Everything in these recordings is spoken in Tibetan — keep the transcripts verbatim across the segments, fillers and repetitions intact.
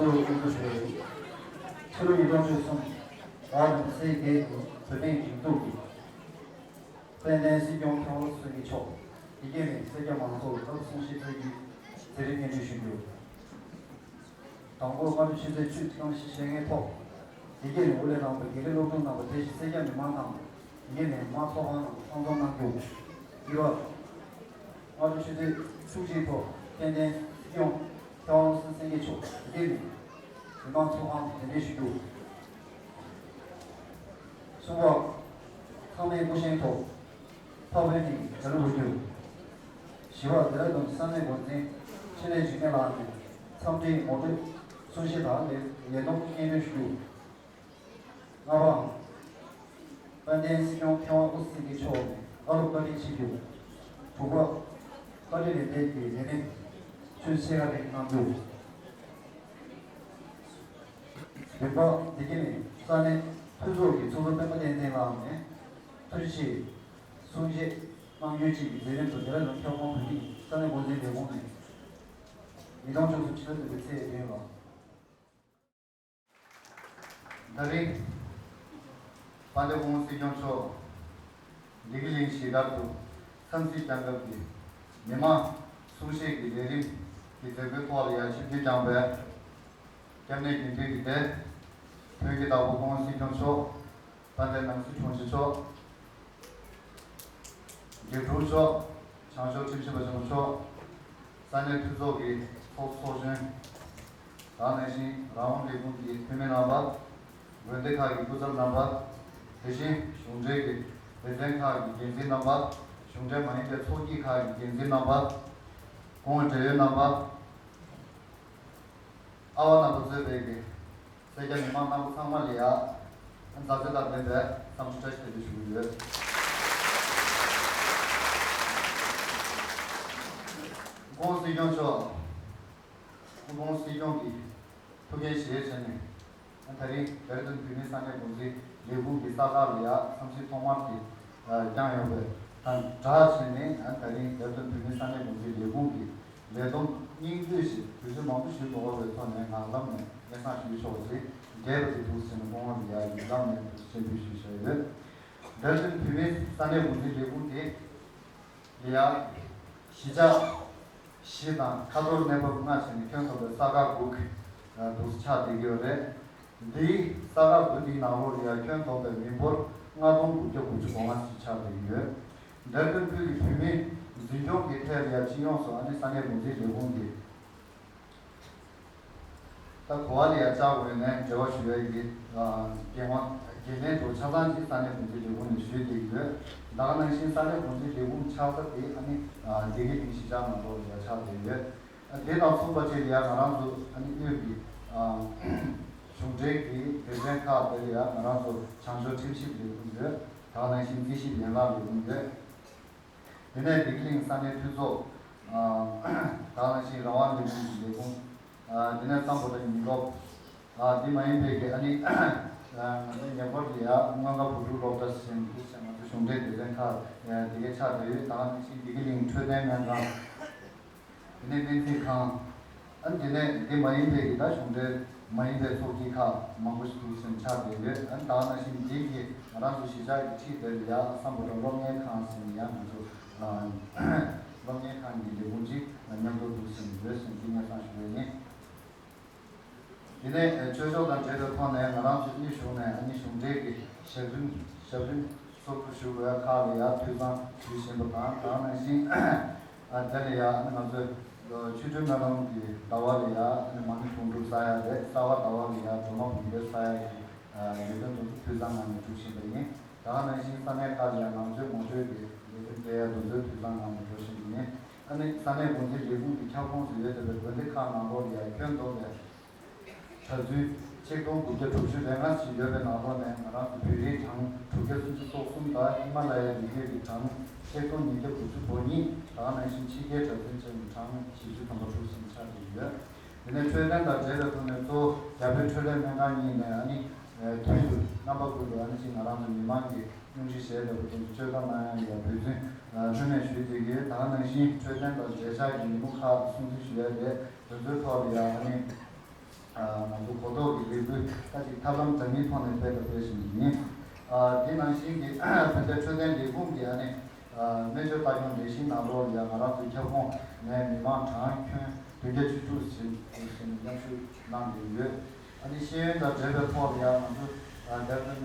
ཚོགས་གཙོ་ཞུ་ཡི། ཕྱི་ལོ་ཉིས་སྟོང་བཅུ་གསུམ་ཟླ་བ་བདུན་པའི་ཚེས་བརྒྱད་ཉིན་བོད་དོན་སྒྲིག་འཛུགས་ཀྱི་དཔལ་ལྡན་སྲིད་སྐྱོང་མཁས་དབང་བློ་བཟང་སེང་གེ་མཆོག་འདི་གའི་ནས་སེར་སྐྱ་མང་ཚོགས་ལ་སྐུ་གསུང་བཤད་གྲོལ་གྱི་མཛད་རིམ་སྙན་སྒྲོན་ཞུ་རྒྱུ། དང་པོར་སྔ་དྲོ་ཆུ་ཚོད་བཅུ་གཙང་ཞིང་བཤད་མཁན་ཐོག་འདི་གའི་ནས་དབུ་ལས་གནང་བའི་དགེ་ལས་སློབ་ཕྲུག་རྣམ་པ་དེ་བཞིན་སེར་སྐྱ་མི་མང་རྣམས་འདི་གའི་ནས་མི་མང་ཚོགས་ཁང་ནང་ལ་ཚང་འཛོམས་གནང་རྒྱུ། དྲི་བ། སྔ་དྲོ་ཆུ་ཚོད་བཅུ་གཅིག་ཐོག་དཔལ་ལྡན་སྲིད་སྐྱོང་མཁས་དབང་བློ་བཟང་སེང་གེ་མཆོག་འདི་གའི་ནས་མི་མང་ཚོགས་ཁང་དུ་གདན་འདྲེན་ཞུ་རྒྱུ། གསུམ་པ། ཚང་མས་སྐུ་བཞེངས་ཐོག་འཕགས་བོད་གཉིས་ཀྱི་རྒྱལ་གླུ་འབུལ་རྒྱུ། བཞི་པ། ལྡེ་ར་ལྡུན་གྱི་ས་གནས་འགོ་འཛིན་འཕྲིན་ལས་འཇིགས་མེད་ལགས་ནས་འཚམས་འདྲིའི་ངོ་སྤྲོད་གསུང་བཤད་དང་ལས་ལས་བསྡོམས་སྙན་སྒྲོན་ཞུ་རྒྱུ། ལྔ་པ། དཔལ་ལྡན་སྲིད་སྐྱོང་མཁས་དབང་དབུ་སེང་གེ་མཆོག་ནས་བཀའ་སློབ་བཀའ་དྲིན་ཆེ་ཞུ། དྲུག་པ། བཀའ་ཁྲིད་ལས་སྡེ་གི་ལས་སྣེ་ཆུ་ཚོད་ཕྱེད་ཀ་རིང་གནང་རྒྱུ། བདུན་པ། འདི་ག་ནས་ས་གནས་འཐུས་ཚོགས་ཀྱི་ཚོགས་གཙོ་སྤེན་པ་བསྟན་འཛིན་ལགས་ནས་ཐུགས་རྗེ་ཆེ་གསུང་བཤད་གནང་རྒྱུ་བཅས་ཀྱི་མཛད་རིམ་དུ་དེ་ལ་ལུང་ཁྱབ་ཁོངས་བོད་མིའི་ས་གནས་འགོ་འཛིན་ལས་ཁུངས་ནས་ཉིས་སྟོང་བཅུ་གསུམ་ཕྱི་ཟླ་བདུན་པའི་ཚེས་བདུན་ལ། ད་རིང་དཔལ་ལྡན་སྐུ་ངོ་སྲིད་སྐྱོང་མཆོག་བདེ་སྐྱིད་གླིང་གཞིས་སྒར་དུ་འཚམས་གཟིགས་བསྐྱངས་སྐབས་ཀྱི་མི་མང་གསུང་བཤད་ཀྱི་ལས་རིམ་གྱི་མཛད་སྒོའི་ཐོག་ལ་ཡང་ཆིབས་བསྒྱུར་བསྐྱངས་པའི་སྐྱབས་གནས་དགེ་འདུན་གྱི་སྡེ། དོན་གྱི་བདག་པོ་སྐུ་ངོ་སྲིད་སྐྱོང་མཆོག་དཔལ་ལྡན་ནང་སྲིད་དྲུང་ཆེ་མཆོག་དགེ་ཕྲུག་མཆོག་བྱང་ཕྱོགས་ཁྲིམས་ཞིབ་པ་ཆེན་པོ་མཆོག་ས་གནས་འཐུས་ཚོགས་ཀྱི་ཚོགས་གཙོ་ཚོགས་གཞོན། དེ་ནང་བཞིན་རང་དབང་ལས་ཁུངས་ཀྱི་འཐུས་མི་རྣམ་པ། དགོན་སྡེ་ཁག་གི་སྐུ་ཚབ་རྣམ་པ། དེ་བཞིན་གཞུང་འབྲེལ་གྱི་སྡེ་ཚན་ཁག་གི་འགན་འཛིན་རྣམ་པ། གཞུང་འབྲེལ་མ་ཡིན་པའི་ཚོགས་སྐྱིད་ཁག་གི་འགན་འཛིན་རྣམ་པ། སྐུ་ངོ་འབྲེལ་ཡོད་རྣམ་པ། ཨ་བ་རྣམ་པ་གཙོས་པའི་གི་སེར་སྐྱ་མི་མང་རྣམ་པ་ཚང་མ་ལ་ཡ་མཛའ་བརྩེ་དང་ལྡན་པའི་འཚམས་འདྲི་བཀྲ་ཤིས་བདེ་ལེགས་ཞུ་གི་ཡོད། སྐུ་ངོ་སྲིད་སྐྱོང་མཆོག་སྐུ་ངོ་སྲིད་སྐྱོང་གི་ཐུགས་འགན་བཞེས་བྱས་ནས། ད་རིང་ལྡེ་ར་ལྡུན་བོད་མིའི་ས་གནས་འགོ་འཛིན་ལས་ཁུངས་ཀྱི་ས་ཁག་ལ་ཡ་འཚམས་གཟིགས་ཐོག་མར་དེ་བསྐྱངས་ཡོད་པ་དང་སྦྲགས་བྱས་ནས། ད་རིང་ལྡེ་ར་ལྡུན་བོད་མིའི་ས་གནས་འགོ་འཛིན་ལས་ཁུངས་ཀྱི་ལས་བསྡོམས་སྙིང་བསྡུས་ཤིག་དུས་ཚོད་མང་པོ་ཞིག་འགོར་བའི་ཐོག་ནས་ངག་ལམ་ནས་སྙན་སེང་ཞུ་ཆོག་པ་དེ་འདས་པ་དེ་འདུག་ཟེར་ནས་སྐུ་ངོ་ལ་ཡ་ཡིག་ལམ་ནས་འདུག་སེ་འབུལ་ཞུས་བཞག་ཡོད། ལྡེ་ར་ལྡུན་བོད་མིའི་ས་གནས་འགོ་འཛིན་ལས་ཁུངས་དེ་ལ་ཡ་གཞིས་ཆགས་བཞི་དང་ཁ་ཐོར་གནས་བབ་ལྔ་བྱས་ནས་ཁྱོན་བསྡོམས་པའི་ས་ཁག་དགུ་གི་འདུག་ཆགས་བསྡད་ཀྱི་ཡོད་རེད། འདིའི་ས་ཁག་དགུ་འདིའི་ནང་ལོགས་ལ་ཡ་ཁྱོན་བསྡོམས་པའི་མི་འབོར་ལྔ་སྟོང་དགུ་བརྒྱ་དགུ་བཅུ་གོ་ལྔ་ཞིག་ཆགས་བསྡད་ཀྱི་ཡོད། ལྡེ་ར་ལྡུན་ཁུལ་གྱི་བོད་མི་འཛིན་སྐྱོང་གི་ཐད་ལ་ཡ་སྤྱི་ཡོངས་སུ་ཨ་ནི་ས་གནས་འགོ་འཛིན་ལས་ཁུངས་ཀྱི་ད་གོ་བ་ལ་ཡ་བཅར་དགོས་ནས་འབྲེལ་བ་ཞུ་ཡ་གི་འགན་དབང་འགན་ལེན་དུ་ཆ་ཚང་གཅིག་ས་གནས་འགོ་འཛིན་ལས་ཁུངས་ནས་ཞུས་བསྡད་ཀྱི་ཡོད། ད་ག་ནང་བཞིན་ས་གནས་འགོ་འཛིན་ལས་ཁུངས་ཆགས་ས་དེ་ཨ་ནི་བདེ་སྐྱིད་གླིང་གཞིས་ཆགས་ནང་ལོགས་ལ་ཡ་ཆགས་བསྡད་ཡོད། དེ་དང་མཚུངས་པ་ཅིག་ལ་ཡ་ང་རང་ཚོ་ཨ་ནི་དབུས་ཀྱི་གཞུང་འབྲེལ་གྱི་སྡེ་ཚན་ཁག་དེ་ལ་ཡ་ང་རང་ཚོ་བྱང་ཕྱོགས་ཁྲིམས་ཞིབ་ལས་ཁུངས་ཡོད། ད་ག་ནང་བཞིན་རྩིས་ཞིབ་ཡན་ལག་ལས་ཁུངས་ཡོད། དེ་ནས་བདེ་སྐྱིད་གླིང་ས་གནས་འཐུས་ཚོགས། ཨ་ད་ག་ནང་བཞིན་རང་དབང་ལས་ཁུངས་ཀྱི་ལས་ཁུངས། ཨ་དེ་ནས་གཙང་པོ་ཏ་ཉིན་སློབ། ཨ་དེ་མ་ཡིན་པའི་གི་ཨ་ནི་ང་ཚོའི་ཉེ་འཁོར་ལ་ཡ་མངོན་དགའ་བོད་ཕྲུག་སློབ་གྲྭ་ཟེར་འདུག་ཟེར། ང་ཚོ་གཞུང་འབྲེལ་སྡེ་ཚན་ཁག་དེ་གའི་ཆགས་བསྡད་ཡོད། ད་ག་ནང་བཞིན་བདེ་སྐྱིད་གླིང་འཕྲོད་བསྟེན་སྨན་ཁང་། དེ་ནས་སྨན་རྩིས་ཁང་། ཨ་ནི་དེ་ནས་དེ་མ་ཡིན་པའི་གི་ད་གཞུང་འབྲེལ་མ་ཡིན་པའི་ཚོགས་སྐྱིད་ཁག་མང་པོ་ཞིག་འདུག་ཟེར་ཆགས་བསྡད་ཡོད། ཨ་ནི་ད་ག་ནང་བཞིན་འདི་གི་ང་རང་ཚོ་གཞིས་ཆགས་ཀྱི་འཁྲིས་དེ་ལ་ཡ་ཨ་སམ་བྷོ་ཊ་སློབ་གཉེར་ཁང་ཟེར་ནས་ཡང་ང་ཚོ་སློབ་གཉེར་ཁང་གི་ལས་ཁུངས་ཅིག་མཉམ་དུ་འདུག་ཟེར་ནས་ཡོད་ཟེར་འདི་སྙན་སེང་ཞུ་ཡས་ཡིན། དེ་ནས་ཆོས་ཕྱོགས་དང་འབྲེལ་བའི་ཐོག་ནས་ང་རང་ཚོ་དབུས་གཞུང་ནས་ཨ་ནི་གཞུང་འབྲེལ་གྱི་ཞབས་རིམ་ཞབས་རིམ་སོ་སོ་ཞུ་དགོས་ཡ་ཁག་ལ་ཡ་འཐུས་ཚང་ཞུ་བཞིན་པ་དང་། དེ་ནང་བཞིན་ཨ་དེ་ལ་ཡ་ཨ་ནི་ང་ཚོའི་ཆོ་འཕྲུལ་སྨོན་ལམ་གྱི་ཟླ་བ་ལ་ཡ་ཨ་ནི་མ་ཎི་དུང་སྒྲུབ་ས་ཡ་རེད། གསར་པ་ཟླ་བ་ལ་ཡ་སྒྲོལ་མ་དགོངས་པ་ས་ཡ་གི་ལས་དོན་དེ་ཚོ་འཐུས་ཚང་ངང་ནས་སྒྲུབ་བཞིན་པ་ཡིན། དེ་ནང་བཞིན་ས་གནས་ཁག་ལ་ཡ་ནང་ཆོས་ངོ་སྤྲོད་ཀྱི་ལས་དོན་སྤེལ་ཡ་དེ་ཚོ་འཐུས་ཚང་ངང་ནས་འགྲོ་བཞིན་པ་ཡིན། ཨ་ནི་ས་གནས་འགོ་འཛིན་ལས་ཁུངས་ཀྱི་ཁྱབ་ཁོངས་སུ་ཡོད་བསྡད་པའི་དགོན་སྡེ་ཁག་ནང་ལོགས་ལ་ཡ་ཁྱོན་བསྡོམས་པའི་གྲྭ་བཙུན་ཆིག་སྟོང་དགུ་བརྒྱ་དྲུག་ཅུ་རེ་ལྔ་ཞིག་ཡོད་པའི་ནང་ལོགས་ནས་ང་རང་ཚོ་བོད་རིགས་གྲངས་དྲུག་བརྒྱ་སུམ་ཅུ་སོ་གསུམ་དང་ཧི་མ་ལ་ཡའི་རི་རྒྱུད་ཀྱི་གྲངས་ཆིག་སྟོང་ཉིས་བརྒྱ་དགུ་བཅུ་གོ་གཉིས། དེ་ནང་བཞིན་ཕྱི་རྒྱལ་གྲྭ་བཙུན་བཅས་ནས་གྲངས་བཞི་བཅུ་ཐམ་པ་དྲུག་ཟིན་ཆགས་ཀྱི་ཡོད། དེ་ནས་འཕྲོད་བསྟེན་དང་འབྲེལ་བའི་ཐོག་ནས་གཙོ་བོ་རྒྱ་བོད་འཕྲོད་བསྟེན་སྨན་ཁང་གཉིས་ནས་ཨ་ནི་མཐུན་དུ་རྣམ་པ་ཀུན་ཏུ་ཨ་ནི་ཅིག་ང་རང་ཚོ་མི་མང་གི་སྙུང་གཞི་བཞེས་ཡོད་པ་དེ་ཚོ་བཅོས་ཐབས་གནང་ཡ་ཡ་འབད་བརྩོན་ལྷོད་མེད་ཞུས་བསྡད་ཀྱི་ཡོད། དེ་ནང་བཞིན་འཕྲོད་བསྟེན་དང་འབྲེལ་ཆགས་ཀྱི་ཉིན་མོ་ཁག་སྲུང་བརྩི་ཞུ་ཡ་རེད། དེ་ཚོའི་ཐོག་ལ་ཡ་ཨ་ནི། ང་ཚོ་གོ་རྟོགས་ཀྱི་ལས་འགུལ་ད་ཅིག་ཐབས་ལམ་འདྲ་མིན་ཐོག་ནས་སྤེལ་དང་སྤེལ་བཞིན་ཡིན། ཨ། དེ་ནང་བཞིན་གྱི་བོད་འདྲེན་འཕྲོད་བསྟེན་ལས་ཁུངས་ཀྱི་ཨ་ནི་ཨ་སྨན་བཅོས་ལྟ་སྐྱོང་ལས་གཞིའི་ནང་ལོགས་ལ་ཡང་ང་རང་ཚོའི་ཁྱབ་ཁོངས་ནས་མི་མང་གྲངས་ཁྱོན་བདུན་བརྒྱ་བཅུ་དྲུག་ཟིན་ཟིན་མཉམ་ཞུགས་གནང་གི་ཡོད། ཨ་ནི་ཤེས་ཡོན་དང་འབྲེལ་བའི་ཐོག་ལ་ཡང་ང་ཚོ་ཨ་རྡ་རམ་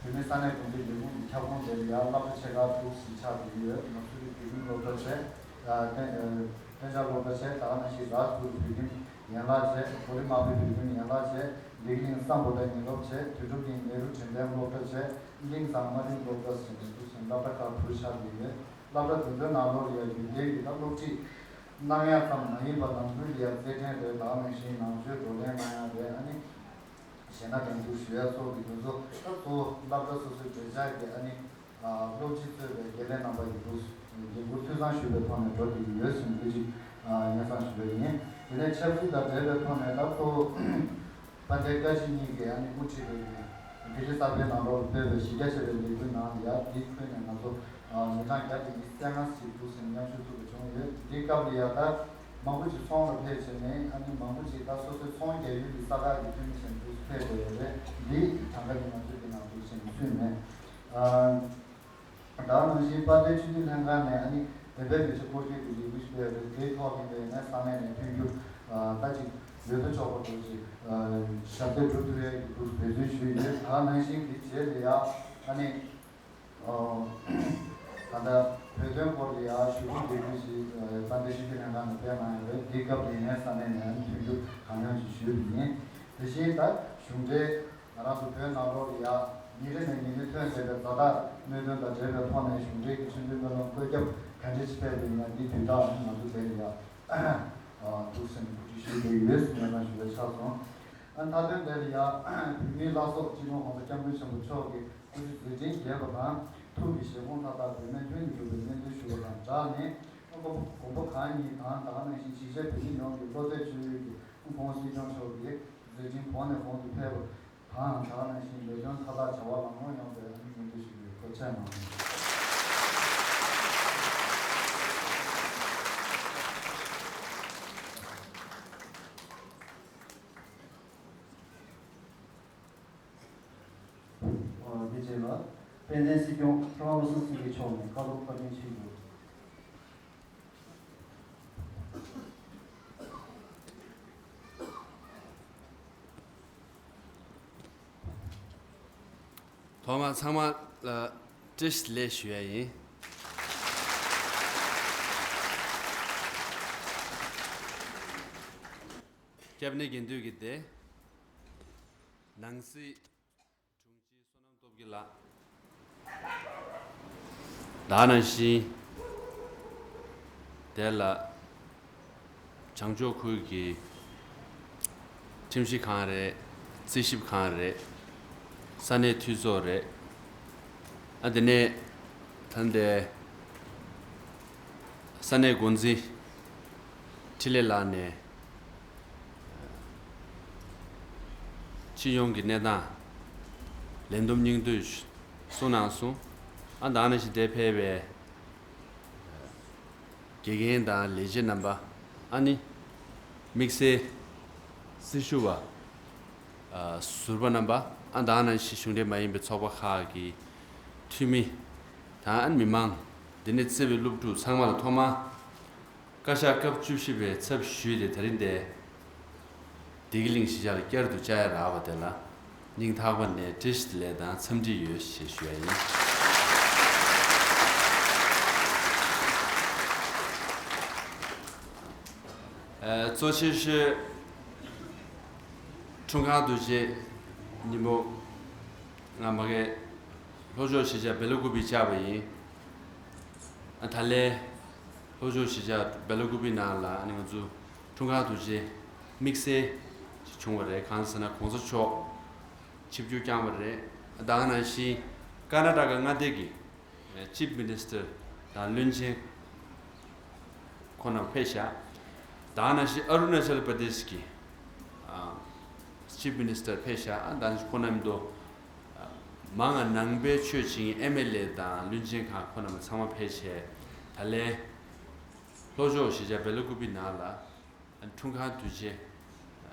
བུ་ནི་ས་གནས་འགོ་འཛིན་ལས་ཁུངས་ཀྱི་ཁྱབ་ཁོངས་དེ་ལ་ཡང་སློབ་གྲྭ་ཆེ་ཁག་དྲུག་ཟིན་ཆགས་ཀྱི་ཡོད། ནག་ཆུ་རི་བོད་ཁྱིམ་སློབ་གྲྭ་བྱས། ཨ་བསྟན་ཨ་བསྟན་འཇགས་སློབ་གྲྭ་བྱས། ད་ག་ནང་བཞིན་རཱཇ་པུར་བོད་ཁྱིམ་ཡན་ལག་བྱས། གོ་རི་དམར་པོའི་བོད་ཁྱིམ་ཡན་ལག་བྱས། ལྡི་ལི་གླིང་སམ་བྷོ་ཊ་ཉིན་སློབ་བྱས། དོན་གྲུབ་གླིང་ནེ་རུ་འབྲིང་ལྡན་སློབ་གྲྭ་བྱས། གླིང་ཚང་དམའ་འབྲིང་སློབ་གྲྭ་ཟེར་ནས་འདུག་ཟེར་སློབ་གྲྭ་ཁག་དྲུག་ཆགས་ཀྱི་ཡོད། སློབ་གྲྭ་དེ་ཚོའི་ནང་ལོགས་ལ་ཡང་རྒྱུན་ལྡན་གྱི་ད་སློབ་ཁྲིད་གནང་ཡག་ཙམ་མ་ཡིན་པར་ནང་ཁུལ་ལ་ཡང་རྩེད་འགྲན་རེད། ད་ག་ནང་བཞིན་ནང་ཆོས་བགྲོ་གླེང་གནང་ཡག་རེད། ཨ་ནི་གཞས་སྣ་འགྲན་བསྡུར་ཞུ་ཡག་སོགས་ཀྱི་དེ་ཚོ་ད་གཙོ་བོ་སློབ་གྲྭ་སོ་སོའི་གྲོས་འཆར་གྱི་ཨ་ནི་སློབ་སྤྱི་གཙོས་པའི་དགེ་ལས་རྣམ་པ་ཡི་འགོ་འགན་འཁུར་འཐུས་ཚང་ཞུས་པའི་ཐོག་ནས་འགྲོ་བསྡད་ཀྱི་ཡོད་ཟེར་ནས་དེ་ཅིག་སྙན་སེང་ཞུ་བ་ཡིན། དེ་ནས་ཆབ་སྲིད་དང་འབྲེལ་བའི་ཐོག་ནས་ད་གཙོ་བོ་དཔལ་ལྡན་བཀའ་སྤྱི་གཉིས་ཀྱིས་ཨ་ནི་དབུ་ཁྲིད་པའི་ལྡི་ལི་གསར་པའི་ནང་ལོགས་སྤེལ་བའི་གཞི་རྒྱ་ཆེ་བའི་ལས་འགུལ་ནང་ལ་ཡང་འདི་ཁུལ་ནས་ང་ཚོ་མི་གྲངས་བརྒྱ་དང་ཉི་ཤུ་རྩ་ལྔ་ཞིག་འདུག་ཟེར་ནས་མཉམ་ཞུགས་ཐུབ་པ་བྱུང་ཡོད། འདི་སྐབས་ལ་ཡང་ད་མང་པོ་ཅིག་ཚོང་ལ་ཕེབས་བྱས་ནས་ཨ་ནི་མང་པོ་ཅིག་ད་སོ་སོའི་ཚོང་རྒྱག་ཡུལ་གྱི་ས་ཁག་གི་འཐུས་མི་ཆེན་པོ་ཕེབས་བསྡད་ཡོད་རེད། འདི་གྲངས་ཀ་འདི་ང་ཚོས་འདི་ནང་འདུག་ཟེར་ནས་ཚུད་མེད། ཨ། ད་ནང་བཞིན་དཔལ་ལྡན་སྤྱི་འཐུས་ལྷན་ཁང་ནས་ཨ་ནི་བོད་པའི་མི་ཆོས་སྐོར་སྐྱོད་ཀྱི་ལས་འགུལ་ཞིག་སྤེལ་བ་རེད། དེའི་ཐོག་ནས་ཡིན་ནའི་ས་གནས་ནས་མཐུན་འགྱུར་ད་ཅིག་ཡོད་དོ་ཅོག་པོ་འདུག་ཅིག་ཞབས་འདེགས་སྒྲུབ་ཐུབ་ཡས་ཀྱི་འདུག་འབད་བརྩོན་ཞུས་ཡོད། ད་ནང་བཞིན་གྱི་རྗེས་ལ་ཡ་ཨ་ནི་ད་ལྟ་བོད་དོན་སྐོར་ལ་ཡ་ཞུ་སྐུལ་ལས་འགུལ་ཞིག་དཔལ་ལྡན་སྤྱི་འཐུས་ལྷན་ཁང་ནས་སྤེལ་གནང་ཡོད་རེད། དེའི་སྐབས་ཡིན་ནའི་ས་གནས་ནས་ཨ་ནི་མཐུན་འགྱུར་གང་ཡོང་ཅིག་ཞུས་པ་ཡིན། དེ་བཞིན་ད་གཞུང་འབྲེལ། ང་རང་ཚོ་བོད་ནང་ལོགས་ལ་ཡ་ཉིན་རེ་ནས་ཉིན་རེ་ཐོན་བསྡད་པའི་ཛ་དྲག་གནད་དོན་དང་འབྲེལ་བའི་ཐོག་ནས་གཞུང་འབྲེལ་གྱི་ཆོས་འབྲེལ་སྨོན་ལམ་བཀོད་ཁྱབ་ག་འདྲ་ཞིག་སྤེལ་འདུག་ན། འདི་དུས་རྟག་ང་ཚོ་དེ་ལ་ཡ་འདུག་སེམས་ཁུར་ཁྲིད་ཞུས་བསྡད་ཡོད་ཟེར་ནས་ཞུ་བ་ཆགས་སོང་། ཨ་མཐའ་དོན་དེ་ལ་ཡ་བོད་མིའི་བླ་སྲོག་སྤྱི་ནོར་༸གོང་ས་༸སྐྱབས་མགོན་ཆེན་པོ་མཆོག་གི་སྐུ་ཚེ་མཛད་འཕྲིན་རྒྱས་པ་དང་། ཐུགས་ཀྱི་བཞེད་དགོངས་མཐའ་དག་བོད་སྨན་དོན་དུ་འགྲུབ་པའི་སྨོན་འདུན་ཞུ་བ་དང་སྦྲགས་ནས། དགོངས་པ་གང་ཡིན་དང་། ད་ག་ནང་བཞིན་གཞིས་བྱེས་བོད་མི་ཡོངས་ཀྱི་བློ་གཏད་བཅོལ་ཡུལ་གྱི་༸གོང་ས་༸སྐྱབས་མགོན་ཆེན་པོ་མཆོག་གི་མཛད་འཕྲིན་གོང་ནས་གོང་དུ་འཕེལ་བ་དང་། ད་ག་ནང་བཞིན་ལས་དོན་མཐའ་དག་བྱ་བ་ལམ་ལྷོང་ཡོང་བའི་སྨོན་འདུན་ཞུ་རྒྱུ་ཡོད། ཐུགས་རྗེ་ཆེ་གནང་། འདི་རྗེས་ལ་དཔལ་ལྡན་སྲིད་སྐྱོང་མཁས་དབང་བློ་བཟང་སེང་གེ་མཆོག་ནས་བཀའ་སློབ་བཀའ་དྲིན་ཆེ་ཞུ། ཐོག་མར་ཚང་མ་ལ་བཀྲ་ཤིས་བདེ་ལེགས་ཞུ་ཡ་ཡིན། སྐྱབས་གནས་དགེ་འདུན་གྱི་སྡེ། ནང་སྲིད་དྲུང་ཆེ་བསོད་ནམས་སྟོབས་རྒྱལ་ལགས། ད་ག་ནང་བཞིན་དེ་ལ་བྱང་ཕྱོགས་ཁུལ་གྱི་ཁྲིམས་ཞིབ་ཁང་རེད། རྩིས་ཞིབ་ཁང་རེད། ས་གནས་འཐུས་ཚོགས་རེད། ཨ་དེ་ནས་ད་ལྟའི་ས་གནས་འགོ་འཛིན་འཕྲིན་ལས་ལགས་ནས་སྤྱི་ཡོངས་ཀྱི་གནས་སྟངས་ལན་འདུམ་སྙིང་བསྡུས་གསུངས་གནང་སོང་། ཨ་ད་ག་ནང་བཞིན་དེར་ཕེབས་པའི་དགེ་རྒན་དང་ལས་བྱེད་རྣམ་པ། ཨ་ནི་དམིགས་བསལ་སྲི་ཞུ་བ་ཨ་ཟུར་པ་རྣམ་པ། ཨ་ད་ག་ནང་བཞིན་གཞུང་འབྲེལ་མ་ཡིན་པའི་ཚོགས་པ་ཁག་གི་འཐུས་མི་དང་། ཨ་ནི་མི་མང་། དེ་ནས་བརྩེ་བའི་སློབ་ཕྲུག་ཚང་མ་ལ་ཐོག་མར་བཀའ་ཤག་སྐབས་བཅུ་བཞི་པའི་ཚབ་ཞུས་ཏེ་ད་རིང་འདིར་བདེ་སྐྱིད་གླིང་གཞིས་ཆགས་ལ་བསྐྱར་དུ་བཅར་ཡ་རག་པ་དེ་ལ་སྙིང་ཐག་པ་ནས་བཀྲ་ཤིས་བདེ་ལེགས་དང་འཚམས་འདྲི་ཡོད་ཞེས་ཞུ་ཡ་ཡིན། ཨ་གཙོ་ཆེ་ཤོས་འཁྲུངས་སྐར་དུས་ཆེན་ཉིན་མོ་ང་མ་གི་ལྷོ་ཕྱོགས་གཞིས་ཆགས་སྦེ་ལ་ཀུ་པེ་བཅར་བ་ཡིན། ཨ་ད་ལན་ལྷོ་ཕྱོགས་གཞིས་ཆགས་སྦེ་ལ་ཀུ་པེ་ནང་ལ་ཨ་ནི་ང་ཚོ་འཁྲུངས་སྐར་དུས་ཆེན་དམིགས་བསལ་ཞིག་བྱུང་བ་རེད། གང་ཟེར་ན་གོང་ས་མཆོག་ཆིབས་བསྒྱུར་བསྐྱངས་པ་རེད། ད་ག་ནང་བཞིན་ཀར་ནཱ་ཊ་ཀ་མངའ་སྡེ་གི་ཨ་ཅིབ་མི་ནི་སི་ཊར་དང་བློན་ཆེན་ཁོང་རྣམས་ཕེབས་ཤག་ད་ག་ནང་བཞིན་ཨ་རུ་ན་ཅལ་པར་དེཤ་གི་ཨ་ཅིབ་མི་ནི་སི་ཊར་ཕེབས་ཤག་ཨ་ད་ནང་བཞིན་ཁོང་རྣམས་དང་། མང་ང་ནང་པའི་ཆོས་བྱེད་མཁན་ཨེམ་ཨེལ་ཨེ་དང་བློན་ཆེན་ཁག་ཁོང་རྣམས་ཚང་མ་ཕེབས་བྱས། ད་ལན་ལྷོ་ཕྱོགས་གཞིས་ཆགས་སྦེ་ལ་ཀུ་པེ་ནང་ལ་འཁྲུངས་སྐར་དུས་ཆེན་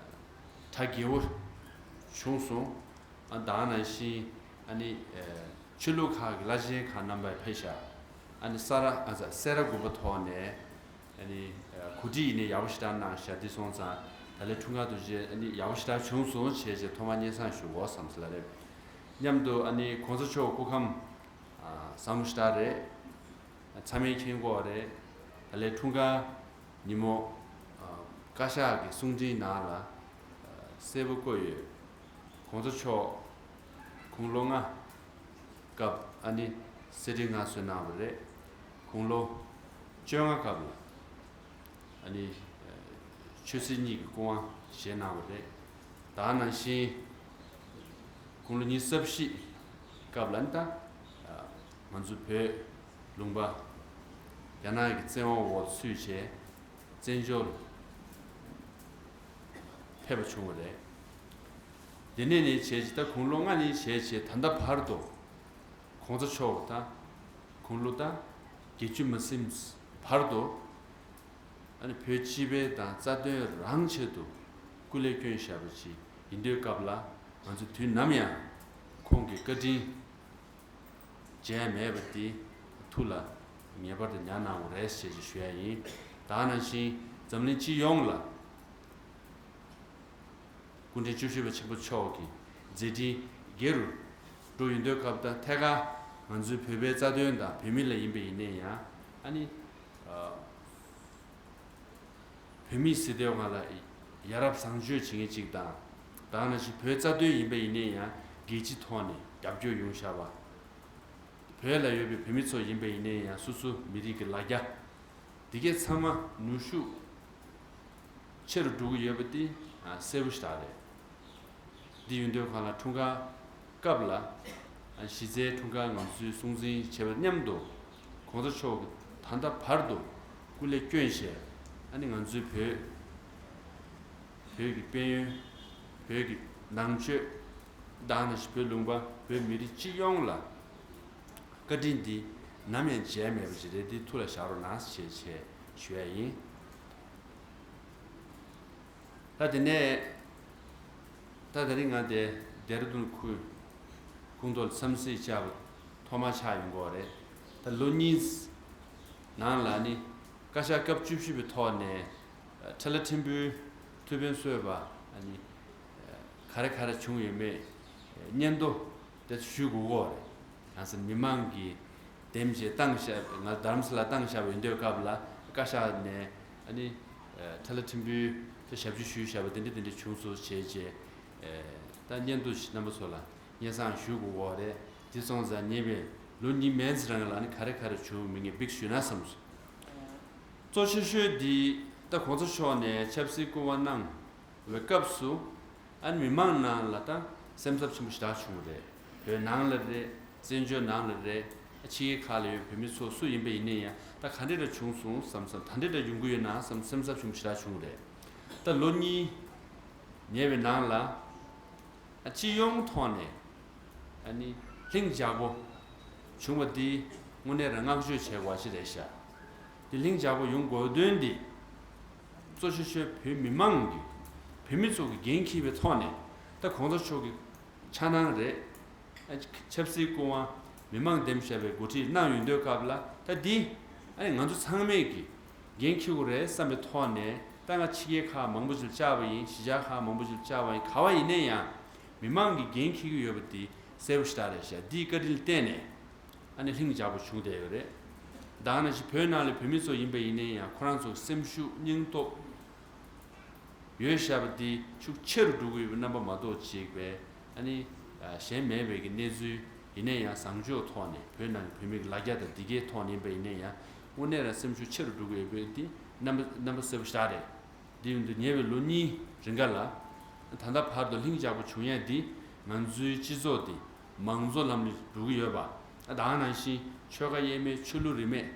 ཨ་ ད་རྒྱལ་པོ་བྱུང་སོང་། ཨ་ད་ག་ནང་བཞིན་ཨ་ནི་ཆོས་ལུགས་ཁག་གི་བླ་ཆེན་ཁག་རྣམ་པ་ཕེབས་ཤག་ཨ་ནི་ས་ར་ཨ་ས་སེ་ར་དགོན་པ་ཐོག་ནས་ཨ་ནི་གོ་སྒྲིག་ཡིན་ནའི་ཡག་པོ་ཞེ་དྲག་གནང་ཤག་འདི་སོང་ཙང་ད་ལན་འཁྲུངས་སྐར་དུས་ཆེན་ཨ་ནི་ཡག་པོ་ཞེ་དྲག་བྱུང་སོང་བྱས་བྱས་ཐོག་མར་སྙན་སེང་ཞུ་དགོས་བསམ་ཟེར་ལ་རེད། མཉམ་དུ་ཨ་ནི་གོང་ས་མཆོག་སྐུ་ཁམས་བཟང་པོ་ཞེ་དྲག་རེད། ཚང་མས་མཁྱེན་གྱི་ཡོད་རེད། ད་ལན་འཁྲུངས་སྐར་ཉིན་མོ། བཀའ་ཤག་གི་གསུང་འཕྲིན་ནང་ལ། གསལ་པོ་བཀོད་ཡོད། གོང་ས་མཆོག་དགུང་ལོ་ལྔ་སྐབས་ཨ་ནི་གསེར་ཁྲི་མངའ་གསོལ་གནང་བ་རེད། དགུང་ལོ་བཅོ་ལྔ་སྐབས་ལ་ཨ་ནི་ཆོས་སྲིད་གཉིས་ཀྱི་སྐུ་དབང་བཞེས་གནང་བ་རེད། ད་ག་ནང་བཞིན་དགུང་ལོ་ཉི་ཤུ་རྩ་བཞི་སྐབས་ལ་ནི་ད་ང་ཚོ་བོད་ལུང་པ་རྒྱ་ནག་གི་བཙན་དབང་འོག་ཚུད་བྱས་བཙན་བྱོལ་ཕེབས་པ་བྱུང་བ་རེད། དེ་ནས་ནི་བྱས་རྗེས་ད་དགུང་ལོ་ལྔ་ནས་བྱས་རྗེས་ད་ལྟ་བར་དུ་གོང་ས་མཆོག་ད་དགུང་ལོ་ད་བརྒྱད་ཅུ་མ་ཟིན་བར་དུ་ཨ་ནི་བོད་སྤྱི་པའི་དང་རྩ་དོན་རང་ཆེད་དུ་སྐུ་ལས་བསྐྱོན་བཞག་པ་ཅིག་ཡིན་དུས་སྐབས་ལ་ང་ཚོ་དུས་ནམ་ཡང་ཁོང་གི་བཀའ་དྲིན་བརྗེད་མེད་པ་དེ་ཐུགས་ལ་ངེས་པར་དུ་ཉར་གནང་དགོས་རེད་ཞེས་ཞུ་ཡ་ཡིན། ད་ག་ནང་བཞིན་འཛམ་གླིང་སྤྱི་ཡོངས་ལ་སྐུ་ཕྲེང་བཅུ་བཞི་པ་ཆེན་པོ་མཆོག་གི་མཛད་འཕྲིན་རྒྱས་རུ་འགྲོ་ཡོང་དུས་སྐབས་དང་ཐད་ཀར་ང་ཚོའི་བོད་པའི་རྩ་དོན་དང་བོད་མི་ལ་ཡིན་པ་ཡིན་ནའི་ཡང་ཨ་ནི་བོད་མི་སྲིད་དོན་སྒང་ལ་ཡ་རབས་བཟང་སྤྱོད་བྱེད་མཁན་ཅིག་དང་། ད་ག་ནང་བཞིན་བོད་རྩ་དོན་ཡིན་པ་ཡིན་ནའི་ཡང་རྒྱལ་སྤྱིའི་ཐོག་ནས་རྒྱབ་སྐྱོར་ཡོང་བཞག་པ། བོད་ལ་ཡོད་པའི་བོད་མི་ཚོ་ཡིན་པ་ཡིན་ནའི་ཡང་སོ་སོ་མི་རིགས་ཀྱི་ལ་རྒྱ་འདི་གས་ཚང་མ་ནུས་ཤུགས་ཆེ་རུ་འགྲོ་གི་ཡོད་པ་དེ་གསལ་པོ་ཞེ་དྲག་རེད། འདི་ཡོང་དུས་སྒང་ལ་འཁྲུངས་སྐར་སྐབས་ལ་གཞི་རྩའི་འཁྲུངས་སྐར་ངང་ཚུལ་སྲུང་འཛིན་བྱེད་པ་མཉམ་དུ་གོང་ས་མཆོག་གིས་ད་ལྟ་བར་དུ་སྐུ་ལས་བསྐྱོན་བྱས་ཨ་ནི་ང་ཚོའི་བོད་བོད་ཀྱི་དཔལ་ཡོན། བོད་ཀྱི་ནང་ཆོས། ད་ག་ནང་བཞིན་བོད་ལུང་པ་བོད་མི་རིགས་སྤྱི་ཡོངས་ལ་བཀའ་དྲིན་འདི་ནམ་ཡང་བརྗེད་མེད་པ་ཞིག་རེད། འདི་ཐུགས་ལ་བཞག་རོགས་གནང་ཞེས་ཞུ་ཡ་ཡིན། ད་དེ་ནས་ད་དེ་རིང་ང་དེ་ལྡེ་ར་ལྡུན་ཁུལ་སྐུ་མདོ་ལ་འཚམས་གཟིགས་བཅར་བ་ཐོག་མ་ཆགས་ཡོང་གི་ཡོད་རེད། ད་ལོ་གཉིས་ནང་ལ་ནི་བཀའ་ཤག་སྐབས་བཅུ་བཞི་པའི་ཐོག་ནས་ཁྲ་ལ་ཕྲན་བུའི་ཐུགས་ཕན་གསོས་པ་ཨ་ནི་ག་རེ་ག་རེ་བྱུང་ཡོད་མེད་སྙན་ཐོ་དེ་ཞུ་དགོས་ཀྱི་ཡོད་རེད། ཡང་སེ་མི་མང་གིས་འདེམས་བྱས་བཏང་བཞག་ང་རྡ་རམ་ས་ལ་བཏང་བཞག་པ་ཡིན་དུས་སྐབས་ལ་བཀའ་ཤག་ནས་ཨ་ནི་ཁྲ་ལ་ཕྲན་བུའི་ཐུགས་ཞབས་ཕྱི་ཞུས་བཞག་པ་དེ་འདྲ་དེ་འདྲ་བྱུང་སོང་བྱས་བྱས་ད་སྙན་ཐོ་ཞིག་རྣམ་པ་ཚོ་ལ་སྙན་སེང་ཞུ་དགོས་ཀྱི་ཡོད་རེད། དེ་སོང་ཙང་ཉེ་བའི་ལོ་གཉིས་མན་ཙམ་རིང་ལ་ནི་ག་རེ་ག་རེ་བྱུང་མིན་ངས་འབིགས་ཞུས་ན་བསམ་སོང་། གཙོ་ཆེ་ཤོས་འདི་ད་གོང་ས་མཆོག་ནས་ཆབ་སྲིད་སྐུ་དབང་གནང་བའི་སྐབས་སུ་ཨ་ནི་མི་མང་ནང་ལ་ད་སེམས་འཚབ་ཆེན་པོ་ཞེ་དྲག་བྱུང་བ་རེད། བོད་ནང་ལ་རེད། བཙན་བྱོལ་ནང་ལ་རེད། ཕྱི་རྒྱལ་ཁག་ལ་ཡོད་བོད་མི་ཚོ་སུ་ཡིན་པ་ཡིན་ནའི་ཡང་ད་ག་འདྲ་འདྲ་བྱུང་སོང་བསམ་བསམ་ད་འདྲ་འདྲ་ཡོང་གི་ཡོད་ན་བསམ་སེམས་འཚབ་ཆེན་པོ་ཞེ་དྲག་བྱུང་བ་རེད། ད་ལོ་གཉིས་ཉེ་བའི་ནང་ལ་ཨ་སྤྱི་ཡོངས་ཐོག་ནས་ཨ་ནི་ལྷིང་འཇགས་པོ་བྱུང་བ་འདི་དངོས་གནས་རང་བསྔགས་བརྗོད་བྱེད་དགོས་པ་ཞིག་རེད་ཤག་འདི་ལྷིང་འཇགས་པོ་ཡོང་དགོས་དོན་འདི་གཙོ་ཆེ་ཤོས་བོད་མི་མང་གི་བོད་མི་ཚོ་གི་འགན་འཁྱེར་བའི་ཐོག་ནས་ད་གོང་ས་མཆོག་གི་འཆར་སྣང་རེད། ཨ་ཆབ་སྲིད་སྐུ་དབང་མི་མང་འདེམས་བྱས་པའི་འགོ་ཁྲིད་གནང་ཡོང་དུས་སྐབས་ལ་ད་འདི་ཨ་ནི་ང་ཚོ་ཚང་མས་ཀྱི་འགན་འཁྱེར་དགོས་རེད་བསམ་པའི་ཐོག་ནས་ད་ང་ཕྱི་རྒྱལ་ཁག་མང་པོ་ཞིག་བཅར་བ་ཡིན། གཞིས་ཆགས་ཁག་མང་པོ་ཞིག་བཅར་བ་ཡིན། ག་བ་ཡིན་ནའི་ཡང་མི་མང་གི་འགན་འཁྱེར་གྱི་ཡོད་པ་འདི་གསལ་པོ་ཞེ་དྲག་རེད་ཤག་འདིའི་བཀའ་དྲིན་ལ་བརྟེན་ནས་ཨ་ནི་ལྷིང་འཇགས་པོ་བྱུང་བསྡད་ཡོད་རེད། ད་ག་ནང་བཞིན་བོད་ནང་ལ་བོད་མི་ཚོ་ཡིན་པ་ཡིན་ནའི་ཡང་ཁོ་རང་ཚོ་སེམས་ཤུགས་སྙིང་སྟོབས་ཡོད་བཞག་པ་འདི་ཤུགས་ཆེ་རུ་འགྲོ་གི་ཡོད་པའི་རྣམ་པ་མ་གཏོགས་ཅིག་པས་ཨ་ནི་གཞན་མེད་པའི་གི་གནས་ཚུལ་ཡིན་ནའི་ཡང་བཟང་ཕྱོགས་ཐོག་ནས་བོད་ནང་གི་བོད་མི་གི་ལ་རྒྱ་དང་འདི་གའི་ཐོག་ནས་ཡིན་པ་ཡིན་ནའི་ཡང་དངོས་གནས་རང་སེམས་ཤུགས་ཆེ་རུ་འགྲོ་གི་ཡོད་པའི་འདི་རྣམ་པ་རྣམ་པ་གསལ་པོ་ཞེ་དྲག་རེད། འདི་ཡིན་དུས་ཉེ་བའི་ལོ་གཉིས་རིང་ག་ལ་ད་ལྟ་བར་དུ་ལྷིང་འཇགས་པོ་བྱུང་ཡ་འདི་ང་ཚོའི་སྤྱི་ཚོགས་འདི་མང་གཙོ་ལམ་ལ་འགྲོ་གི་ཡོད་པ། ད་ག་ནང་བཞིན་ཆོལ་ཁ་དབྱེ་མེད་ཆོས་ལུགས་རིས་མེད་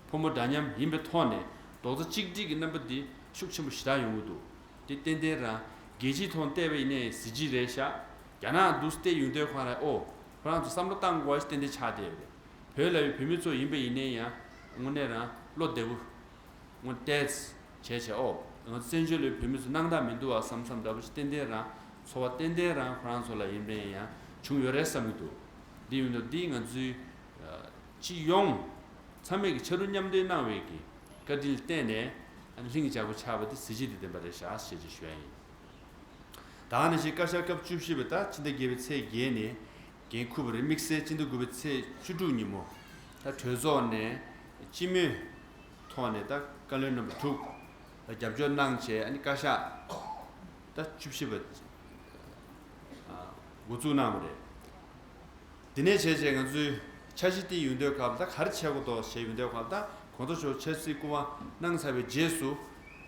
ཕོ་མོ་འདྲ་མཉམ་ཡིན་པའི་ཐོག་ནས་རྡོག་རྩ་གཅིག་སྒྲིལ་གྱི་རྣམ་པ་འདི་ཤུགས་ཆེན་པོ་ཞེ་དྲག་ཡོང་གི་འདུག་འདི་ཏན་ཏན་རང་རྒྱལ་སྤྱིའི་ཐོག་བལྟས་པ་ཡིན་ནའི་གཟི་བརྗིད་རེད་ཤག་རྒྱ་ནག་འདུག་བལྟས་ཡོང་དུས་ཁོ་རང་ཨོ་ཁོ་རང་ཚོ་བསམ་བློ་བཏང་དགོས་པ་ཞིག་ཏན་ཏན་ཆགས་བསྡད་ཡོད་རེད། བོད་ལ་ཡོད་བོད་མི་ཚོ་ཡིན་པ་ཡིན་ནའི་ཡང་དངོས་གནས་རང་བློ་བདེ་པོ་དངོས་བལྟས་བྱས་བྱས་ཨོ་ ང་ཚོ་བཙན་བྱོལ་ལ་བོད་མི་ཚོ་སྣང་དག་མི་འདུག་བ་བསམ་བསམ་འདྲ་པོ་ཞིག་ཏན་ཏན་རང་ཚོར་བ་ཏན་ཏན་རང་ཁོ་རང་ཚོ་ལ་ཡིན་པས་ཡང་བྱུང་ཡོད་རེད་བསམ་གྱི་འདུག་འདི་ཡིན་དུས་འདི་ང་ཚོའི་སྤྱི་ཡོངས་ཚང་མས་ཀྱི་ཕྱར་གྲུ་མཉམ་འདེགས་གནང་བའི་གི་བཀའ་དྲིན་ལ་བརྟེན་ནས་ལྷིང་འཇགས་པོ་ཆགས་པ་དེ་གཟི་བརྗིད་དེ་ལྡན་པ་རེད་ཤག་ཞེས་ཅིག་ཞུ་ཡ་ཡིན། ད་ནང་བཞིན་བཀའ་ཤག་སྐབས་བཅུ་བཞི་པ་ད་ཕྱི་ཟླ་བརྒྱད་པའི་ཚེས་བརྒྱད་ནས་འགན་འཁུར་བ་རེད། དམིགས་བསལ་སྤྱི་ཟླ་དགུ་པའི་ཚེས་བཅུ་དྲུག་ཉིན་མོ་ད་གྲོས་ཚོགས་ནས་སྤྱི་མོས་ཐོག་ནས་ད་བཀའ་བློན་རྣམ་པ་དྲུག་ལ་རྒྱབ་སྐྱོར་གནང་བྱས། ཨ་ནི་བཀའ་ཤག་ད་བཅུ་བཞི་པ་འགོ་འཛུགས་གནང་བ་རེད། དེ་ནས་བྱས་བྱས་ང་ཚོའི་འཆར་གཞི་དེ་ཡོང་དུས་སྐབས་ལ་ད་ག་རེ་བྱེད་དགོས་འདུག་ཞེས་ཡོང་དུས་སྐབས་ལ། ད་གོང་ས་མཆོག་ཆབ་སྲིད་སྐུ་དབང་གནང་ཚར་བའི་རྗེས་སུ་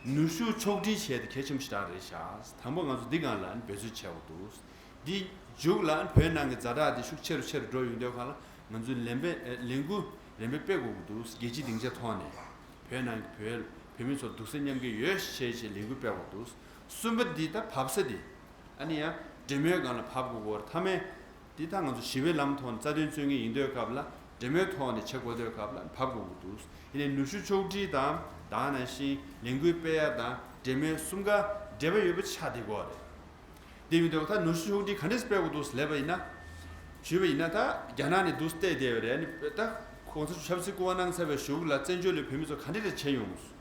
ནུས་ཤུགས་ཕྱོགས་སྒྲིག་བྱས་ཏེ་གལ་ཆེན་པོ་ཞེ་དྲག་རེད་ཤག་དང་པོ་ང་ཚོ་འདི་སྒང་ལ་འབད་བརྩོན་བྱེད་དགོས་འདུག་འདི་མཇུག་ལ་བོད་ནང་གི་ཛ་དྲག་འདི་ཤུགས་ཆེ་རུ་ཆེ་རུ་འགྲོ་ཡོང་དུས་སྐབས་ལ་ང་ཚོས་ལས་འབད་ལས་འགུལ་རིམ་པས་སྤེལ་དགོས་ཀྱི་འདུག་རྒྱལ་སྤྱིའི་སྡིངས་ཆ་ཐོག་ནས་བོད་ནང་གི་བོད་བོད་མི་ཚོར་སྡུག་བསྔལ་མཉམ་སྐྱེད་ཡོད་ཞེས་བྱས་ལས་འགུལ་སྤེལ་དགོས་འདུག་གསུམ་པ་འདི་ད་བབས་ས་འདི་ཨ་ནི་ཡང་འབྲེལ་མོལ་སྒང་ལ་བབས་དགོས་ཀྱི་ཡོད་རེད། མཐའ་མའི་འདི་ད་ང་ཚོ་ཞི་བའི་ལམ་ཐོག་ནས་རྩ་དོན་རྩོད་མཁན་ཡིན་དུས་སྐབས་ལ་འབྲེལ་མོལ་ཐོག་ནས་བྱེད་དགོས་དུས་སྐབས་ལ་བབས་དགོས་ཀྱི་འདུག་ཡིན་ནའི་ནུས་ཤུགས་ཕྱོགས་སྒྲིག་དང་ད་ག་ནང་བཞིན་ལས་འགུལ་སྤེལ་ཡ་དང་འབྲེལ་མོལ་གསུམ་ཀ་འབྲེལ་བ་ཡོད་པ་ཆགས་བསྡད་ཀྱི་ཡོད་རེད། དེ་ཡིན་དུས་ད་ནུས་ཤུགས་ཕྱོགས་སྒྲིག་ག་འདྲས་སྤེལ་དགོས་འདུག་ལབ་པ་ཡིན་ན། ཞུས་པ་ཡིན་ན་ད་རྒྱ་ནག་ནས་འདུག་བལྟས་བསྡད་པ་རེད། ཨ་ནི་ད་གོང་ས་མཆོག་ཆབ་སྲིད་སྐུ་དབང་གནང་ཚར་བའི་གཞུག་ལ་བཙན་བྱོལ་ལ་བོད་མི་ཚོ་ག་འདྲས་རེ་བྱས་ཡོང་།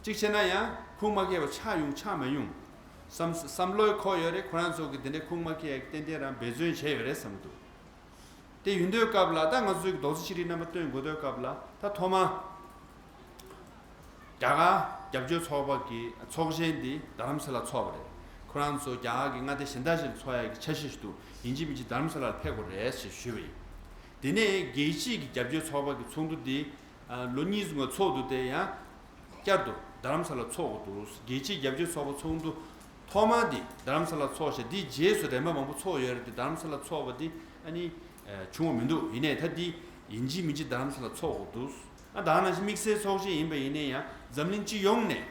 གཅིག་བྱས་ན་ཡང་ཁུངས་མ་འཁེལ་བ་ཆགས་ཡོང་ཆགས་མ་ཡོང་། བསམ་བསམ་བློའི་འཁོར་ཡོད་རེད། ཁོ་རང་ཚོ་གི་དེ་འདྲའི་ཁུངས་མ་འཁེལ་ཡ་ཏན་ཏན་རང་འབད་བརྩོན་བྱས་ཡོད་རེད་བསམ་གྱི་འདུག་དེ་ཡིན་དུས་སྐབས་ལ་ད་ང་ཚོའི་རྡོག་རྩ་གཅིག་སྒྲིལ་རྣམ་པ་སྟོན་དགོས་དུས་སྐབས་ལ་ད་ཐོག་མ་རྒྱ་གར་རྒྱབ་སྐྱོར་ཚོགས་པ་གི་ཚོགས་ཆེན་འདི་རྡ་རམ་ས་ལ་ཚོགས་པ་རེད། ཁོ་རང་ཚོ་རྒྱ་གར་གྱི་མངའ་སྡེ་གཞན་དག་ཞིག་ལ་ཚོགས་ཡ་གི་འཆར་གཞི་ཞིག་འདུག་ཡིན་གཅིག་མིན་གཅིག་རྡ་རམ་ས་ལར་ཕེབས་དགོས་རེད་ཞེས་ཞུས་པ་ཡིན། དེ་ནས་རྒྱལ་སྤྱིའི་གི་རྒྱབ་སྐྱོར་ཚོགས་པ་གི་ཚོགས་འདུ་འདི་ལོ་གཉིས་ཙམ་ཚོགས་འདུག་དེ་ཡང་བསྐྱར་དུ་རྡ་རམ་ས་ལ་ཚོགས་དགོས་འདུག་རྒྱལ་སྤྱིའི་རྒྱབ་སྐྱོར་ཚོགས་པ་ཚོགས་འདུ་ཐོག་མ་འདི་རྡ་རམ་ས་ལ་ཚོགས་ཤག་འདིའི་རྗེས་སུ་རིམ་པ་མང་པོ་ཚོགས་ཡོད་རེད་དེ། རྡ་རམ་ས་ལ་ཚོགས་པ་འདི་ཨ་ནི་བྱུང་བ་མི་འདུག་ཡིན་ནའི་ད་འདི་ཡིན་གཅིག་མིན་གཅིག་རྡ་རམ་ས་ལ་ཚོགས་དགོས་འདུག་ཨ་ད་ག་ནང་བཞིན་དམིགས་བསལ་ཚོགས་ཆེན་ཡིན་པ་ཡིན་ནའི་ཡང་འཛམ་གླིང་སྤྱི་ཡོངས་ནས་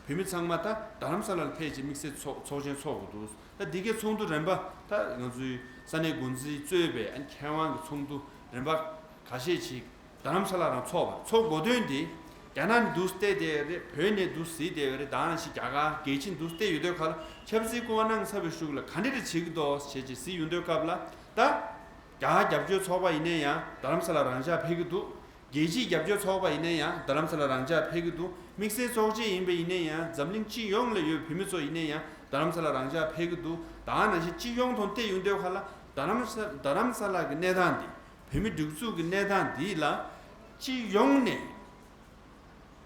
བོད་མི་ཚང་མ་ད་རྡ་རམ་ས་ལར་ཕེབས་བྱས་དམིགས་བསལ་ཚོགས་ཚོགས་ཆེན་ཚོགས་དགོས་འདུག་ད་འདི་གའི་ཚོགས་འདུ་རིམ་པ་ད་ང་ཚོའི་ས་གནས་འགོ་འཛིན་གཙོས་པའི་ཨ་ནི་མཁས་དབང་གི་ཚོགས་འདུ་རིམ་པ་ཁ་ཤས་ཅིག་རྡ་རམ་ས་ལ་རང་ཚོགས་པ་ཚོགས་དགོས་དོན་དེ། རྒྱ་ནག་ནས་འདུག་བལྟས་བསྡད་ཡོད་རེད། བོད་ནས་འདུག་གཟིགས་བསྡད་ཡོད་རེད། ད་ནང་བཞིན་རྒྱ་གར་རྒྱལ་སྤྱི་འདུག་བལྟས་ཡོད་དུས་སྐབས་ལ་ཆབ་སྲིད་སྐུ་དབང་གནང་ཚར་བའི་གཞུག་ལ་ག་འདྲ་རེ་བྱེད་ཀྱི་འདུག་ཞེས་ཅིག་གཟིགས་ཡོང་དུས་སྐབས་ལ་ད། རྒྱ་གར་རྒྱབ་སྐྱོར་ཚོགས་པ་ཡིན་ན་ཡང་རྡ་རམ་ས་ལ་རང་འཇགས་ཕེབས་ཀྱི་འདུག་རྒྱལ་སྤྱིའི་རྒྱབ་སྐྱོར་ཚོགས་པ་ཡིན་ན་ཡང་རྡ་རམ་ས་ལ་རང་འཇགས་ཕེབས་ཀྱི་འདུག་དམིགས་བསལ་ཚོགས་ཆེན་ཡིན་པ་ཡིན་ན་ཡང་འཛམ་གླིང་སྤྱི་ཡོངས་ལ་ཡོད་བོད་མི་ཚོ་ཡིན་ན་ཡང་རྡ་རམ་ས་ལ་རང་འཇགས་ཕེབས་ཀྱི་འདུག་ད་ག་ནང་བཞིན་སྤྱི་ཡོངས་ཐོག་བལྟས་ཡོང་དུས་ཁ་ལ་རྡ་རམ་ས་རྡ་རམ་ས་ལ་གི་གནས་སྟངས་འདི། བོད་མི་སྒྲིག་འཛུགས་ཀྱི་གནས་སྟངས་འདི་ལ་སྤྱི་ཡོངས་ནས་